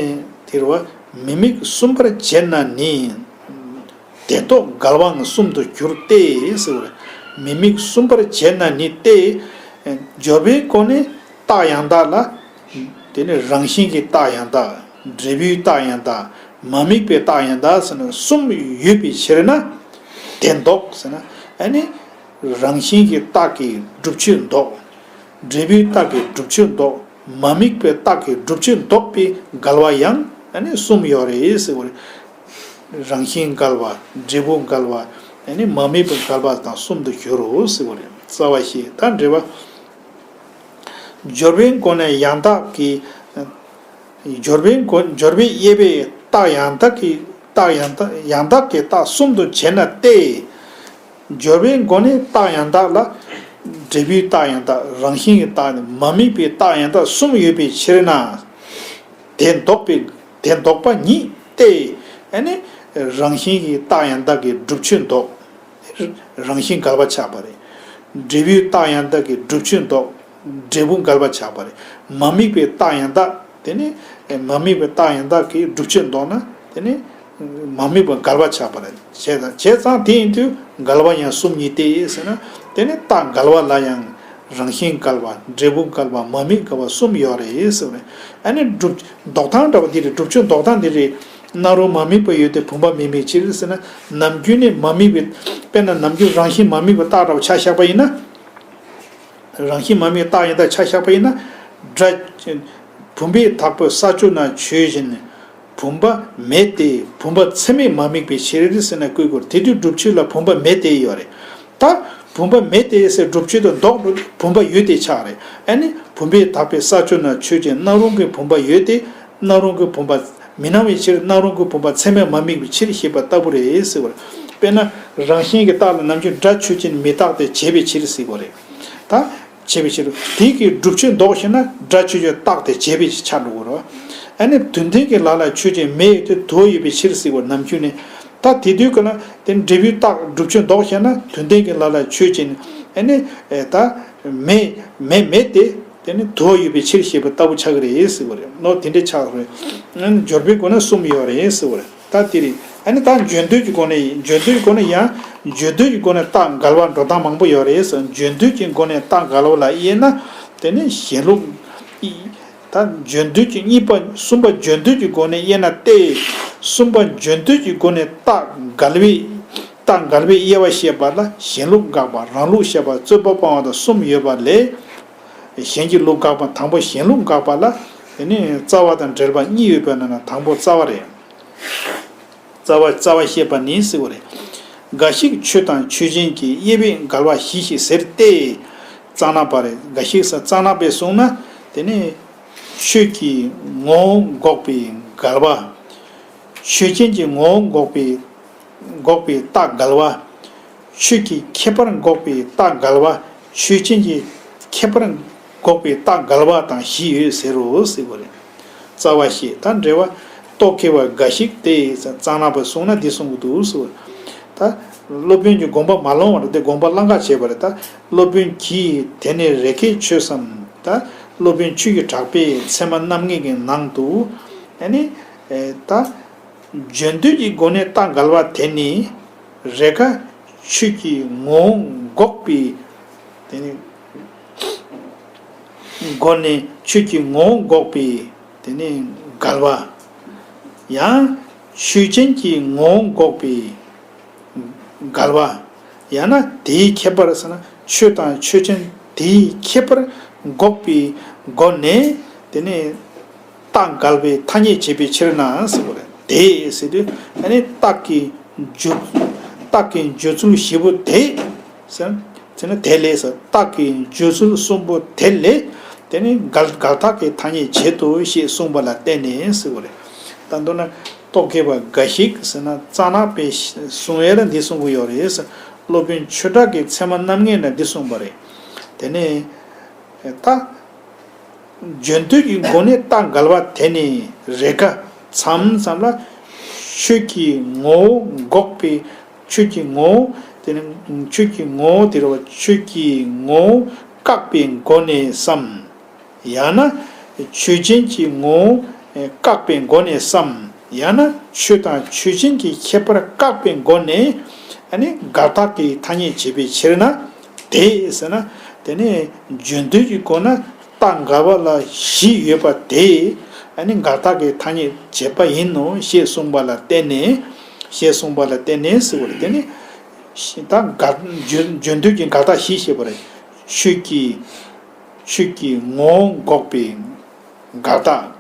དེ་རུ་བ་མི་དམིགས་གསུམ་པར་བྱས་ན་ནི། དེ་ལྡོག་འགལ་བའང་གསུམ་དུ་འགྱུར་ཏེ་ཟེར་བ་རེད། མི་དམིགས་གསུམ་པར་བྱས་ན་ནི་སྟེ། སྦྱོར་བའི་སྒོ་ནས་རྟགས་ཡང་དག་ལ། དེ་ནི་རང་བཞིན་གྱི་རྟགས་ཡང་དག་འབྲས་བུའི་རྟགས་ཡང་དག་མ་དམིགས་པའི་རྟགས་ཡང་དག་ཟེར་ན་གསུམ་ཡོད་པའི་ཕྱིར་ན། དེ་ལྡོག་ཟེར་ན། ཨ་ནི་རང་བཞིན་གྱི་རྟགས་ཀྱི་སྒྲུབ་ཆོས་ལྡོག་འབྲས་བུའི་རྟགས་ཀྱི་སྒྲུབ་ཆོས་ལྡོག་མ་དམིགས་པའི་རྟགས་ཀྱི་སྒྲུབ་ཆོས་ལྡོག་པའི་འགལ་བ་ཡང་ ཨ་ནི་གསུམ་ཡོད་རེད་ཟེར་བ་རེད། རང་བཞིན་འགལ་བ། འབྲས་བུ་འགལ་བ། ཨ་ནི་མ་དམིགས་པ་འགལ་བ་དང་གསུམ་དུ་འགྱུར་རོ་ཟེར་བ་རེད། རྩ་བ་ཤེས། ད་འགྲེལ་པ། སྦྱོར་བའི་སྒོ་ནས་ཡང་དག་གི། སྦྱོར་བའི་སྒོ། སྦྱོར་བའི་དབྱེ་བས་རྟགས་ཡང་དག་གི། རྟགས་ཡང་དག་ཡང་དག་གི་རྟགས་གསུམ་དུ་བྱས་ན་སྟེ། སྦྱོར་བའི་སྒོ་ནས་རྟགས་ཡང་དག་ལ། འབྲས་བུའི་རྟགས་ཡང་དག་རང་བཞིན་གྱི་རྟགས་ནི་མ་དམིགས་པའི་རྟགས་ཡང་དག་གསུམ་ཡོད་པའི་ཕྱིར་ན། དེ་ལྡོག་པའི། དེ་ལྡོག་པ་ཉིད་དེ། ཨ་ནི་རང་བཞིན་གྱི་རྟགས་ཡང་དག་གི་སྒྲུབ་ཆོས་ལྡོག་རང་བཞིན་འགལ་བ་ཆགས་པ་རེད། འབྲས་བུའི་རྟགས་ཡང་དག་གི་སྒྲུབ་ཆོས་ལྡོག་འབྲས་བུ་འགལ་བ་ཆགས་པ་རེད། མ་དམིགས་པའི་རྟགས་ཡང་དག་དེ་ནི། མ་དམིགས་པའི་རྟགས་ཡང་དག་གི་སྒྲུབ་ཆོས་ལྡོག་ན་དེ་ནི། མ་དམིགས་པ་འགལ་བ་ཆགས་པ་རེད། བྱས་ཙང་། བྱས་ཙང་དེ་ཡིན་དུས་འགལ་བ་ཡང་གསུམ་ཉིད་དེ་ཟེར་ན། དེ་ནི་རྟགས་འགལ་བ་ལ་ཡང་རང་བཞིན་འགལ་བ། འབྲས་བུ་འགལ་བ། མ་དམིགས་འགལ་བ་གསུམ་ཡོད་རེད་ཟེར་བ་རེད། ཨ་ནི་སྒྲུབ། ལྡོག་སྟངས་འདྲ་བ་འདི་རེད། སྒྲུབ་ཆོས་ལྡོག་སྟངས་འདི་རེད། སྣང་རུང་མ་དམིགས་པ་ཡོད་དེ་བུམ་པ་མེད་མིན་ཕྱིར་ཟེར་ན། ནམ་རྒྱུན་ནི་མ་དམིགས་པའི། དཔེར་ན་ནམ་རྒྱུན་རང་བཞིན་མ་དམིགས་པའི་རྟགས་འདྲ་བ་ཆ་བཞག་པ་ཡིན་ན། རང་བཞིན་མ་དམིགས་རྟགས་ཡང་དག་ཆ་བཞག་པ་ཡིན་ན། སྒྲ། བུམ་པའི་དག་པའི་ས་ཕྱོགས་ན་ཆོས་ཅན། བུམ་པ་མེད་དེ། བུམ་པ་ཚད་མས་མ་དམིགས་པའི་ཕྱིར་ཟེར་ན་བཀོད་དགོས། དེ་དུས་སྒྲུབ་ཆོས་ལ་བུམ་པ་མེད་དེ་ཡོད་རེད། ད་བུམ་པ་མེད་དེ་ཟེར་སྒྲུབ་ཆོས་དང་ལྡོག་འགྲོ། བུམ་པ་ཡོད་དེ་ཆགས་རེད། ཨ་ནི་བུམ་པའི་དག་པའི་ས་ཕྱོགས་ན་ཆོས་ཅན། སྣང་རུང་གི་བུམ་པ་ཡོད་དེ། སྣང་རུང་གི་བུམ་པ་མི་སྣང་བའི་ཕྱིར། སྣང་རུང་གི་བུམ་པ་ཚད་མས་མ་དམིགས་པའི་ཕྱིར་ཞེས་པ་ལྟ་བུ་རེད་ཟེར་བ་རེད། དཔེར་ན་རང་བཞིན་གྱི་རྟགས་ལ་ནམ་རྒྱུན་སྒྲ་ཆོས་ཅན་མི་རྟག་སྟེ་བྱས་པའི་ཕྱིར་ཟེར་བ་རེད། ད། བྱས་པའི་ཕྱིར། དེ་གི་སྒྲུབ་ཆོས་ལྡོག་ཞེ་ན་སྒྲ་ཆོས་ཅན་རྟག་སྟེ་བྱས་པའི་ཕྱིར་ཆགས་འགྲོ་གི་རེད། ཨ་ནི་དོན་མཐུན་གྱི་ལམ་ལ་ཆོས་ཅན་མེ་ཡོད་དེ་དུ་བ་ཡོད་པའི་ཕྱིར་ཟེར་བ་ནམ་རྒྱུན་ནི། ད་དེ་དུས་ཀ་ལ་དེ་འབྲས་བུའི་རྟགས་སྒྲུབ་ཆོས་ལྡོག་ཞེ་ན་དོན་མཐུན་གྱི་ལམ་ལ་ཆོས་ཅན། ཨ་ནི། ཨེ། ད་མེ། མེ་མེད་དེ། དེ་ནི་དུ་བ་ཡོད་པའི་ཕྱིར་ཞེས་པ་ལྟ་བུ་ཆགས་ཀྱི་རེད་ཟེར་བ་རེད། ནོ། དེ་འདྲའི་ཆགས་རེད། སྦྱོར་བའི་སྒོ་ནས་གསུམ་ཡོད་རེད་ཟེར་བ་རེད། ད་དེ་རེད། ཨ་ནི་ད་འཇོན་འདོད་ཀྱི་སྒོ་ནས། འཇོན་འདོད་ཀྱི་སྒོ་ནས་ཡང་། འཇོན་འདོད་ཀྱི་སྒོ་ནས་རྟགས་འགལ་བ་འགྲོ་སྟངས་མང་པོ་ཡོད་རེད་ཟེར། འཇོན་འདོད་ཀྱི་སྒོ་ནས་རྟགས་འགལ་བ་ལ་དབྱེ་ན། དེ་ནི་གཞན་ལུགས། ད་འཇོན་འདོད་ཀྱི་གཉིས་པ། གསུམ་པ་འཇོན་འདོད་ཀྱི་སྒོ་ནས་དབྱེ་ན་སྟེ། གསུམ་པ་འཇོན་འདོད་ཀྱི་སྒོ་ནས་རྟགས་འགལ་བའི། རྟགས་འགལ་བའི་དབྱེ་བ་བཤད་པ་ལ་གཞན་ལུགས་དགག་པ། རང་ལུགས་བཤད་པ། རྩོད་པ་སྤང་བ་དང་གསུམ་ཡོད་པ་ལས། གཞན་གྱི་ལུགས་དགག་པ། དང་པོ་གཞན་ལུགས་དགག་པ་ལ། དེ་ནི་རྩ་བ་དང་འགྲེལ་པ་གཉིས་ཡོད་པའི་ནང་ན་དང་པོ་རྩ་བ་རེད། རྩ་བ། རྩ་བ་བཤད་པ་ནི་ཟེར་བ་རེད། འགའ་ཞིག་ཆོས་དང་ཆོས་ཅན་གྱི་དབྱེ་བས་འགལ་བ་བཞི་ཞེས་ཟེར་ཏེ། རྩ་ན་པ་རེད། འགའ་ཞིག་ཟེར། རྩ་ན་པས་གསུངས་ན། དེ་ནི་ཆོས་ཀྱི་ངོ་བོ་འགོག་པའི་འགལ་བ། ཆོས་ཅན་གྱི་ངོ་བོ་འགོག་པའི། འགོག་པའི་རྟགས་འགལ་བ། ཆོས་ཀྱི་ཁྱད་པར་འགོག་པའི་རྟགས་འགལ་བ། ཆོས་ཅན་གྱི་ཁྱད་པར་འགོག་པའི་རྟགས་འགལ་བ་དང་བཞི་ཡོད་ཟེར་རོ་ཟེར་བ་རེད། རྩ་བ་བཤད། ད་འགྲེལ་པ། རྟོག་གེ་བ་འགའ་ཞིག་སྟེ། རྩ་ན་པ་གསུངས་ན་འདི་གསུང་གི་འདུག་ཟེར་བ་རེད། ད་སློབ་དཔོན་གྱི་དགོངས་པ་མ་ལོངས་པ་རེད་དེ། དགོངས་པ་བླང་ག་བྱས་པ་རེད། ད་སློབ་དཔོན་གྱིས་དེ་ནི་རེ་ཁའི་ཆོས་སམ། ད་སློབ་དཔོན་ཆོས་ཀྱི་གྲགས་པས་ཚད་མ་རྣམ་ངེས་ཀྱི་ནང་དུ། ཨ་ནི། ཨེ། ད། འཇོན་འདོད་ཀྱི་སྒོ་ནས་རྟགས་འགལ་བ་དེ་ནི། རེ་ཁ་ཆོས་ཀྱི་ངོ་བོ་འགོག་པའི། དེ་ནི། སྒོ་ནས་ཆོས་ཀྱི་ངོ་བོ་འགོག་པའི། དེ་ནི་འགལ་བ། ཡང་ཆོས་ཅན་གྱི་ངོ་བོ་འགོག་པའི་འགལ་བ། ཡང་ན་དེའི་ཁྱད་པར་ཟེར་ན། ཆོས་དང་ཆོས་ཅན་དེའི་ཁྱད་པར་འགོག་པའི་སྒོ་ནས། དེ་ནི། རྟགས་འགལ་བའི་ཐ་སྙད་བྱེད་པའི་ཕྱིར་ན་ཟེར་བ་རེད། དེ་ཟེར་དུས་ཨ་ནི་རྟགས་ཀྱི་བརྗོད། རྟགས་ཀྱི་བརྗོད་ཚུལ་བཞི་པོ་དེ་ཟེར། ཟེར་ན་དེ་ལས་ཟེར། རྟགས་ཀྱི་བརྗོད་ཚུལ་གསུམ་པོ་དེ་ལས། དེ་ནི་འགལ། འགལ་རྟགས་ཀྱི་ཐ་སྙད་བྱེད་དོ་ཞེས་གསུངས་པ་ལ་བརྟེན་ནས་ཟེར་བ་རེད། ད་མདོར་ན་རྟོག་གེ་བ་འགའ་ཞིག་ཟེར་ན་རྩ་ན་པའི་གསུང་ཡས་ལ་འདི་གསུང་གི་ཡོད་རེད་ཟེར། སློབ་དཔོན་ཆོས་གྲགས་ཀྱི་ཚད་མ་རྣམ་ངེས་ལ་འདི་གསུངས་པ་རེད། དེ་ནས་ད། འཇོན་འདོད་ཀྱི་སྒོ་ནས་རྟགས་འགལ་བ་དེ་ནི་རེ་ཁ་མཚམས་མཚམས་ལ་ཆོས་ཀྱི་ངོ་བོ་འགོག་པའི། ཆོས་ཀྱི་ངོ་བོ། དེ་ནི་ཆོས་ཀྱི་ངོ་བོ་དེ་རེད་བ། ཆོས་ཀྱི་ངོ་བོ་བཀག་པའི་སྒོ་ནས་སམ། ཡང་ན་ཆོས་ཅན་གྱི་ངོ་བོ་བཀག་པའི་སྒོ་ནས་སམ། ཡང་ན་ཆོས་དང་ཆོས་ཅན་གྱི་ཁྱད་པར་བཀག་པའི་སྒོ་ནས། ཨ་ནི་འགལ་རྟགས་ཀྱི་ཐ་སྙད་བྱེད་པའི་ཕྱིར་ན། དེ་ཟེར་ན། དེ་ནི་འཇོན་འདོད་ཀྱི་སྒོ་ན་རྟགས་འགལ་བ་ལ་བཞི་ཡོད་པ་དེ། ཨ་ནི་འགལ་རྟགས་ཀྱི་ཐ་སྙད་བྱེད་པ་ཡིན་ནོ་ཞེས་གསུངས་པ་ལ་བརྟེན་ནས། ཞེས་གསུངས་པ་ལ་བརྟེན་ནས་ཟེར་བ་རེད། དེ་ནི། ད་འགལ། འཇོན། འཇོན་འདོད་ཀྱི་འགལ་རྟགས་བཞི་ཞེས་པ་རེད། ཆོས་ཀྱི། ཆོས་ཀྱི་ངོ་བོ་འགོག་པའི་འགལ་རྟགས།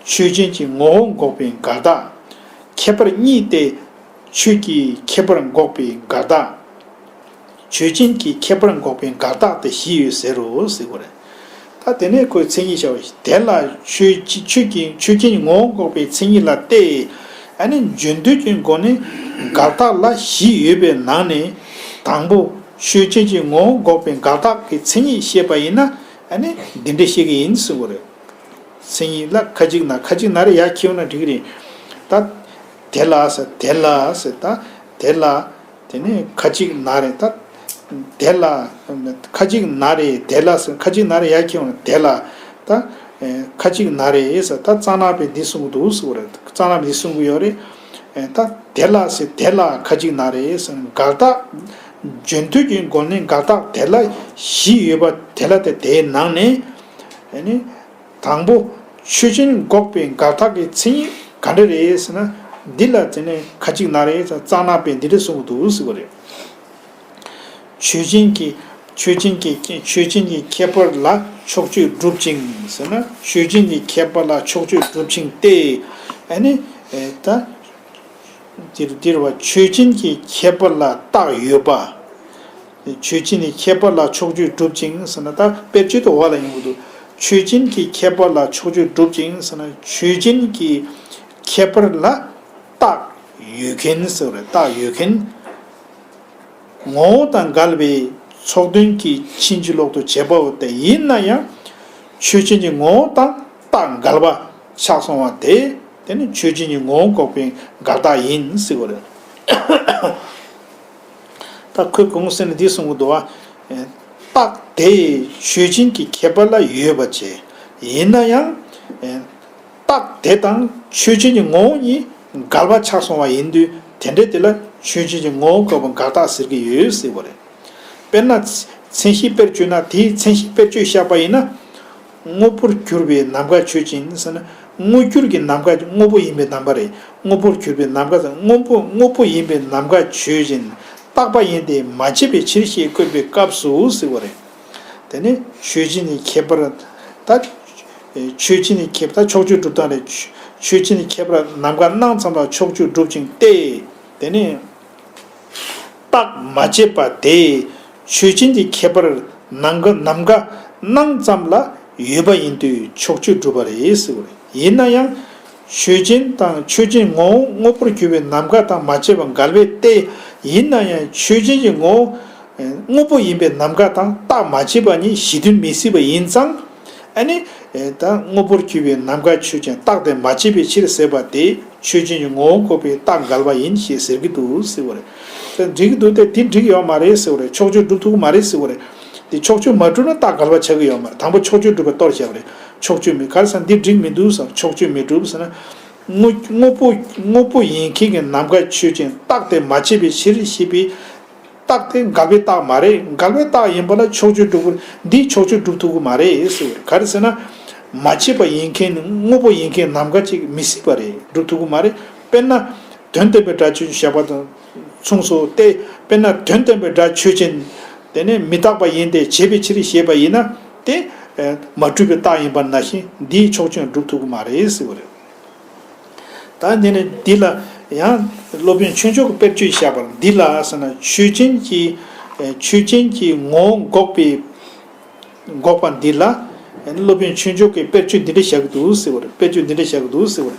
ཆོས་ཅན་གྱི་ངོ་བོ་འགོག་པའི་འགལ་རྟགས། ཁྱད་པར་གཉིས་ཏེ། ཆོས་ཀྱི་ཁྱད་པར་འགོག་པའི་འགལ་རྟགས། ཆོས་ཅན་གྱི་ཁྱད་པར་འགོག་པའི་འགལ་རྟགས་དེ་བཞི་ཡོད་ཟེར་རོ་ཟེར་གོ་རེད། ད་དེ་ནས་ཁོས་མཚན་ཉིད་བྱ་བ་ཞིག་དེ་ལ་ཆོས་ཅི་ཆོས་ཀྱི་ཆོས་ཅན་གྱི་ངོ་བོ་འགོག་པའི་མཚན་ཉིད་ལ་སྟེ། ཨ་ནི་རྒྱུན་མཐུན་གྱི་སྒོ་ནས་འགལ་རྟགས་ལ་བཞི་ཡོད་པའི་ནང་ནས། དང་པོ་ཆོས་ཅན་གྱི་ངོ་བོ་འགོག་པའི་འགལ་རྟགས་ཀྱི་མཚན་ཉིད་བཤད་པ་ཡིན་ན། ཨ་ནི་འདི་འདྲ་བཤད་ཀྱི་ཡིན་གསུངས་པ་རེད། མཚན་ཉིད་ལ་ཁ་ཅིག་ན་ཁ་ཅིག་ན་རེ་ཡར་འཁྱེར་ན་འགྲིག་གི་རེད། ད་དེ་ལ་ཟེར་དེ་ལ་ཟེར་ད་དེ་ལ། དེ་ནས་ཁ་ཅིག་ན་རེ་ད། དེ་ལ། ཁ་ཅིག་ན་རེ་དེ་ལ་ཟེར་ཁ་ཅིག་ན་རེ་ཡར་འཁྱེར་ན་དེ་ལ། ད། ཁ་ཅིག་ན་རེ་ཟེར་ད་གཙང་ནག་པས་འདི་གསུང་གི་འདུག་ཟེར་བ་རེད། གཙང་ནག་པས་འདི་གསུང་གི་ཡོད་རེད། ད་དེ་ལ་ཟེར་དེ་ལ་ཁ་ཅིག་ན་རེ་ཟེར་འགལ་རྟགས། རྒྱུན་མཐུན་གྱི་སྒོ་ནས་འགལ་རྟགས་དེ་ལ་བཞི་ཡོད་པ་དེ་ལ་དེ་དེའི་ནང་ནས། ཨ་ནི། དང་པོ། ཆོས་ཅན་འགོག་པའི་འགལ་རྟགས་ཀྱི་མཚན་ཉིད་ག་འདྲ་རེད་ཟེར་ན། འདི་ལ་དེ་ནས་ཁ་ཅིག་ན་རེ་ཟེར་གཙང་ནག་པས་འདི་འདྲ་གསུང་གི་འདུག་ཟེར་བ་རེད། ཆོས་ཅན་གྱི་ཆོས་ཅན་གྱི་ཆོས་ཅན་གྱི་ཁྱད་པར་ལ་ཕྱོགས་ཆོས་སྒྲུབ་ཅིང་ཟེར་ན། ཆོས་ཅན་གྱི་ཁྱད་པར་ལ་ཕྱོགས་ཆོས་སྒྲུབ་ཅིང་སྟེ། ཨ་ནི། ཨེ་ད། འདིར་འདིར་བ་ཆོས་ཅན་གྱི་ཁྱད་པར་ལ་རྟགས་ཡོད་པ། ཆོས་ཅན་གྱི་ཁྱད་པར་ལ་ཕྱོགས་ཆོས་སྒྲུབ་ཅིང་ཟེར་ན། ད་དཔེར་བརྗོད་དུ་བ་ལ་ཡོང་གི་འདུག་ཆོས་ཅན་གྱི་ཁྱད་པར་ལ་ཕྱོགས་ཆོས་སྒྲུབ་ཅིང་ཟེར་ན། ཆོས་ཅན་གྱི་ཁྱད་པར་ལ་རྟགས་ཡོད་མཁན་ཟེར་བ་རེད། རྟགས་ཡོད་མཁན། ངོ་བོ་དང་འགལ་བའི་ཚོགས་དོན་གྱི་ཕྱིན་ཅི་ལོག་ཏུ་བྱེད་པའོ་སྟེ། ཡིན་ན་ཡང་ཆོས་ཅན་གྱི་ངོ་བོ་དང་རྟགས་འགལ་བ་ཆགས་སོང་བ་དེ། དེ་ནི་ཆོས་ཅན་གྱི་ངོ་བོ་འགོག་པའི་འགལ་རྟགས་ཡིན་ཟེར་བ་རེད། ད་ཁོས་གོང་གསལ་ནི་འདི་གསུང་གི་འདུག་བ། རྟགས་དེ་ཆོས་ཅན་གྱི་ཁྱད་པར་ལ་ཡོད་པ་བྱས། ཡིན་ན་ཡང་རྟགས་དེ་དང་ཆོས་ཅན་གྱི་ངོ་བོ་གཉིས་འགལ་བ་ཆགས་སོང་བ་ཡིན་དུས། དེ་འདྲའི་དེ་ལ་ཆོས་ཅན་གྱི་ངོ་བོ་འགོག་པའི་འགལ་རྟགས་ཟེར་གྱི་ཡོད་ཟེར་བ་རེད། དཔེར་ན། མཚན་གཞི་དཔེར་བརྗོད་ན། དེའི་མཚན་གཞི་དཔེར་བརྗོད་བཞག་པ་ཡིན་ན། དངོས་པོར་གྱུར་པའི་ནམ་མཁའ་ཆོས་ཅན་ཟེར་ན། དངོས་གྱུར་གྱི་ནམ་མཁའ་དངོས་པོ་ཡིན་པའི་ནམ་མཁའ་རེད། དངོས་པོར་གྱུར་པའི་ནམ་མཁའ་ཟེར་དངོས་པོ་དངོས་པོ་ཡིན་པའི་ནམ་མཁའ་ཆོས་ཅན། རྟག་པ་ཡིན་ཏེ་མ་བྱས་པའི་ཕྱིར་ཞེས་བཀོད་པའི་སྐབས་སུ་ཟེར་བ་རེད། དེ་ནི་ཆོས་ཅན་གྱི་ཁྱད་པར། ད། ཆོས་ཅན་གྱི་ཁྱད་པར། ད་ཕྱོགས་ཆོས་སྒྲུབ་སྟངས་རེད། ཆོས་ཅན་གྱི་ཁྱད་པར་ནམ་མཁའ་སྣང་ཙམ་ལ་ཕྱོགས་ཆོས་སྒྲུབ་ཅིང་སྟེ། དེ་ནི། རྟགས་མ་བྱས་པ་དེ། ཆོས་ཅན་གྱི་ཁྱད་པར་ནམ་མཁའ་ནམ་མཁའ་སྣང་ཙམ་ལ་ཡོད་པ་ཡིན་དུས་ཕྱོགས་ཆོས་སྒྲུབ་པ་རེད་ཟེར་བ་རེད། ཡིན་ན་ཡང་། ཆོས་ཅན་དང་ཆོས་ཅན་ངོ་བོ་དངོས་པོར་གྱུར་པའི་ནམ་མཁའ་དང་མ་བྱས་པ་འགལ་བས་ཏེ། ཡིན་ན་ཡང་ཆོས་ཅན་གྱི་ངོ་བོ་དངོས་པོ་ཡིན་པའི་ནམ་མཁའ་དང་རྟགས་མ་བྱས་པ་གཉིས་གཞི་མཐུན་མི་སྲིད་པ་ཡིན་ཙང་། ཨ་ནི། ད་དངོས་པོར་གྱུར་པའི་ནམ་མཁའ་ཆོས་ཅན། རྟགས་དེ་མ་བྱས་པའི་ཕྱིར་ཟེར་བ་དེ། ཆོས་ཅན་གྱི་ངོ་བོ་འགོག་པའི་རྟགས་འགལ་བ་ཡིན་ཞེས་ཟེར་གྱི་འདུག་ཟེར་བ་རེད། དེ་འགྲིག་གི་འདུག་སྟེ། དེ་འགྲིག་ཡོད་མ་རེད་ཟེར་བ་རེད། ཕྱོགས་ཆོས་སྒྲུབ་ཐུབ་ཀྱི་མ་རེད་ཟེར་བ་རེད། དེ་ཕྱོགས་ཆོས་མ་གྲུབ་ན་རྟགས་འགལ་བ་ཆགས་ཀྱི་ཡོད་མ་རེད། དང་པོ་ཕྱོགས་ཆོས་སྒྲུབ་པའི་གཏོར་བྱས་པ་རེད། ཕྱོགས་ཆོས་མི་ག་རེ་ཟེར་ན་འདི་འགྲིག་མི་འདུག་ཟེར། ཕྱོགས་ཆོས་མི་གྲུབ་ཟེར་ན། དངོས་དངོས་པོ་དངོས་པོ་ཡིན་མཁན་གྱི་ནམ་མཁའ་ཆོས་ཅན། རྟགས་དེ་མ་བྱས་པའི་ཕྱིར་ཞེས་པའི། རྟགས་དེ་འགལ་བའི་རྟགས་མ་རེད། འགལ་བའི་རྟགས་ཡིན་པ་ལ་ཕྱོགས་ཆོས་སྒྲུབ། འདིས་ཕྱོགས་ཆོས་སྒྲུབ་ཐུབ་ཀྱི་མ་རེད་ཟེར་བ་རེད། ག་རེ་ཟེར་ན། མ་བྱས་པ་ཡིན་མཁན་དངོས་པོ་ཡིན་མཁན་ནམ་མཁའ་ཅིག་མི་སྲིད་པ་རེད། སྒྲུབ་ཐུབ་ཀྱི་མ་རེད། དཔེར་ན། དོན་སྟོན་པའི་སྒྲ་ཆོས་ཅན་ཞེས་པ་དང་མཚུངས་སོ་སྟེ། དཔེར་ན་དོན་སྟོན་པའི་སྒྲ་ཆོས་ཅན། དེ་ནི་མི་རྟག་པ་ཡིན་ཏེ་བྱས་པའི་ཕྱིར་ཞེས་པ་ཡིན་ན། དེ་མ་གྲུབ་པའི་རྟགས་ཡིན་པ་ནང་བཞིན་འདིས་ཕྱོགས་ཆོས་སྒྲུབ་ཐུབ་ཀྱི་མ་རེད་ཟེར་བ་རེད། ད་འདི་ནི་འདི་ལ་ཡང་སློབ་དཔོན་ཆོས་མཆོག་གི་དཔེར་བརྗོད་བཞག་པར། འདི་ལ་ཟེར་ན་ཆོས་ཅན་གྱི། ཆོས་ཅན་གྱི་ངོ་བོ་འགོག་པའི། འགོག་པ་འདི་ལ། སློབ་དཔོན་ཆོས་མཆོག་གིས་དཔེར་བརྗོད་འདི་འདྲ་བཞག་གི་འདུག་ཟེར་བ་རེད། དཔེར་བརྗོད་འདི་འདྲ་བཞག་གི་འདུག་ཟེར་བ་རེད།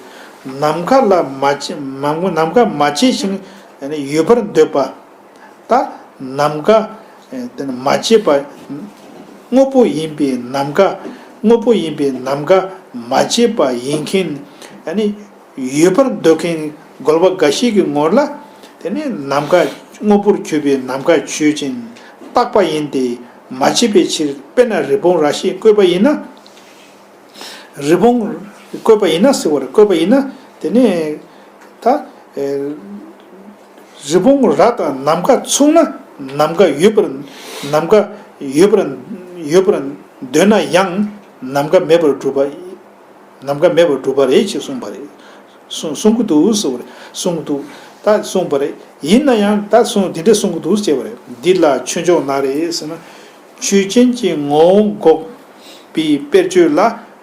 ནམ་མཁའ་ལ་མ་བྱེད་མ་ནམ་མཁའ་མ་བྱས་ཤིང་ཡོད་པར་འདོད་པ། ད་ནམ་མཁའ། དེ་ནི་མ་བྱས་པ། དངོས་པོ་ཡིན་པའི་ནམ་མཁའ། དངོས་པོ་ཡིན་པའི་ནམ་མཁའ་མ་བྱས་པ་ཡིན་མཁན། ཨ་ནི་ཡོད་པར་འདོད་མཁན་རྒོལ་བ་འགའ་ཞིག་གི་ངོར་ལ། དེ་ནི་ནམ་མཁའ། དངོས་པོར་གྱུར་པའི་ནམ་མཁའ་ཆོས་ཅན། རྟག་པ་ཡིན་ཏེ་མ་བྱས་པའི་ཕྱིར། དཔེར་ན་རི་བོང་རྭ་ཞེས་བཀོད་པ་ཡིན་ན། རི་བོང་བཀོད་པ་ཡིན་ན་ཟེར་བ་རེད། བཀོད་པ་ཡིན་ན། དེ་ནས་ད། ཨེ། རི་བོང་རྭ་དང་ནམ་མཁའ་མཚུངས་ན། ནམ་མཁའ་ཡོད་པར། ནམ་མཁའ་ཡོད་པར། ཡོད་པར་འདོད་ན་ཡང་ནམ་མཁའ་མེད་པར་གྲུབ་པ། ནམ་མཁའ་མེད་པར་གྲུབ་པ་རེད་ཅེས་གསུངས་པ་རེད། གསུང་གསུང་གི་འདུག་ཟེར་བ་རེད། གསུང་གི་འདུག་ད་གསུངས་པ་རེད། ཡིན་ན་ཡང་ད་གསུང་དེ་འདྲ་གསུང་གི་འདུག་ཅེས་པ་རེད། འདི་ལ་ཆོས་མཆོག་ན་རེ་ཟེར་ན། ཆོས་ཅན་གྱི་ངོ་བོ་འགོག་པའི་དཔེར་བརྗོད་ལ།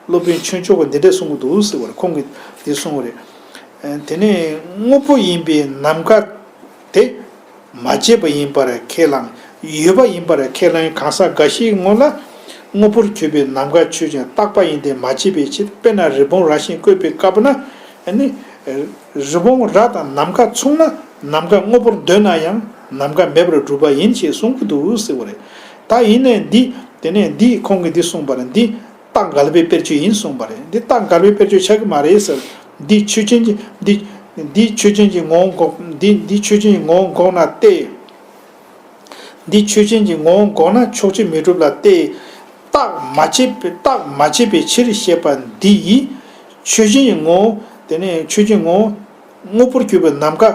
སློབ་དཔོན་ཆོས་མཆོག་གིས་འདི་འདྲ་གསུང་གི་འདུག་ཟེར་བ་རེད། ཁོང་གིས་འདི་གསུང་བ་རེད། དེ་ནས་དངོས་པོ་ཡིན་པའི་ནམ་མཁའ་དེ་མ་བྱས་པ་ཡིན་པར་ཁས་བླངས། ཡོད་པ་ཡིན་པར་ཁས་བླངས་གང་ཟག་འགའ་ཞིག་ངོ་ལ་དངོས་པོར་གྱུར་པའི་ནམ་མཁའ་ཆོས་ཅན་རྟག་པ་ཡིན་ཏེ་མ་བྱས་པའི་ཕྱིར། དཔེར་ན་རི་བོང་རྭ་བཞིན་བཀོད་པའི་སྐབས་ན་ནི། རི་བོང་རྭ་དང་ནམ་མཁའ་མཚུངས་ན་ནམ་མཁའ་དངོས་པོར་འདོད་ན་ཡང་ནམ་མཁའ་མེད་པར་སྒྲུབ་པ་ཡིན་ཞེས་གསུང་གི་འདུག་ཟེར་བ་རེད། ད་ཡིན་ནའི་འདི་དེ་ནས་འདི་ཁོང་གིས་འདི་གསུངས་པ་རེད། འདི་རྟགས་འགལ་པའི་དཔེར་བརྗོད་ཡིན་གསུངས་པ་རེད། འདི་རྟགས་འགལ་པའི་དཔེར་བརྗོད་ཆགས་ཀྱི་མ་རེད་ཟེར། འདི་ཆོས་ཅན་གྱི་འདི་འདི་ཆོས་ཅན་གྱི་ངོ་བོ་འགོག་འདི་འདི་ཆོས་ཅན་གྱི་ངོ་བོ་འགོག་ན་སྟེ། འདི་ཆོས་ཅན་གྱི་ངོ་བོ་འགོག་ན་ཕྱོགས་ཆོས་མི་འགྲུབ་ལ་སྟེ། རྟགས་མ་བྱས་པའི་རྟགས་མ་བྱས་པའི་ཕྱིར་ཞེས་པ་འདི་ཡིས་ཆོས་ཅན་གྱི་ངོ་བོ་དེ་ནས་ཆོས་ཅན་ངོ་བོ་དངོས་པོར་གྱུར་པའི་ནམ་མཁའ་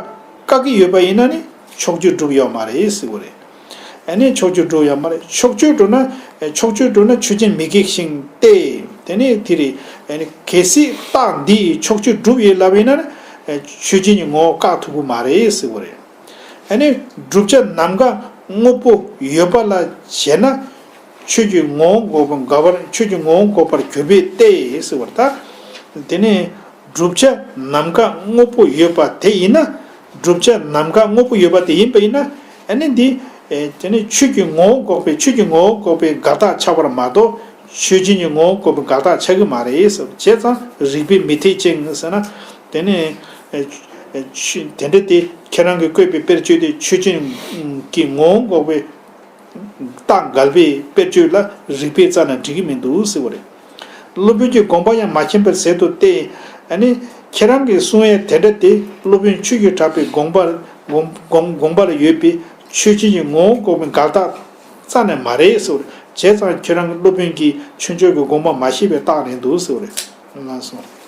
བཀག་གི་ཡོད་པ་ཡིན་ན་ནི་ཕྱོགས་ཆོས་འགྲུབ་ཡོད་མ་རེད་ཟེར་བ་རེད། ཨ་ནི་ཕྱོགས་ཆོས་འགྲུབ་ཡོད་མ་རེད། ཕྱོགས་ཆོས་འགྲུབ་ན་ཕྱོགས་ཆོས་འགྲུབ་ན་ཆོས་ཅན་མི་འགེགས་ཤིང་སྟེ། དེ་ནས་དེ་རེད། ཨ་ནི་གལ་སྲིད་རྟགས་འདི་ཡིས་ཕྱོགས་ཆོས་འགྲུབ་ཡོད་ལབ་ཡིན་ན་ནི་ཆོས་ཅན་གྱི་ངོ་བོ་བཀག་ཐུབ་ཀྱི་མ་རེད་ཟེར་བ་རེད། ཨ་ནི་བསྒྲུབ་བྱ་ནམ་མཁའ་དངོས་པོ་ཡོད་པ་ལ་བྱས་ན་ཆོས་ཀྱི་ངོ་བོ་འགོག་པ་འགལ་བར་ཆོས་ཀྱི་ངོ་བོ་འགོག་པར་གྱུར་པས་ཏེ་ཟེར་བར་ཐལ། དེ་ནས་བསྒྲུབ་བྱ་ནམ་མཁའ་དངོས་པོ་ཡོད་པ་དེ་ཡིན་ན། བསྒྲུབ་བྱ་ནམ་མཁའ་དངོས་པོ་ཡོད་པ་དེ་ཡིན་པ་ཡིན་ན། ཨ་ནི་འདི་དེ་ནི་ཆོས་ཀྱི་ངོ་བོ་འགོག་པའི་ཆོས་ཀྱི་ངོ་བོ་འགོག་པའི་འགལ་རྟགས་ཆགས་པར་མ་གཏོགས་ཆོས་ཅན་གྱི་ངོ་བོ་འགོག་པའི་འགལ་རྟགས་ཆགས་ཀྱི་མ་རེད་ཟེར། བྱས་ཙང་རིགས་པས་མི་འཐད་ཅིང་ཟེར་ན། དེ་ནས་ཆོས་དེ་འདྲ་དེ་ཁྱེད་རང་གིས་བཀོད་པའི་དཔེར་བརྗོད་དེ་ཆོས་ཅན་གྱི་ངོ་བོ་འགོག་པའི་རྟགས་འགལ་བའི་དཔེར་བརྗོད་ལ་རིགས་པས་རྩ་ནས་འགྲིག་གི་མི་འདུག་ཟེར་བ་རེད། སློབ་དཔོན་གྱི་དགོངས་པ་ཡང་མ་མཁྱེན་པར་ཟད་དོ་སྟེ། ཨ་ནི་ཁྱེད་རང་གིས་གསུང་ཡས་དེ་འདྲ་དེ་སློབ་དཔོན་ཆོས་ཀྱི་གྲགས་པའི་དགོངས་པར་དགོངས་དགོངས་དགོངས་པར་ཡོད་པའི་ཆོས་ཅན་གྱི་ངོ་བོ་འགོག་པའི་འགལ་རྟགས་རྩ་ནས་མ་རེད་ཟེར་བ་རེད། བྱས་ཙང་ཁྱེད་རང་གི་སློབ་དཔོན་གྱིས་ཆོས་མཆོག་གི་དགོངས་པ་མ་ཤེས་པའི་རྟགས་རེད་འདུག་ཟེར་བ་རེད། ལགས་སོ།